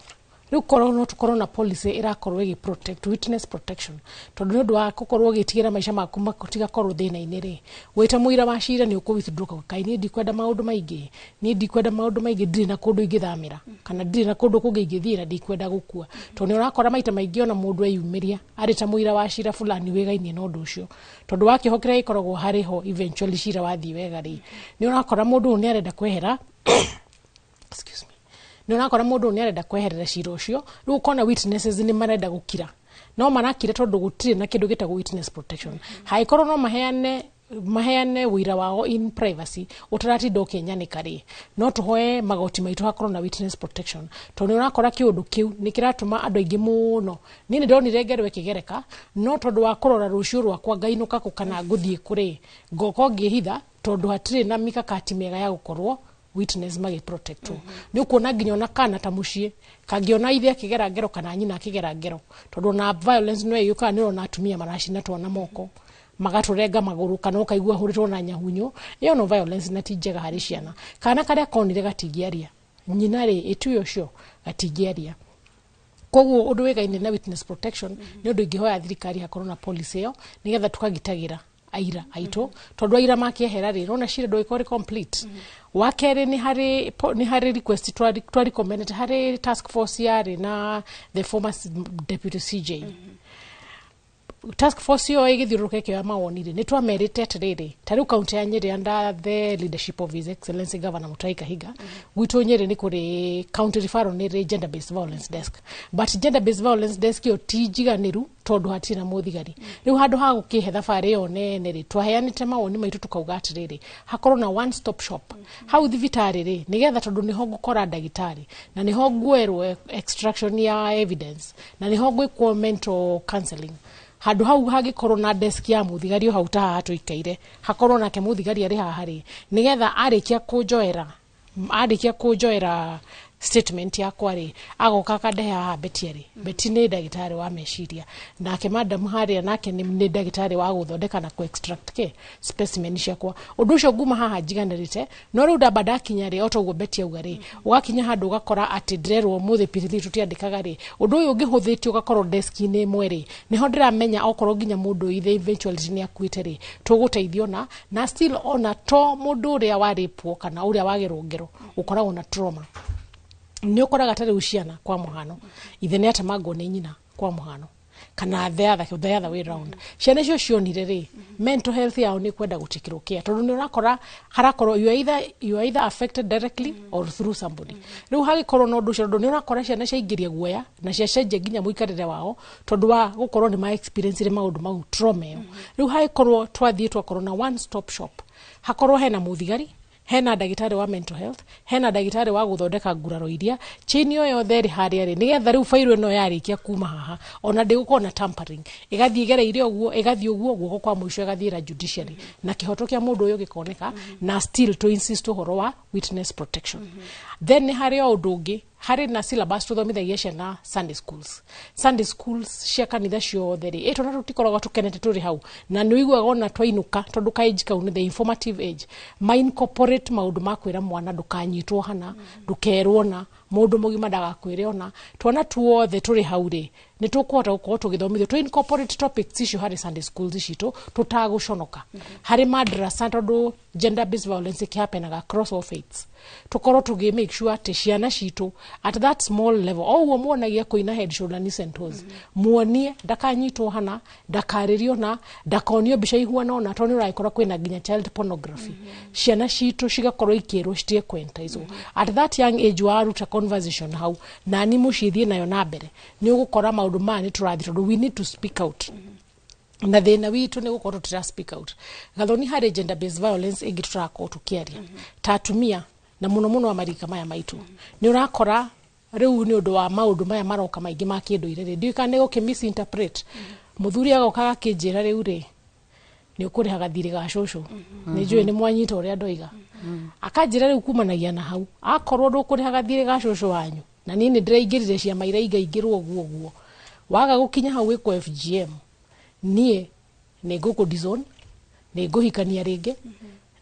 rĩu korwo no tũkorwo na policy ĩrakorwo ĩgĩ protect witness protection, tondũ nĩ ũndũ wa gũkorwo ũgĩtigĩra maica maku matigakorwo thĩna-inĩ rĩ, wĩta mũira wa cira nĩ ũkũ withdraw kaĩ niĩ ndikwenda maũndũ maingĩ, niĩ ndikwenda maũndũ maingĩ, ndirĩ na kũndũ ingĩthamĩra kana ndirĩ na kũndũ kũngĩ ingĩthiĩ na ndikwenda gũkua, tondũ nĩ ũrakora maita maingĩ ona mũndũ eyumĩria arĩ ta mũira wa cira fulani wĩgainie na ũndũ ũcio, tondũ wa kĩoho kĩrĩa gĩkoragwo harĩ ho eventually cira wathiĩ wega rĩ, nĩ ũrakora mũndũ ũyũ nĩ arenda kwehera, excuse me, nĩ ũrakora mũndũ ũyũ nĩ arenda kweherera cira ũcio. Rĩu ũkona witnesses nĩ marenda gũkira, no marakira tondũ gũtirĩ na kĩndũ gĩtagwo witness protection. Hangĩkorwo no maheane wĩira wao in privacy ũtaratinda ũkĩnyanĩka rĩ, no tũhoe magoti maitũ hakorwo na witness protection, tondũ nĩ ũrakora kĩũndũ kĩu nĩ kĩratũma andũ aingĩ mũno. Niĩ nĩ ndonire ngero ĩkĩgereka, no tondũ wa kũrora rũciũ rwakwa ngainũka kũ kana ngũthiĩ kũrĩ, ngoka ngĩhitha tondũ hatirĩ na mikakati mĩega ya gũkorwo witness magĩprotectwo. Nĩ ũkuona nginya ona kana ta mũciĩ kangĩona ithe akĩgera ngero kana nyina akĩgera ngero, tondũ ona violence no ĩyũkaga, nĩ ũrona atumia maracina twana moko, magatũrenga magũrũ, kana ũkaigua hũrĩtwo na nyahunyo, ĩyo no violence na ti njega harĩ ciana. Kana karĩa konire gatingĩaria nyina rĩ, ĩtuĩ ũcio gatingĩaria. Koguo ũndũ wĩgaine na witness protection nĩ ũndũ ingĩhoya thirikari hakorwo na policy ĩyo, nĩgetha tũkagitagĩra aira aitũ, tondũ aira makĩehera rĩ, rona cira ndũgĩkorwo rĩ complete. Wa kerĩ, nĩ harĩ request twa recommended harĩ task force yarĩ na the former deputy CJ. Task force ĩyo ĩgĩthiũrũrũka ĩkĩoya mawoni rĩ, nĩ twamerĩte atĩrĩrĩ, ta rĩu kaunti ya Nyĩrĩ under the leadership of His Excellency Governor Mutahi Kahiga, gwitũ Nyĩrĩ nĩ kũrĩ county referral, nĩ rĩ gender based violence desk, but gender based violence desk ĩyo ti njiganĩru tondũ hatirĩ na mũthigari. Rĩu handũ ha gũkĩhe thabarĩ ĩyo nene rĩ, twaheanĩte mawoni maitũ tukauga atĩrĩrĩ, hakorwo na one stop shop hau thibitarĩ rĩ, nĩgetha tondũ nĩho ngũkora ndagĩtarĩ na nĩho nguoerwo extraction ya evidence na nĩho gwĩkwo mental counseling. Handũ hau hangĩkorwo na desk ya mũthigari o hau ta haha tũikaire, hakorwo nake mũthigari arĩ haha rĩ, nĩgetha arĩkia kũnjoera Statement yakwa rĩ, agoka akandehe haha. Betia rĩ, Beti nĩ ndagĩtarĩ wa meciria, nake madam harĩa nake nĩ ndagĩtarĩ wa gũthondeka na kũ-extract kĩ specimen ciakwa. Ũndũ ũcio nguma haha njiganĩrĩte, no rĩu ndamba ndakinya rĩ, o ta ũguo Beti auga rĩ, ũgakinya handũ ũgakora atĩ ndĩrerwo ũmũthĩ P3 tũtiandĩkaga rĩ. Ũndũ ũyũ ũngĩhũthĩtio ũgakorwo desk-inĩ ĩmwe rĩ, nĩho ndĩramenya okorwo nginya mũndũ ithe eventually nĩ akuĩte rĩ, tũgũteithio na still ona to mũndũ ũrĩa warĩpwo kana ũrĩa wagerwo ngero ũkoragwo na trauma. Nĩ ũkoraga ta rĩu ciana, kwa mũhano, ithe nĩ atemangwo nĩ nyina, kwa mũhano, kana the other way round, ciana icio cionire rĩ, mental health yao nĩ kwenda gũtikĩrwo care, tondũ nĩ ũrakora harakorwo you are either affected directly or through somebody. Rĩu hagĩkorwo na ũndũ ũcio, tondũ nĩ ũrakora ciana ciaingĩria guoya na ciacenjia nginya mũikarĩre wao tondũ wa gũkorwo nĩ ma experience maũndũ mau, trauma ĩyo. Rĩu hagĩkorwo twathiĩ twakorwo na one stop shop, hakorwo hena mũthigari, hena ndagĩtarĩ wa mental health, hena ndagĩtarĩ wa gũthondeka nguraro iria chain ĩyo yothe ĩrĩ harĩa rĩ, nĩgetha rĩu bairũ ĩno yarĩkia kuma haha, ona ndĩgũkorwo na tampering, ĩgathiĩ ĩgereire ũguo, ĩgathiĩ ũguo, guoko kwa mũico ĩgathiĩra judiciary na kĩhoto kĩa mũndũ ũyũ gĩkoneka. Na still to insist ũhoro wa witness protection. Then nĩ harĩ o ũndũ ũngĩ, harĩ na syllabus tũthomithagia ciana Sunday schools, Sunday schools cia kanitha ciothe rĩ, ĩ twana tũtikoragwo tũkenete tũrĩ hau, na nĩ ũiguaga ona twainũka, tondũ ka age kau nĩ the informative age, ma incorporate maũndũ ma kwĩra mwana ndũkanyitwo hana, ndũkerwo na mũndũ mũgima ndagakwĩre ona. Twana tuothe tũrĩ hau rĩ, nĩ tũkũhota gũkorwo tũgĩthomithio tũ incorporate topics icio harĩ Sunday schools citũ tũtagũconoka, harĩ madrasa, tondũ gender based violence ĩkĩhapenaga across all faiths. Tũkorwo tũgĩ make sure atĩ ciana citũ at that small level, o ũguo muonagia kũina head, shoulder, knees and toes, muonie ndakanyitwo hana, ndakarĩrio na ndakonio mbica ihuana ona, tondũ nĩ ũragĩkora kwĩna nginya child pornography. Ciana citũ cigakorwo ikĩrwo citige kwentaizwo at that young age. Waruta conversation hau nani mũciĩ thiĩ nayo na mbere, nĩ ũgũkora maũndũ maya nĩ tũrathiĩ, tondũ we need to speak out, na thĩna witũ nĩ gũkorwo tũtira speak out. Gathoni, harĩ gender based violence ĩngĩ tũrakorwo tũkĩaria ta atumia, na mũno mũno a marika maya maitũ. Nĩ ũrakora rĩu nĩ ũndũ wa maũndũ maya maroka maingĩ ma kĩndũire rĩ, ndiũĩ kana nĩ gũkĩ misinterpret. Mũthuri agoka agakĩnjĩra rĩu rĩ, nĩ ũkũrĩha gathirĩ ga cũcũ. Nĩ njũĩ nĩ mwanyita ũrĩa ndoiga. Akanjĩra rĩu kumanagia na hau, akorwo ndũkũrĩha gathirĩ ga cũcũ wanyu, na niĩ nĩ ndĩraingĩrire ciama iraingaingĩrwo ũguo ũguo, waga gũkinya hau wĩkwo FGM, niĩ nĩ ngũkũ disown, nĩ ngũhikania rĩngĩ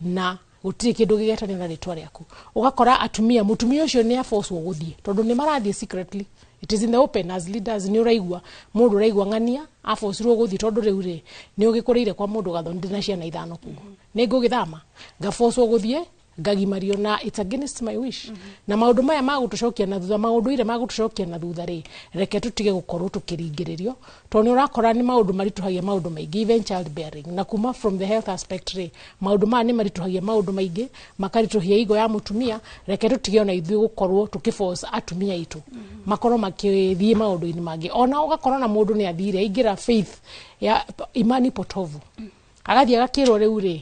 na gũtirĩ kĩndũ gĩgetanio na rĩtwa rĩaku. Ũgakora atumia, mũtumia ũcio nĩ abocwo gũthiĩ, tondũ nĩ marathiĩ secretly. It is in the open. As leaders, nĩ ũraigua mũndũ ũraigua ng'ania abocirwo gũthiĩ, tondũ rĩu rĩ, nĩ ũgĩkũrĩire kwa mũndũ gathoni, ndĩ na ciana ithano kuo, nĩ ngũgĩthama ngabocwo gũthiĩ ngagimario na it's against my wish. Na maũndũ maya magũtũcokia na thutha, maũndũ ire magũtũcokia na thutha rĩ, reke tũtige gũkorwo tũkĩringĩrĩrio, tondũ nĩ ũrakora nĩ maũndũ maritũhagia maũndũ maingĩ, even child bearing. Na kuma from the health aspect rĩ, maũndũ maya nĩ maritũhagia maũndũ maingĩ, makaritũhia igo ya mũtumia. Reke tũtige ona ithuĩ gũkorwo tũkĩforce atumia aitũ makorwo makĩthiĩ maũndũ-inĩ mangĩ. Ona ũgakora na mũndũ nĩ athire aingĩra faith ya imani potovu, agathiĩ agakĩrwo rĩu rĩ,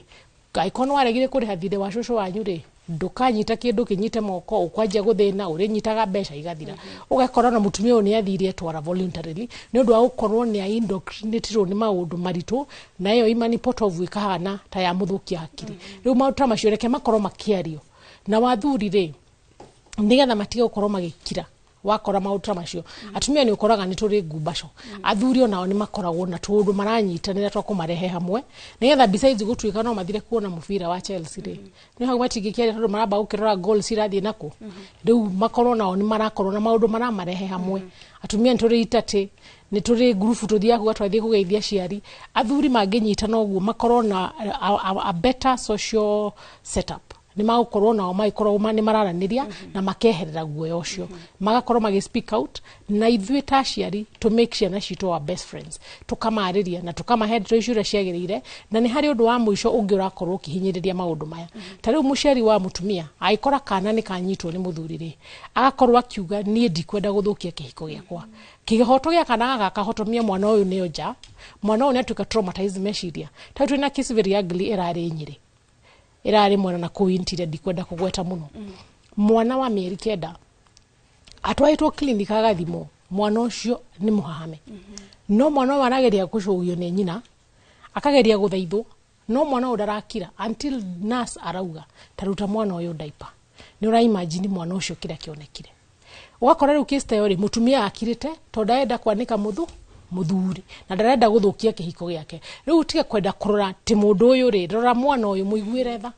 angĩkorwo nĩ waregire kũrĩha thirĩ wa cũcũ wanyu rĩ, ndũkanyita kĩndũ kĩnyite moko, ũkwanjia gũthĩna, ũrĩnyitaga mbeca igathira. Ũgakora na mũtumia ũyũ nĩ athire etwara voluntarily nĩ ũndũ wa gũkorwo nĩ aindoctrinatirwo nĩ maũndũ maritũ, na ĩyo imani potovu ĩkahana ta yamũthũkia hakiri. Rĩu maũndũ ta macio reke makorwo makĩario na wathuri rĩ, nĩgetha matige gũkorwo magĩkira. Wakora maũndũ ta macio, atumia nĩ ũkoraga nĩ tũrĩ ngumbaco, athuri onao nĩ makoragwo na tũũndũ maranyitanĩra twa kũmarehe hamwe, nĩgetha besides gũtuĩka no mathire kuona mũbira wa Chelsea rĩ, nĩ hau matingĩkĩaria, tondũ maramba gũkĩrora goal cirathiĩ nakũ. Rĩu makorwo nao nĩ marakorwo na maũndũ maramarehe hamwe. Atumia nĩ tũrĩ itatĩ, nĩ tũrĩ ngurubu tũthiaga kuga twathiĩ kũgeithia aciari. Athuri mangĩnyitana ũguo makorwo na a better social setup, nĩ magũkorwo nao magĩkorwo nĩ mararanĩria na makeherera guoya ũcio, magakorwo magĩ speak out. Na ithuĩ ta aciari to make ciana citũ our best friends, tũkamarĩria na tũkamahe ndeto icio ũrĩa ciagĩrĩire. Na nĩ harĩ ũndũ wa mũico ũngĩ ũrakorwo ũkĩhinyĩrĩria maũndũ maya. Ta rĩu mũciari wa mũtumia agĩkora kana nĩ kanyitwo nĩ mũthuri rĩ, agakorwo akiuga, "Niĩ ndikwenda gũthũkia kĩhiko gĩakwa." Kĩhoto gĩa kana gaka kahotomia mwana ũyũ nĩyo nja, mwana ũyũ nĩ atuĩka traumatized meciria. Ta rĩu twĩna case very ugly ĩrarĩ Nyĩrĩ, ĩrarĩ mwena na kũu interior, ndikwenda kũgweta mũno. Mwana wa mĩeri 9 atwarĩtwo clinic agathimwo, mwana ũcio nĩ mũhahame, no mwana ũyũ arageria gũcũgio nĩ nyina, akageria gũthaithwo, no mwana ũyũ ndarakira until nurse arauga, "Taruta mwana ũyũ diaper." Nĩ ũraimagine mwana ũcio kĩrĩa kĩonekire. Ũgakora rĩu case ta ĩyo rĩ, mũtumia akirĩte tondũ ndarenda kwanĩka mũthuri na ndarenda gũthũkia kĩhiko gĩake. Rĩu tige kwenda kũrora ti mũndũ ũyũ rĩ, rora mwana ũyũ, mũiguĩre tha.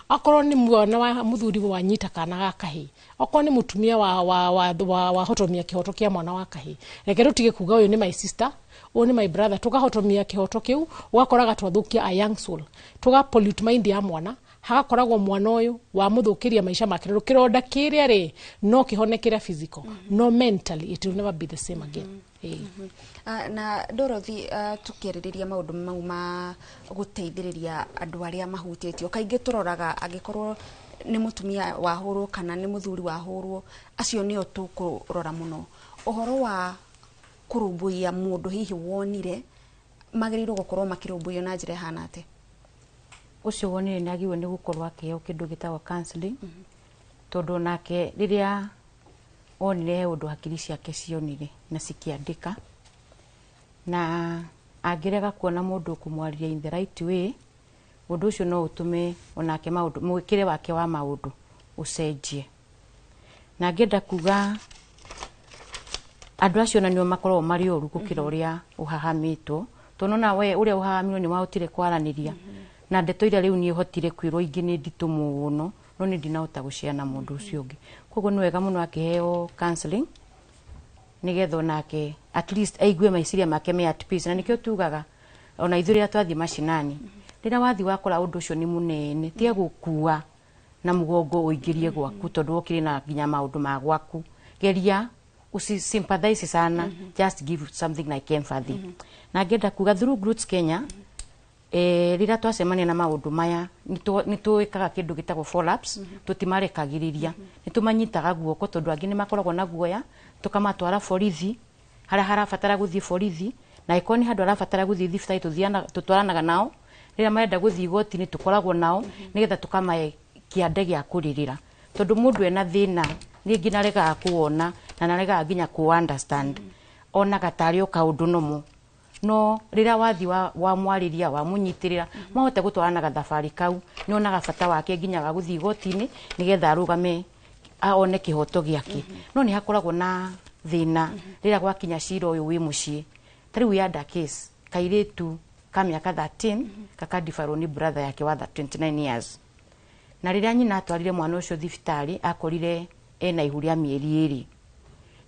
Akorwo nĩ mwana wa mũthuri wanyita kana ga kahĩĩ, okorwo nĩ mũtumia wa wahotomia kĩhoto kĩa mwana wa kahĩĩ, reke tũtige kuga ũyũ nĩ my sister, ũyũ nĩ my brother. Tũkahotomia kĩhoto kĩu, ũgakoraga twathũkia a young soul, tũga pollute mind ya mwana, hagakoragwo mwana ũyũ wamũthũkĩria maica make. Rĩu kĩronda kĩrĩa rĩ, no kĩhonekere physical, no mentally it will never be the same again. Ĩĩ. Na Dorothy, tukĩarĩrĩria maũndũ mau ma gũteithĩrĩria andũ arĩa mahutĩtio, kaingĩ tũroraga angĩkorwo nĩ mũtumia wahũrwo kana nĩ mũthuri wahũrwo, acio nĩo tũkũrora mũno. Ũhoro wa kũrũmbũiya mũndũ hihi wonire, magĩrĩirwo gũkorwo makĩrũmbũiyo na njĩra ĩhana atĩa? Ũcio wonire nĩ agĩrĩirwo nĩ gũkorwo akĩheo kĩndũ gĩtagwo counseling, tondũ nake rĩrĩa onire he ũndũ hakiri ciake cionire na cikĩandĩka, na angĩrega kuona mũndũ ũkũmwarĩria in the right way, ũndũ ũcio no ũtũme onake maũndũ, mwĩkĩre wake wa maũndũ ũcenjie. Na ngĩenda kuga andũ acio na nĩo makoragwo marĩ oru gũkĩra ũrĩa ũhahamĩtwo, tondũ nona we ũrĩa ũhahamĩirwo nĩ wahotire kwaranĩria na ndeto iria rĩu niĩ hotire kwĩrwo ingĩ nĩ nditũ mũno, no nĩ ndinahota gũciana na mũndũ ũcio ũngĩ. Koguo nĩ wega mũno akĩheo counseling nĩgetha onake at least aigue meciria make me at peace. Na nĩkĩo tugaga ona ithuĩ rĩrĩa twathiĩ macinani, rĩrĩa wathiĩ wakora ũndũ ũcio nĩ mũnene, tiga gũkua na mũgongo ũingĩrie gwaku, tondũ wokire na nginya maũndũ ma gwaku. Geria usi sympathize sana, just give something like empathy. Na ngenda kuga through Roots Kenya, rĩrĩa twacemania na maũndũ maya, nĩ twĩkaga kĩndũ gĩtagwo follow-ups. Tũtimarekagĩrĩria, nĩ tũmanyitaga guoko, tondũ angĩ nĩ makoragwo na guoya, tũkamatwara borithi harĩa harabatara gũthiĩ borithi, na ĩkorwo nĩ handũ harabatara gũthiĩ thibitarĩ, tũtwaranaga nao. Rĩrĩa marenda gũthiĩ igoti-inĩ, tũkoragwo nao, nĩgetha tũkamahe kĩande gĩa kũrĩrĩra, tondũ mũndũ ena thĩna rĩngĩ naregaga kũwona na naregaga nginya kũ understand, onaga tarĩ o kaũndũ nomo. No rĩrĩa wathiĩ wamwarĩria, wamũnyitĩrĩra, mwahota gũtwarana gathabarĩ kau, nĩ onaga bata wake nginya wa gũthiĩ igoti-inĩ nĩgetha arũgame one kĩhoto gĩake. No nĩ hakoragwo na thĩna rĩrĩa gwakinya cira ũyũ wĩ mũciĩ. Ta rĩu yanda case kairĩtu ka mĩaka 13 kakadibarwo nĩ brother yake wa 29 years, na rĩrĩa nyina atwarire mwana ũcio thibitarĩ, akorire ena ihu rĩa mĩeri 2.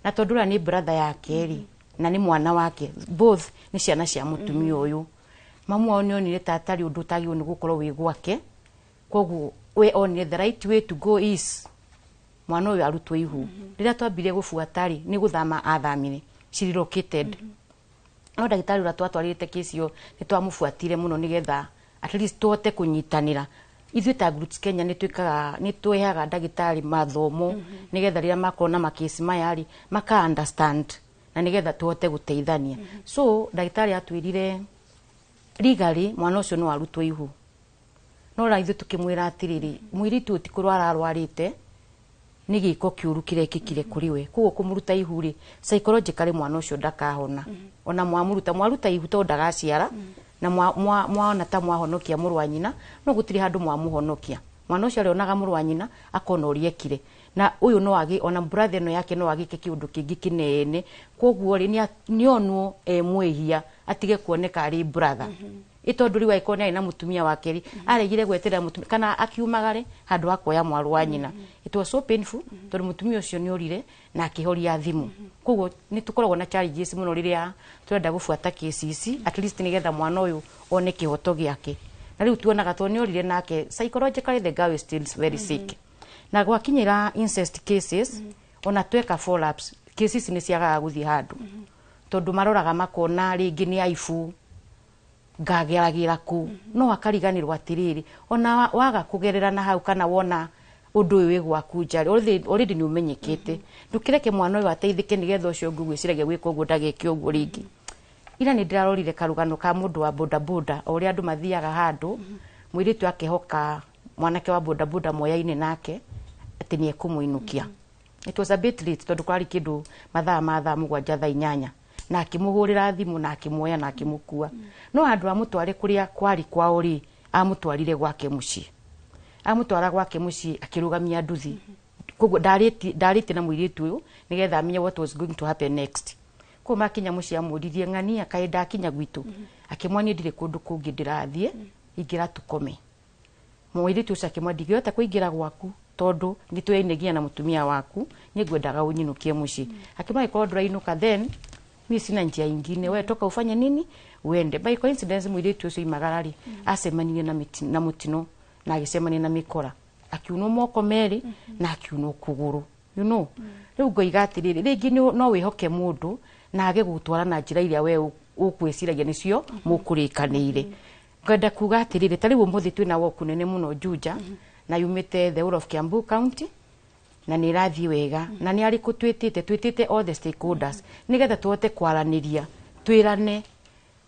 Na tondũ ũrĩa nĩ brother yake rĩ, na nĩ mwana wake, both nĩ ciana cia mũtumia ũyũ, mamu wao nĩ onire ta atarĩ ũndũ ũtagĩrĩirwo nĩ gũkorwo wĩ gwake. Koguo we onire the right way to go is mwana ũyũ arutwo ihu. Rĩrĩa twambire gũbuata rĩ, nĩ gũthama athamire, she relocated. No ndagĩtarĩ ũrĩa twatwarĩte kesi ĩyo nĩ twamũbuatire mũno nĩgetha at least tũhote kũnyitanĩra. Ithuĩ ta Roots Kenya nĩ twĩkaga, nĩ twehaga ndagĩtarĩ mathomo nĩgetha rĩrĩa makorwo na makesi maya rĩ, maka understand na nĩgetha tũhote gũteithania. So ndagĩtarĩ atwĩrire legally mwana ũcio no arutwo ihu, no ra ithuĩ tũkĩmwĩra atĩrĩrĩ, mũirĩtu ũyũ ti kũrwara arwarĩte, nĩ gĩko kĩũru kĩrekĩkire kũrĩ we. Koguo kũmũruta ihu rĩ, psychologically mwana ũcio ndakahona. Ona mwamũruta, mwaruta ihu tondũ ndagaciara, na mwaona ta mwahonokia mũrũ wa nyina, no gũtirĩ handũ mwamũhonokia. Mwana ũcio arĩonaga mũrũ wa nyina akona ũrĩa ekire, na ũyũ no agĩ ona brother ĩno yake no agĩke kĩũndũ kĩngĩ kĩnene. Koguo rĩ, nĩonwo e mwĩhia, atige kuoneka arĩ brother, ĩ tondũ rĩu angĩkorwo nĩ arĩ na mũtumia wake rĩ, aregire gweterera mũtumia kana akiumagare handũ ha kuoya mwarũ wa nyina. It was so painful, tondũ mũtumia ũcio nĩ orire na akĩhoria thimũ. Koguo nĩ tũkoragwo na challenges mũno rĩrĩa tũrenda gũbuata kesi ici, at least nĩgetha mwana ũyũ one kĩhoto gĩake. Na rĩu tuonaga tondũ nĩ orire nake, psychologically the girl is still very sick. Na gwakinyĩra incest cases, ona tweka follow ups, cases nĩ ciagaga gũthiĩ handũ, tondũ maroraga makona rĩngĩ nĩ aibu ngageragĩra kũ, no akariganĩrwo atĩrĩrĩ, ona waga kũgerera na hau kana wona ũndũ ũyũ wĩ gwaku nja already nĩ ũmenyekete, ndũkĩreke mwana ũyũ ateithĩke nĩgetha ũcio ũngĩ ũgwĩciragia gwĩka ũguo ndageke ũguo rĩngĩ. Ira nĩ ndĩrarorire karũgano ka mũndũ wa bodaboda, o ũrĩa andũ mathiaga handũ, mũirĩtu akehoka mwanake wa bodaboda moyaine nake atĩ nĩ ekũmũinũkia. It was a bit late, tondũ kwarĩ kĩndũ mathaa ma thaa 7, thaa 8, na akĩmũhũrĩra thimũ na akĩmuoya na akĩmũkua. No handũ amũtware kũrĩa kwarĩ kwao rĩ, amũtwarire gwake mũciĩ. Amũtwara gwake mũciĩ, akĩrũgamia nduthi. Koguo ndarĩtie na mũirĩtu ũyũ nĩgetha amenye what was going to happen next. Koguo makinya mũciĩ amũririe ng'ania kaĩ ndakinya gwitũ, akĩmwa niĩ ndirĩ kũndũ kũngĩ ndĩrathiĩ, ingĩra tũkome. Mũirĩtu ũcio akĩmwa ndingĩhota kũingĩra gwaku tondũ nĩ tũyaine na mũtumia waku, niĩ ngwendaga ũnyinũkie mũciĩ. Akĩmwa angĩkorwo ndũrainũka then mi sina njia ingine, we toka ufanye nini uende. By coincidence mũirĩtu ũcio imagara rĩ, acemanirie na mũtino na agĩcemania na mĩkora, akiunwo moko merĩ na akiunwo kũgũrũ, you know. Rĩu ngoiga atĩrĩrĩ, rĩngĩ no wĩhoke mũndũ na age gũgũtwara na njĩra iria we ũkwĩciragia nĩcio mũkũrĩkanĩire. Ngwenda kuga atĩrĩrĩ, ta rĩu ũmũthĩ twĩna woku nene mũno Juja, na yumĩte the whole of Kiambu County, na nĩ ĩrathiĩ wega, na nĩ arĩkũ twĩtĩte all the stakeholders nĩgetha tũhote kwaranĩria, twĩrane.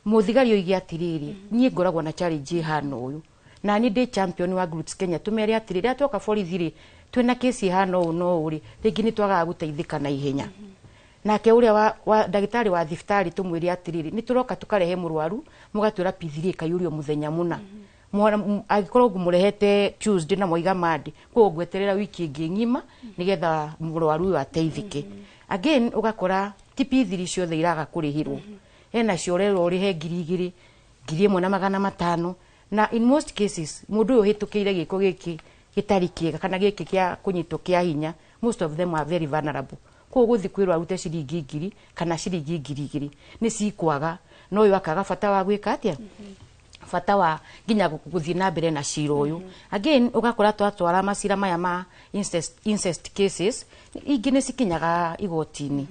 Mũthigari oige atĩrĩrĩ, niĩ ngoragwo na challenge ĩhana ũyũ, na niĩ ndĩ champion wa Glutes Kenya, tũmere atĩrĩrĩ, rĩrĩa twoka borithi rĩ, twĩna kesi ĩhana ũũ na ũũ rĩ, rĩngĩ nĩ twagaga gũteithĩka na ihenya. Nake ũrĩa wa ndagĩtarĩ wa thibitarĩ tũmwĩre atĩrĩrĩ, nĩ tũroka tũkarehe mũrwaru, mũgatwĩra P3 ĩkaiyũrio mũthenya mũna. Angĩkorwo ngũmũrehete Tuesday na mwaiga Monday, koguo ngweterera wiki ĩngĩ ng'ima nĩgetha mũrwaru ũyũ ateithĩke. Again ũgakora ti P3 ciothe iraga kũrĩhĩrwo, hena cio ũrerwo ũrĩhe 2,000, 1,500, na in most cases mũndũ ũyũ ũhĩtũkĩire gĩko gĩkĩ gĩtarĩ kĩega kana gĩkĩ kĩa kũnyitwo kĩa hinya, most of them are very vulnerable. Koguo gũthiĩ kwĩrwo arute ciringi 1,000 kana ciringi 2,000 nĩ cikwaga, no ũyũ akaga bata wa gwĩka atĩa, bata wa nginya gũthiĩ na mbere na cira ũyũ. Again ũgakora twatwara macira maya ma incest cases, ingĩ nĩ cikinyaga igoti-inĩ,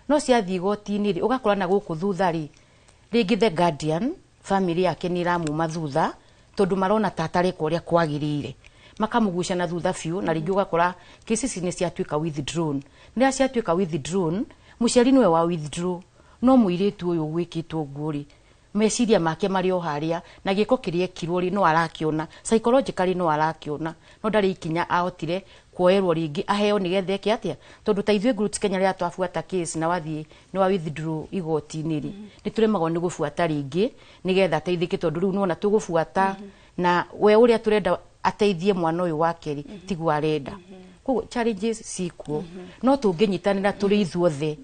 no ciathiĩ igoti-inĩ rĩ, ũgakora na gũkũ thutha rĩ, rĩngĩ the guardian family yake nĩ ĩramuma thutha tondũ marona ta atareka ũrĩa kwagĩrĩire, makamũgucia na thutha biũ, na rĩngĩ ũgakora cases nĩ ciatuĩka withdrawn. Rĩrĩa ciatuĩka withdrawn, mũciari nĩwe wa withdraw, no mũirĩtu ũyũ gwĩkĩtwo ũguo rĩ, meciria make marĩ o harĩa, na gĩko kĩrĩa ekirwo rĩ, no arakĩona psychologically, no arakĩona, no ndarĩ ikinya ahotire kuoerwo rĩngĩ aheo nĩgetha eke atĩa, tondũ ta ithuĩ Glutes Kenya rĩrĩa twabuata case na wathiĩ nĩ wa withdraw igoti-inĩ rĩ, nĩ tũremagwo nĩ gũbuata rĩngĩ nĩgetha ateithĩke, tondũ rĩu nĩwona tũgũbuata na we ũrĩa tũrenda ateithie mwana ũyũ wake rĩ, tiguo arenda. Koguo challenges cikuo, no tũngĩnyitanĩra tũrĩ ithuothe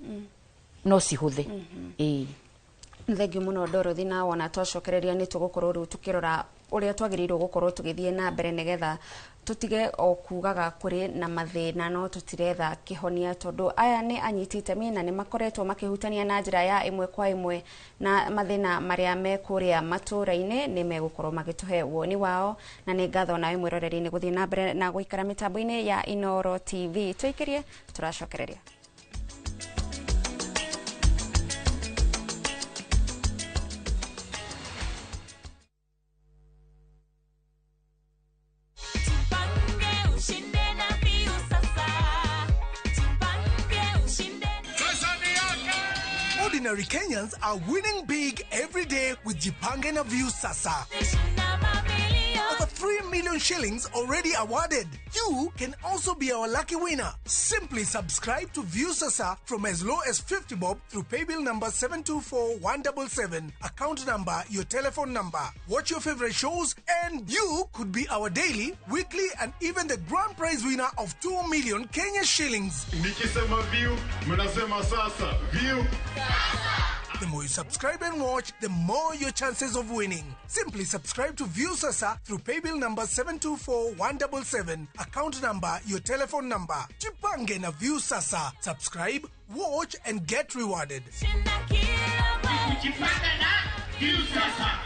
no cihũthe. Ĩĩ. Thengiũ mũno Dorothy, na wona twacokereria nĩ tũgũkorwo rĩu tũkĩrora ũrĩa twagĩrĩirwo gũkorwo tũgĩthiĩ na mbere nĩgetha tũtige o kugaga kũrĩ na mathĩna no tũtiretha kĩhonia, tondũ aya nĩ anyiti itemi na nĩ makoretwo makĩhutania na njĩra ya ĩmwe kwa ĩmwe na mathĩna marĩa me kũrĩa matũũra-inĩ, nĩ megũkorwo magĩtũhe woni wao, na nĩ ngatho nawe mwĩroreri-inĩ gũthiĩ na mbere na gũikara mĩtambo-inĩ ya Inooro TV. Tũikĩrie, tũracokereria. Ordinary Kenyans are winning big every day with Jipange na Viusasa. Over 3 million shillings already awarded. You can also be our lucky winner. Simply subscribe to Viusasa from as low as 50 bob through paybill number 724177, account number, your telephone number. Watch your favorite shows and you could be our daily, weekly and even the grand prize winner of 2 million Kenya shillings. Nikisema view, mnasema sasa. View. The more you subscribe and watch, the more your chances of winning. Simply subscribe to Viusasa through paybill number 724177, account number, your telephone number. Jipange na Viusasa. Subscribe, watch and get rewarded. Jipange na Viusasa.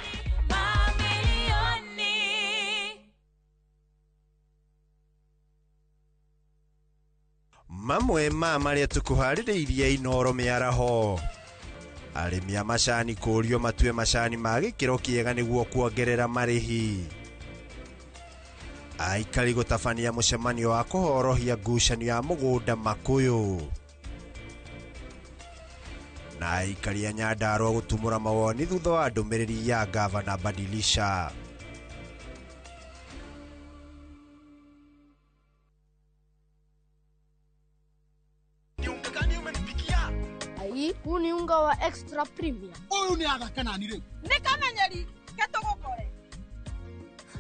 Mamwe ma marĩa tũkũharĩrĩirie Inooro mĩaraho. Arĩmi a macani kũũrio matue macani ma gĩkĩro kĩega nĩguo kuongerera marĩhi. Aikari gũtabania mũcemanio wa kũhorohia ngucanio ya mũgũnda Makuyu. Na aikari a Nyandarua gũtumũra mawoni thutha wa ndũmĩrĩri ya gavana Badilisha. Huu ni unga wa extra premium. Uyu ni athaka nani riu? Ni kamenyeri ketugukore.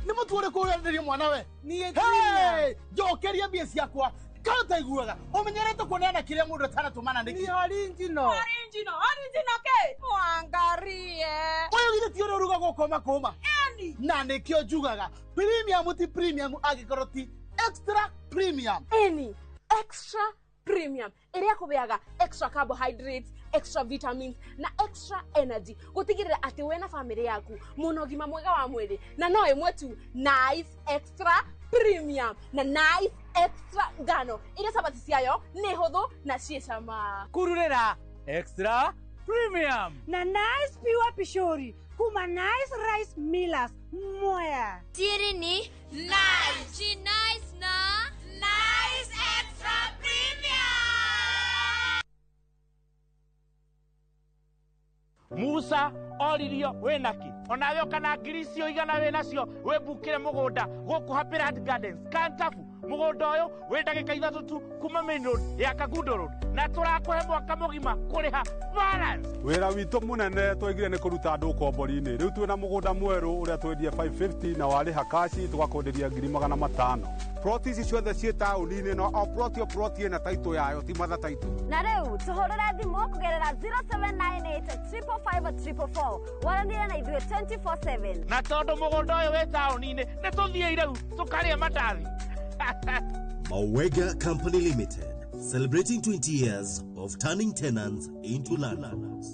Ni mutu uriku urenderia mwana we? Ni Hey, njokeria mbia ciakwa. Kaũtaiguaga ũmenyerete kuoneana kĩrĩa mũndũ ataratũmana nĩkĩ? Ni original. Original, original ke? Mwangarie. Ũyũ githĩ ti ũrĩa ũrugagwo ũkoma kũma? Eni. Na nĩkĩo njugaga premium ti premium angĩkorwo ti extra premium. Eni, extra premium ĩrĩa kũbeaga extra carbohydrates, extra vitamins na extra energy gũtigĩrĩra atĩ we na famĩlĩ yaku mũna ũgima mwega wa mwĩrĩ, na no ĩmwe tu, Nice Extra Premium na Nice Extra ngano iria cabaci ciayo nĩ hũthũ na ciĩ cama. Kururĩra extra premium na Nice Pure Pishori kuma Nice Rice Millers Mwea. Siri ni Nice. She nice na Nice Extra Premium. Musa oririo wĩnaki onawe ũkana ngiri icio igana wĩnacio wĩmbukĩre mũgũnda gũkũ Happy Land Gardens Kantafu. Mũgũnda ũyũ wĩ ndagĩka 3 tu kuma main road ya Kangundo Road, na tũrakũhe mwaka mũgima kũrĩha balance. Wĩra witũ mũnene twaigire nĩ kũruta andũ ũkombori-inĩ. Rĩu twĩna mũgũnda mwerũ ũrĩa twendie 550 na warĩha kaci tũgakwenderia 500,000. Ploti ici ciothe ciĩ taũni-inĩ, no o ploti o ploti ĩna taitũ yayo, ti matha taitũ. Na rĩu tũhũrĩre thimũ kũgerera 0798 555 444 waranĩre na ithuĩ 24/7. Na tondũ mũgũnda ũyũ wĩ taũni-inĩ, nĩ tũthiĩ rĩu tũkarĩe mandathi. Mawega Company Limited, celebrating 20 years of turning tenants into landlords.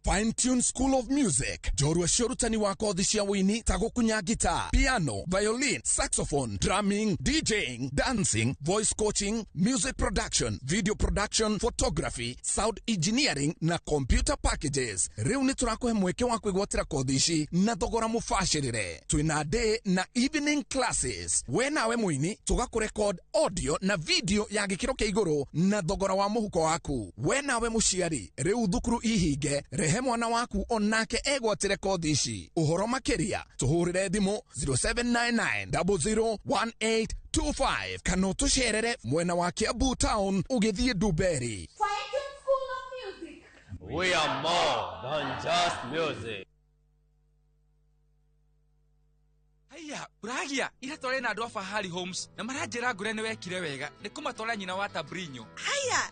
Fine Tune School of Music, njorua cia ũrutani wa kothi cia wũini ta gũkunya guitar, piano, violin, saxophone, drumming, DJing, dancing, voice coaching, music production, video production, photography, sound engineering na computer packages. Rĩu nĩ tũrakũhe mweke wa kwĩgwatĩra kothi ici na thogora mũbacĩrĩre. Twĩna day na evening classes. We nawe mũini tũgakũrekod audio na video ya gĩkĩro kĩa igũrũ na thogora wa mũhuko waku. We nawe mũciari, rĩu thukuru ihinge, rehe mwana waku onake egwatĩre kothi ici. Ũhoro makĩria tũhũrĩre thimũ 0799 001825 kana ũtũcerere mwena wa Kiambu Town ũgĩthiĩ Ndumberi. School of Music. We are more than just music. Haiya, Buragia, ira tware na andũ a Fahari Homes na maranjĩra ngũre nĩ wekire wega nĩ kũmatwara nyina wa Tabrinyo. Haya,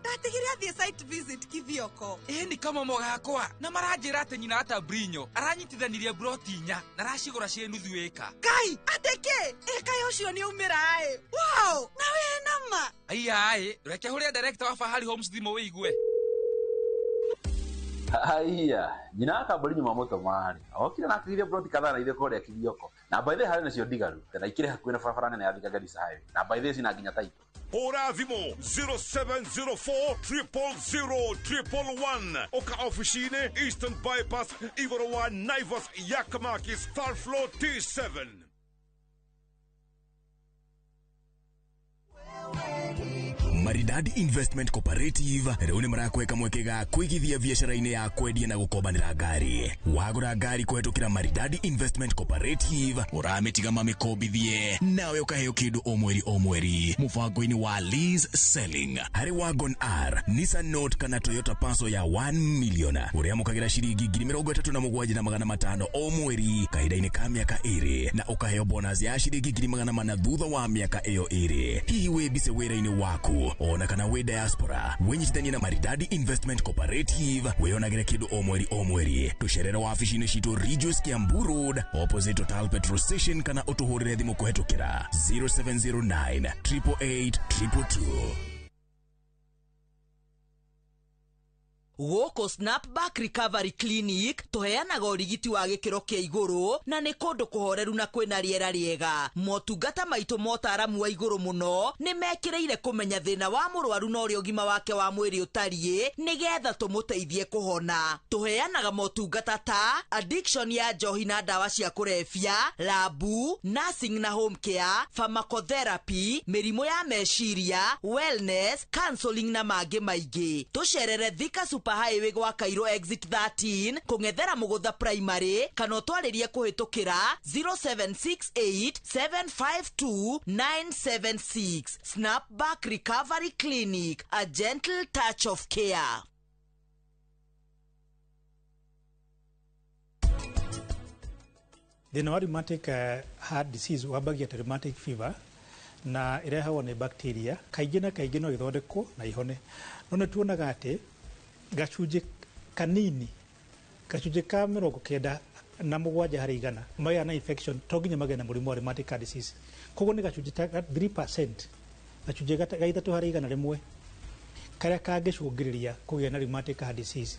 ndatigire athiĩ site visit Kithioko. Ĩ nĩ kamomo gakwa na maranjĩra atĩ nyina wa Tabrinyo aranyitithanirie broti 4 na aracigũra ciĩ nuthu ĩka. Ngai, atĩ kĩ? Ĩka ũcio nĩ aumĩra ĩ. Wow, na wĩ nama. Haiya ĩ, reke hũrĩre director wa Fahari Homes thimũ wĩigue. Haiya, nyina wa Tabrinyo mamũtũma rĩ, okire na akĩgĩria broti kadhaa na ithuĩ kũrĩa Kithioko. Na by the way harĩ nacio ndigaru, na ikĩrĩ hakuhĩ na barabara nene ya Thika Garissa Highway. Na by the way cina nginya taitũ. Hũra thimũ 0704 000 111 ũka ofici-inĩ Eastern Bypass igũrũ wa Naivas Yakamakis third floor T7. Maridadi Investment Cooperative rĩu nĩ marakweka mweke ga kũigithia biacara-inĩ ya kwendia na gũkombanĩra ngari. Wagũra ngari kũhetũkĩra Maridadi Investment Cooperative, ũramĩtiga mamĩkombithie nawe ũkaheo kĩndũ o mweri o mweri mũbango-inĩ wa lease selling. Harĩ Wagon R, Nissan Note kana Toyota Passo ya 1 million ũrĩamũkagĩra ciringi 37,500 o mweri kahinda-inĩ ka mĩaka 2 na ũkaheo bonus ya ciringi 400,000 thutha wa mĩaka ĩyo 2. Hihi wĩ bice wĩra-inĩ waku ona kana wĩ diaspora, wĩnyitithanie na Maridadi Investment Cooperative wĩonagĩre kĩndũ o mweri o mweri. Tũcerere wabici-inĩ citũ Ridgeways Kiambu Road opposite Total Petrol Station kana ũtũhũrĩre thimũ kũhetũkĩra 0709 888 222. Gũkũ Snapback Recovery Clinic tũheanaga ũrigiti wa gĩkĩro kĩa igũrũ na nĩ kũndũ kũhoreru na kwĩna rĩera rĩega. Motungata maitũ motaramu wa igũrũ mũno nĩ mekĩrĩire kũmenya thĩna wa mũrwaru na ũrĩa ũgima wake wa mwĩrĩ ũtariĩ nĩgetha tũmũteithie kũhona. Tũheanaga motungata ta addiction ya njohi na ndawa cia kũrebia, labu, nursing na home care, pharmacotherapy, mĩrimũ ya meciria, wellness, counseling na mangĩ maingĩ. Tũcerere Thika Super Highway gwa Cairo exit 13 kũng'ethera Mũgũtha Primary kana ũtwarĩrie kũhĩtũkĩra 0768 752 976. Snapback Recovery Clinic, a gentle touch of care. Thĩna wa rheumatic heart disease wambagia ta rheumatic fever na ĩrehagwo nĩ bacteria. Kaingĩ na kaingĩ no ĩthondekwo na ihone, no nĩ tuonaga atĩ gacunjĩ kanini, gacunjĩ ka 97 harĩ igana magĩa na infection to nginya magĩe na mũrimũ wa rheumatic heart disease. Koguo nĩ gacunjĩ ta 3%, gacunjĩ ga 3 harĩ 100 karĩa kangĩcũngĩrĩria kũgĩa na rheumatic heart disease.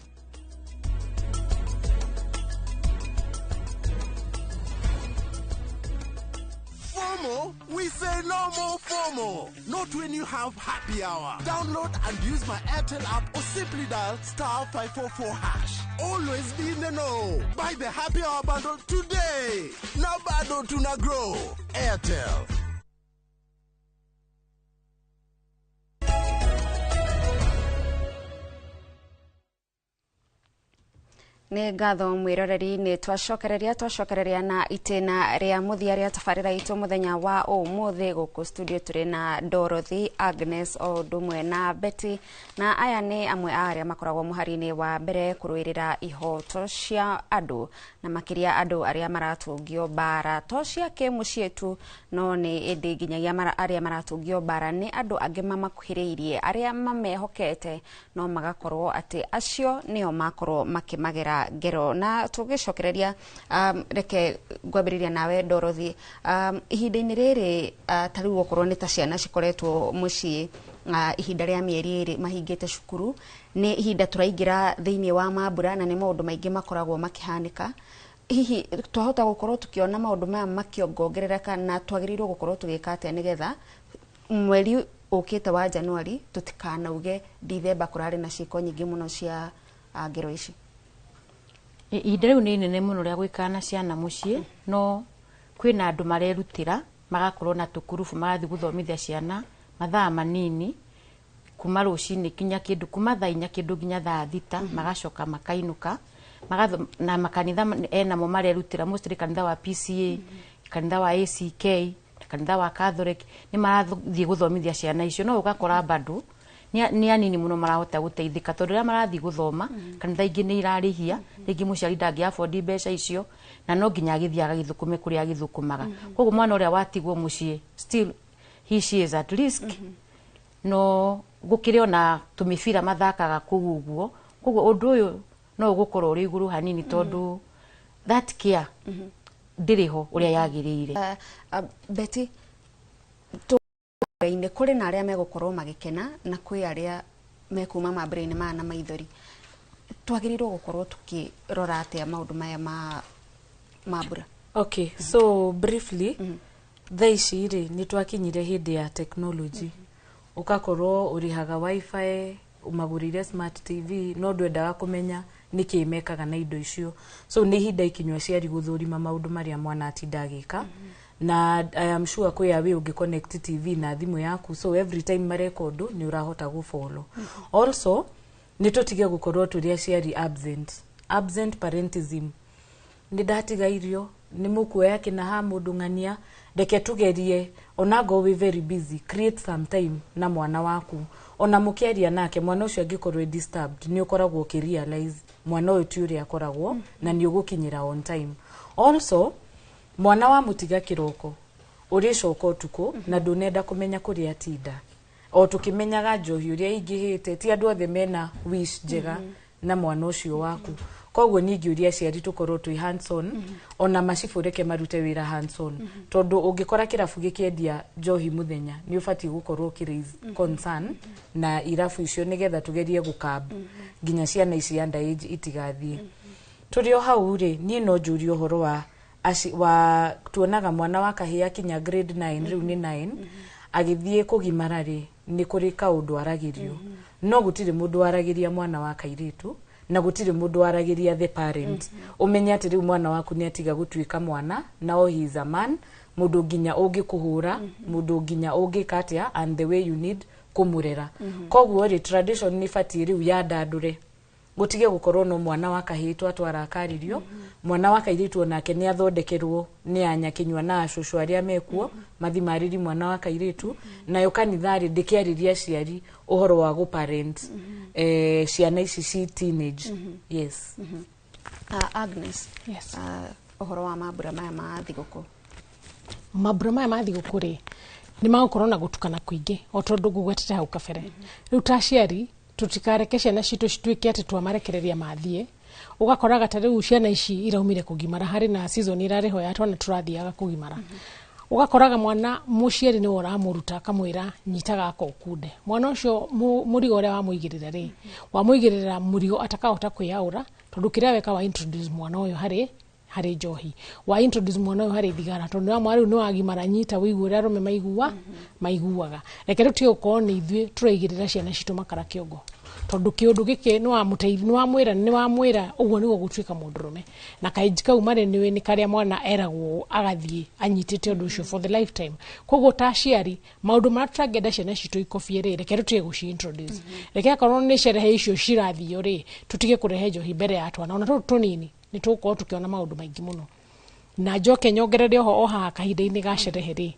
FOMO? We say no more FOMO. Not when you have happy hour. Download and use my Airtel app or simply dial *544#. Always be in the know. Buy the happy hour bundle today. Now bado tuna grow. Airtel. Nĩ ngatho mwĩroreri. Nĩ twacokereria na itĩna rĩa mũthia rĩa tabarĩra itũ mũthenya wa ũmũthĩ. Gũkũ studio tũrĩ na Dorothy, Agnes o ũndũ ũmwe na Betty, na aya nĩ amwe a arĩa makoragwo mũhari-inĩ wa mbere kũrũĩrĩra ihoto cia andũ, na makĩria andũ arĩa maratũngio mbara to cia kĩmũciĩ tu, no nĩ ĩndĩ nginyagia arĩa maratũngio mbara nĩ andũ angĩ mamakuhĩrĩirie, arĩa mamehokete, no magakorwo atĩ acio nĩo makorwo makĩmagera ngero. Na tũgĩcokereria, reke ngwambĩrĩria nawe Dorothy. Ihinda-inĩ rĩrĩ, ta rĩu okorwo nĩ ta ciana cikoretwo mũciĩ ihinda rĩa mĩeri 2 mahingĩte cukuru, nĩ ihinda tũraingĩra thĩinĩ wa mambura na nĩ maũndũ maingĩ makoragwo makĩhanĩka. Hihi twahota gũkorwo tũkĩona maũndũ maya makĩongongerereka, na twagĩrĩirwo gũkorwo tũgĩka atĩa nĩgetha mweri ũkĩte wa Januari tũtikanauge Dithemba kũrarĩ na ciĩko nyingĩ mũno cia ngero ici? Ihinda rĩu nĩ inene mũno rĩa gũikara na ciana mũciĩ, no kwĩna andũ marerutĩra magakorwo na tũkurubu, magathiĩ gũthomithia ciana mathaa manini kuma rũcinĩ kinya kĩndũ kuma thaa 4 kĩndũ nginya thaa 6, magacoka makainũka. Na makanitha enamo marerutĩra, mostly kanitha wa PCA, kanitha wa ACK na kanitha wa Catholic nĩ marathiĩ gũthomithia ciana icio, no ũgakora bado nĩ anini mũno marahota gũteithĩka, tondũ rĩrĩa marathiĩ gũthoma kanitha ingĩ nĩ irarĩhia, rĩngĩ mũciari ndangĩ afford mbeca icio, na no nginya agĩthiĩ agagĩthũkũme kũrĩa agĩthũkũmaga. Koguo mwana ũrĩa watigwo mũciĩ, still he she is at risk. No gũkĩrĩ ona tũmĩbira mathakaga kũu ũguo, koguo ũndũ ũyũ no ũgũkorwo ũrĩ igũrũ hanini tondũ that care ndĩrĩ ho ũrĩa yagĩrĩire. Betty, inĩ kũrĩ na arĩa megũkorwo magĩkena na kwĩ arĩa mekuma mambura-inĩ maya na maithori. Twagĩrĩirwo gũkorwo tukĩrora atĩa maũndũ maya ma mambura? Okay, so briefly, thaa ici rĩ, nĩ twakinyire hĩndĩ ya technology. Ũgakorwo ũrĩhaga WiFi, ũmagũrĩire smart TV, no ndwendaga kũmenya nĩkĩ mekaga na indo icio. So nĩ ihinda ikinyu aciari gũthũrima maũndũ marĩa mwana atinda agĩka, na I am sure kwĩ a way ũngĩ connect TV na thimũ yaku, so every time mareka ũndũ nĩ ũrahota gũfollow. Also nĩ tũtige gũkorwo tũrĩ aciari absent, absent parentism. Nĩ ndatiga irio, nĩ mũkuoya kĩna ha mũndũ ng'ania. Reke tugerie, onango wĩ very busy, create some time na mwana waku, ona mũkĩaria nake. Mwana ũcio angĩkorwo e disturbed, nĩ ũkoragwo ũkĩrealize mwana ũyũ ti ũrĩa akoragwo, na nĩ ũgũkinyĩra on time. Also mwana wa mũtiga kĩroko, ũrĩcoka ũtukũ na ndũnenda kũmenya kũrĩa atinda, o tũkĩmenyaga njohi ũrĩa ingĩhĩte, ti andũ othe mena wish njega na mwana ũcio waku. Koguo ningĩ aciari tũkorwo twĩ hands on, ona macibũ reke marute wĩra hands on, tondũ ũngĩkora kĩrabu gĩkĩendia njohi mũthenya, nĩ ũbatiĩ gũkorwo ũkĩ raise concern na irabu icio, nĩgetha tũgerie gũkab nginya ciana ici underage itigathiĩ. Tũrĩ o hau rĩ, niĩ no njũrie ũhoro wa wa tuonaga mwana wa kahĩĩ akinya grade 9, rĩu nĩ 9, agĩthiĩ kũgimara rĩ, nĩ kũrĩ kaũndũ aragĩrio, no gũtirĩ mũndũ waragĩria mwana wa kairĩtu, na gũtirĩ mũndũ waragĩria the parent. Ũmenye atĩ rĩu mwana waku nĩ atiga gũtuĩka mwana, now he is a man, mũndũ nginya ũngĩkũhũra, mũndũ nginya ũngĩka atĩa, and the way you need kũmũrera. Koguo rĩ, tradition nĩ batiĩ rĩu yandandũre, gũtige gũkorwo no mwana wa kahĩĩ twatwara akaririo. Mwana wa kairĩtu onake nĩ athondekerwo nĩ anyakinyua na acũcũ arĩa mekuo mathi marĩri mwana wa kairĩtu. Nayo kanitha rĩ, ndĩkĩarĩria aciari ũhoro wa gũparent ciana ici ci teenage. Yes. Agnes. Yes. Ũhoro wa mambura maya ma thigũkũ. Mambura maya ma thigũkũ rĩ, nĩ magũkorwo na gũtukana kũingĩ o tondũ ngũgwetete hau kabere. Rĩu ta aciari tũtikareke ciana citũ cituĩke atĩ twamarekereria mathiĩ, ũgakoraga ta rĩu ciana ici iraumire kũgimara, harĩ na season ĩrarĩho ya twana tũrathiaga kũgimara. Ũgakoraga mwana mũciari nĩwe ũramũruta akamwĩra nyita gaka ũkunde. Mwana ũcio mũrigo ũrĩa wamũigĩrĩra rĩ, wamũigĩrĩra mũrigo atakahota kwĩyaũra, tondũ kĩrĩa weka wa introduce mwana ũyũ harĩ njohi, wa introduce mwana ũyũ harĩ thigara, tondũ nĩwamwĩra rĩu nĩwagimara, nyita wĩigue ũrĩa arũme maiguaga. Reke rĩu tige gũkorwo nĩ ithuĩ tũraigĩrĩra ciana citũ makara kĩongo, tondũ kĩũndũ gĩkĩ nĩwamwĩra ũguo nĩguo gũtuĩka mũndũrũme, na kainji kau marĩ nĩũĩ nĩ karĩa mwana eragwo agathiĩ anyitĩte ũndũ ũcio for the lifetime. Koguo ta aciari maũndũ marĩa tũtangĩenda ciana citũ ikobie rĩ, reke tũtige gũci introduce. Reke akorwo nĩ cerehe icio cirathio rĩ, tũtige kũrehe njohi mbere ya twana, ona tũtũ tũnini nĩ tũgũkorwo tũkĩona maũndũ maingĩ mũno. Na njoke nyongerere oho o haha kahinda-inĩ ga cerehe rĩ,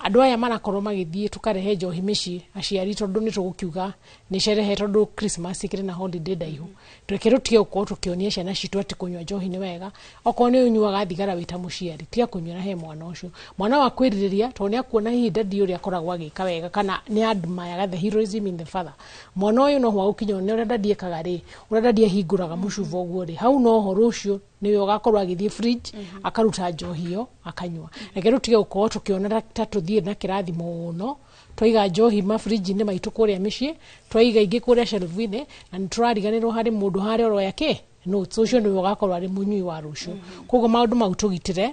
andũ aya marakorwo magĩthiĩ tũkarehe njohi mĩciĩ aciari, tondũ nĩ tũgũkiuga nĩ cerehe, tondũ Christmas ĩkĩrĩ na holiday ndaihu. Reke tũtige gũkorwo tũkĩonia ciana citũ atĩ kũnyua njohi nĩ wega. Okorwo nĩ ũnyuaga thigara wĩ ta mũciari, tiga kũnyuĩra he mwana ũcio. Mwana wa kwĩrirĩria, tondũ nĩ akuona hihi dadi ũrĩa akoragwo agĩka wega, kana nĩ admire the heroism in the father. Mwana ũyũ no ho agũkinya one ũrĩa dadi ekaga rĩ, ũrĩa dadi ahingũraga mũcuba ũguo rĩ, hau noho rũciũ nĩwe ũgakorwo agĩthiĩ fridge akaruta njohi ĩyo akanyua. Reke tũtige gũkorwo tũkĩona ta tũthiĩ na kĩrathi mũno, twaiga njohi mafridge-inĩ maitũ kũrĩa mĩciĩ, twaiga ingĩ kũrĩa shelf-inĩ, na nĩ tũrariganĩrwo harĩ mũndũ harĩa ũroya kĩ notes, ũcio nĩwe ũgakorwo arĩ mũnyui wa rũciũ. Koguo maũndũ mau tũgitĩre.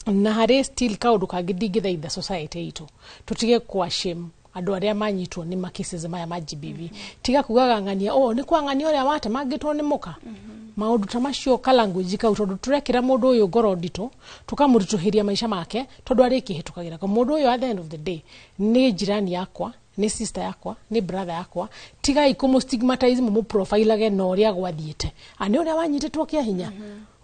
Na harĩ still kaũndũ kangĩ ndingĩthaitha society itũ, tũtige kwa shame andũ arĩa manyitwo nĩ ma cases maya ma GBV. Tiga kugaga ng'ania, oh nĩ kwa ng'ania ũrĩa watemangĩtwo nĩ mũka, maũndũ ta macio ka language kau, tondũ tũrekĩra mũndũ ũyũ ngoro nditũ, tũkamũritũhĩria maica make, tondũ arĩkĩhĩtũkagĩra mũndũ ũyũ at the end of the day nĩ jirani yakwa, nĩ sister yakwa, nĩ brother yakwa. Tigai kũmũ stigmatize, mũmũ profilage na ũrĩa gwathiĩte, a nĩ ũrĩa wanyitĩtwo kĩa hinya,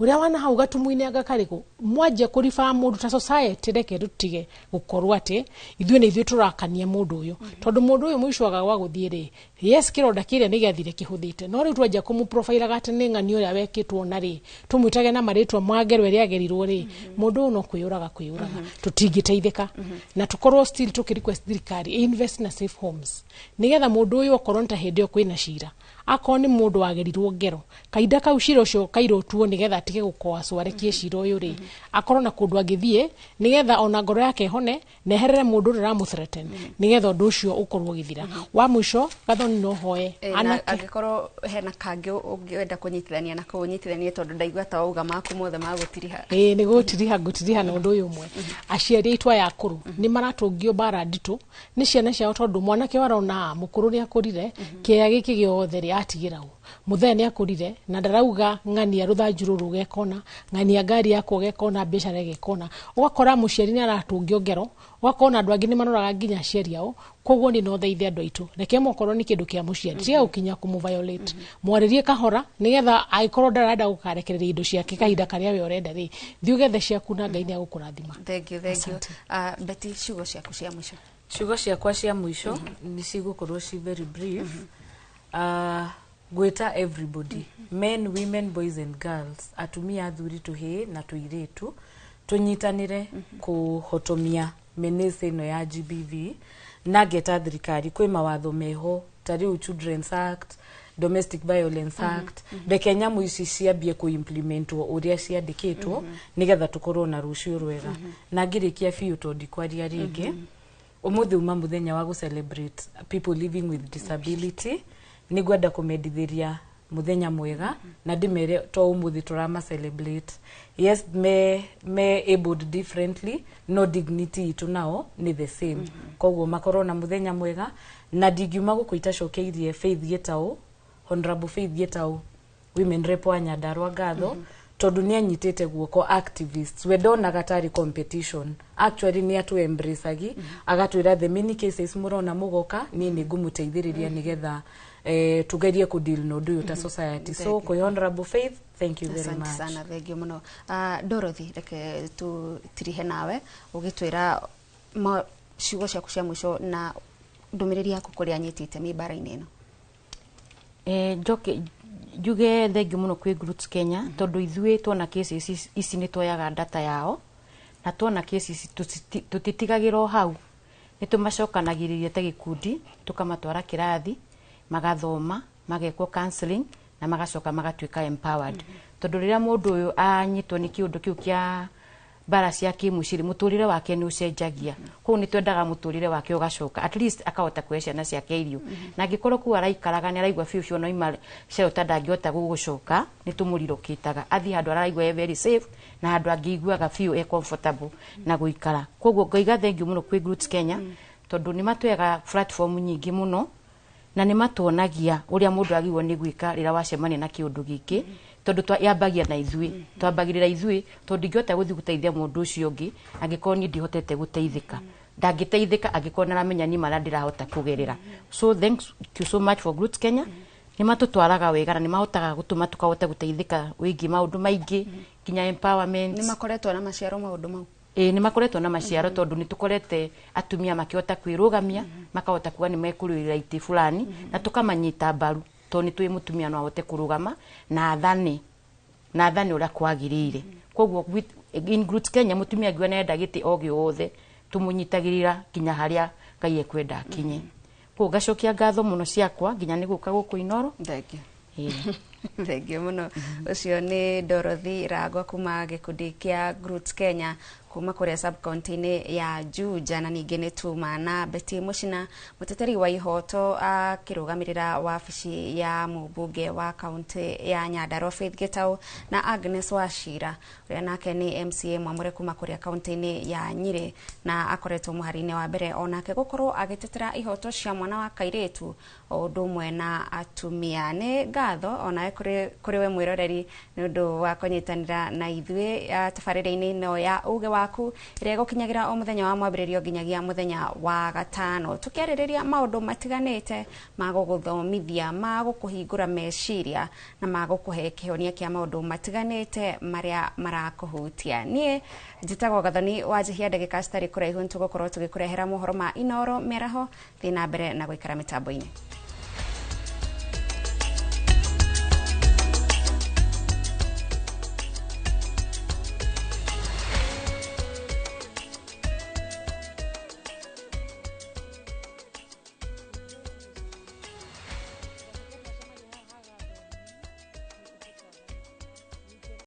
ũrĩa wana hau gatumu-inĩ anga karĩkũ. Mwanjia kũribaa mũndũ ta society, reke tũtige gũkorwo atĩ ithuĩ nĩ ithuĩ tũrakania mũndũ ũyũ, tondũ mũndũ ũyũ mũico waga gwa gũthiĩ rĩ, yes kĩronda kĩrĩa nĩ gĩathire kĩhũthĩte, no rĩu twanjia kũmũ profilaga atĩ nĩ ng'ani ũrĩa wekĩtwo na rĩ, tũmwĩtage na marĩtwa ma ngero ĩrĩa agerirwo rĩ, mũndũ ũyũ no kwĩyũraga tũtingĩteithĩka. Na tũkorwo still tũkĩ request thirikari invest na safe homes, nĩgetha mũndũ ũyũ okorwo nĩ ta hĩndĩ ĩyo kwĩna cira, akorwo nĩ mũndũ wagerirwo ngero kahinda kau cira ũcio kairũtuo, nĩgetha atige gũkoacwo arekie cira ũyũ rĩ, akorwo na kũndũ angĩthiĩ, nĩgetha ona ngoro yake ĩhone, na eherere mũndũ ũrĩa ũramũ threaten, nĩgetha ũndũ ũcio ũkorwo ũgĩthira. Wa mũico Gathoni, no hoe Na anake angĩkorwo hena kangĩ ũngĩenda kũnyitithania nako ũnyitithanie, tondũ ndaigua ta wauga maku mothe magũtiriha. Ĩĩ, nĩ gũtiriha ngũtiriha na ũndũ ũyũ ũmwe. Aciari aitũ aya akũrũ nĩ maratũngio mbara nditũ nĩ ciana ciao, tondũ mwanake arona mũkũrũ nĩ akũrire, kĩea gĩkĩ gĩothe rĩ atigĩra ũ, mũthee nĩ akũrire na ndarauga ng'ania rũthanju rũrũ gekona, ng'ania ngari yakwa gekona, biacara ĩgekona. Ũgakora mũciari nĩ aratũngio ngero, ũgakora andũ angĩ nĩ maroraga nginya aciari ao. Koguo niĩ no thaithe andũ aitũ, reke mokorwo nĩ kĩndũ kĩa mũciari, tiga gũkinya kũmũ violate, mwarĩrie kahora, nĩgetha angĩkorwo ndarenda gũkarekereria indo ciake kahinda karĩa we ũrenda rĩ, thiĩ ũgethe ciaku na Ngai nĩ agũkũrathima. Thank you, thank you. Betty, ciugo ciaku cia mũico. Ciugo ciakwa cia mũico nĩ cigũkorwo ci very brief. Gwĩta everybody, men, women, boys and girls, atumia, athuri, tũhĩĩ na tũirĩtu, tũnyitanĩre kũhotomia menace ĩno ya GBV. Na ngeta thirikari, kwĩ mawatho meho ta rĩu Children's Act, Domestic Violence Act, reke nyamũ ici ciambie kũimplementwo ũrĩa ciandĩkĩtwo, nĩgetha tũkorwo na rũciũ rwega. Na ngĩrĩkia biũ, tondũ ndikwaria rĩngĩ, ũmũthĩ uma mũthenya wa gũ celebrate people living with disability. Nĩ ngwenda kũmendithĩria mũthenya mwega na ndĩmere to ũmũthĩ tũrama celebrate. Yes, me abled differently, no dignity itũ nao nĩ the same. Koguo makorwo na mũthenya mwega, na ndingiuma gũkũ itacokeirie Faith Gĩtaũ, Honorable Faith Gĩtaũ, women rep wa Nyandarua, ngatho, tondũ nĩ anyitĩte guoko activists. We ndonaga tarĩ competition, actually nĩ atũ embraceagi, agatwĩra the many cases mũrona mũgoka, niĩ nĩ ngũmũteithĩrĩria nĩgetha tugerie kũ deal na ũndũ ũyũ ta society. So Thank you. Kwĩ Honorable Faith, thank you very Asante much. sana, thank you muno. Dorothy, reke tutirihe nawe ũgĩtwĩra ciugo ciaku cia mũico na ndũmĩrĩri yaku kũrĩ anyiti itemi mbara-inĩ ĩno. Njoke Njuge thengiũ mũno kwĩ Roots Kenya, tondũ ithuĩ tuona cases ici nĩ tuoyaga data yao, na tuona cases ici tũtitigagĩra o hau, nĩ tũmacokanagĩrĩria ta gĩkundi, tũkamatwara kĩrathi, magathoma, magekwo counseling na magacoka magatuĩka empowered. Tondũ rĩrĩa mũndũ ũyũ anyitwo nĩ kĩũndũ kĩu kĩa mbara cia kĩmũciĩ, mũtũrĩre wake nĩ ũcenjagia. Koguo nĩ twendaga mũtũrĩre wake ũgacoka, at least akahota kũhe ciana ciake irio, na angĩkorwo kũu araikaraga nĩ araigua biũ biũ no ima shelter ndangĩhota gũgũcoka, nĩ tũmũrirũkĩtaga athiĩ handũ araigua e very safe na handũ angĩiguaga biũ e comfortable na gũikara. Koguo ngaiga thengiũ mũno kwĩ Roots Kenya, tondũ nĩ matwega platform nyingĩ mũno na nĩ matuonagia ũrĩa mũndũ agĩrĩirwo nĩ gwĩka rĩrĩa wacemania na kĩũndũ gĩkĩ, tondũ yambagia na ithuĩ, twambagĩrĩra ithuĩ, tondũ ndingĩhota gũthiĩ gũteithia mũndũ ũcio ũngĩ angĩkorwo niĩ ndihotete gũteithĩka. Ndangĩteithĩka angĩkorwo nĩaramenya niĩ marĩa ndĩrahota kũgerera. So thank you so much for Roots Kenya. Nĩ matũtwaraga wega na nĩ mahotaga gũtũma tũkahota gũteithĩka wĩgiĩ maũndũ maingĩ, nginya empowerment. Nĩ makoretwo na maciaro maũndũ mau? Ĩĩ, nĩ makoretwo na maciaro, tondũ nĩ tũkorete atumia makĩhota kwĩrũgamia, makahota kuga nĩ mekũrũĩrĩra itĩ fulani, na tũkamanyita mbaru, tondũ nĩ tũĩ mũtumia no ahote kũrũgama na athane ũrĩa kwagĩrĩire. Koguo in Roots Kenya, mũtumia angiuga nĩarenda gĩtĩ o gĩothe, tũmũnyitagĩrĩra nginya harĩa Ngai ekwenda akinye. Koguo ngacokia ngatho mũno ciakwa nginya nĩ gũka gũkũ Inoro. Thank you. Ĩĩ. Thengio mũno. Ũcio nĩ Dorothy Rangwa kuma gĩkundi kĩa Roots Kenya kuma kũrĩa sub-county-inĩ ya Juja, na ningĩ nĩ tuma na Betty Mũcina, mũteteri wa ihoto akĩrũgamĩrĩra wabici ya mũmbunge wa kaunti ya Nyandarua Faith Gitau, na Agnes Wachira ũrĩa nake nĩ MCA mwamũre kuma kũrĩa kaunti-inĩ ya Nyĩrĩ na akoretwo mũhari-inĩ wa mbere onake gũkorwo agĩtetera ihoto cia mwana wa kairĩtu o ũndũ ũmwe na atumia. Nĩ ngatho onawe kũrĩ we mwĩroreri nĩ ũndũ wa kũnyitanĩra na ithuĩ tabarĩra-inĩ ĩno ya uge waku, ĩrĩa ĩgũkinyagĩra o mũthenya wa mwambĩrĩrio nginyagia mũthenya wa gatano, tũkĩarĩrĩria maũndũ matiganĩte ma gũgũthomithia, ma gũkũhingũra meciria na ma gũkũhe kĩhonia kĩa maũndũ matiganĩte marĩa marakũhutia. Niĩ njĩtagwo Gathoni Wanjihia. Ndagĩka citarĩ kũraihu nĩtũgũkorwo tũgĩkũrehera mohoro ma Inoro mĩaraho. Thiĩ na mbere na gũikara mĩtambo-inĩ.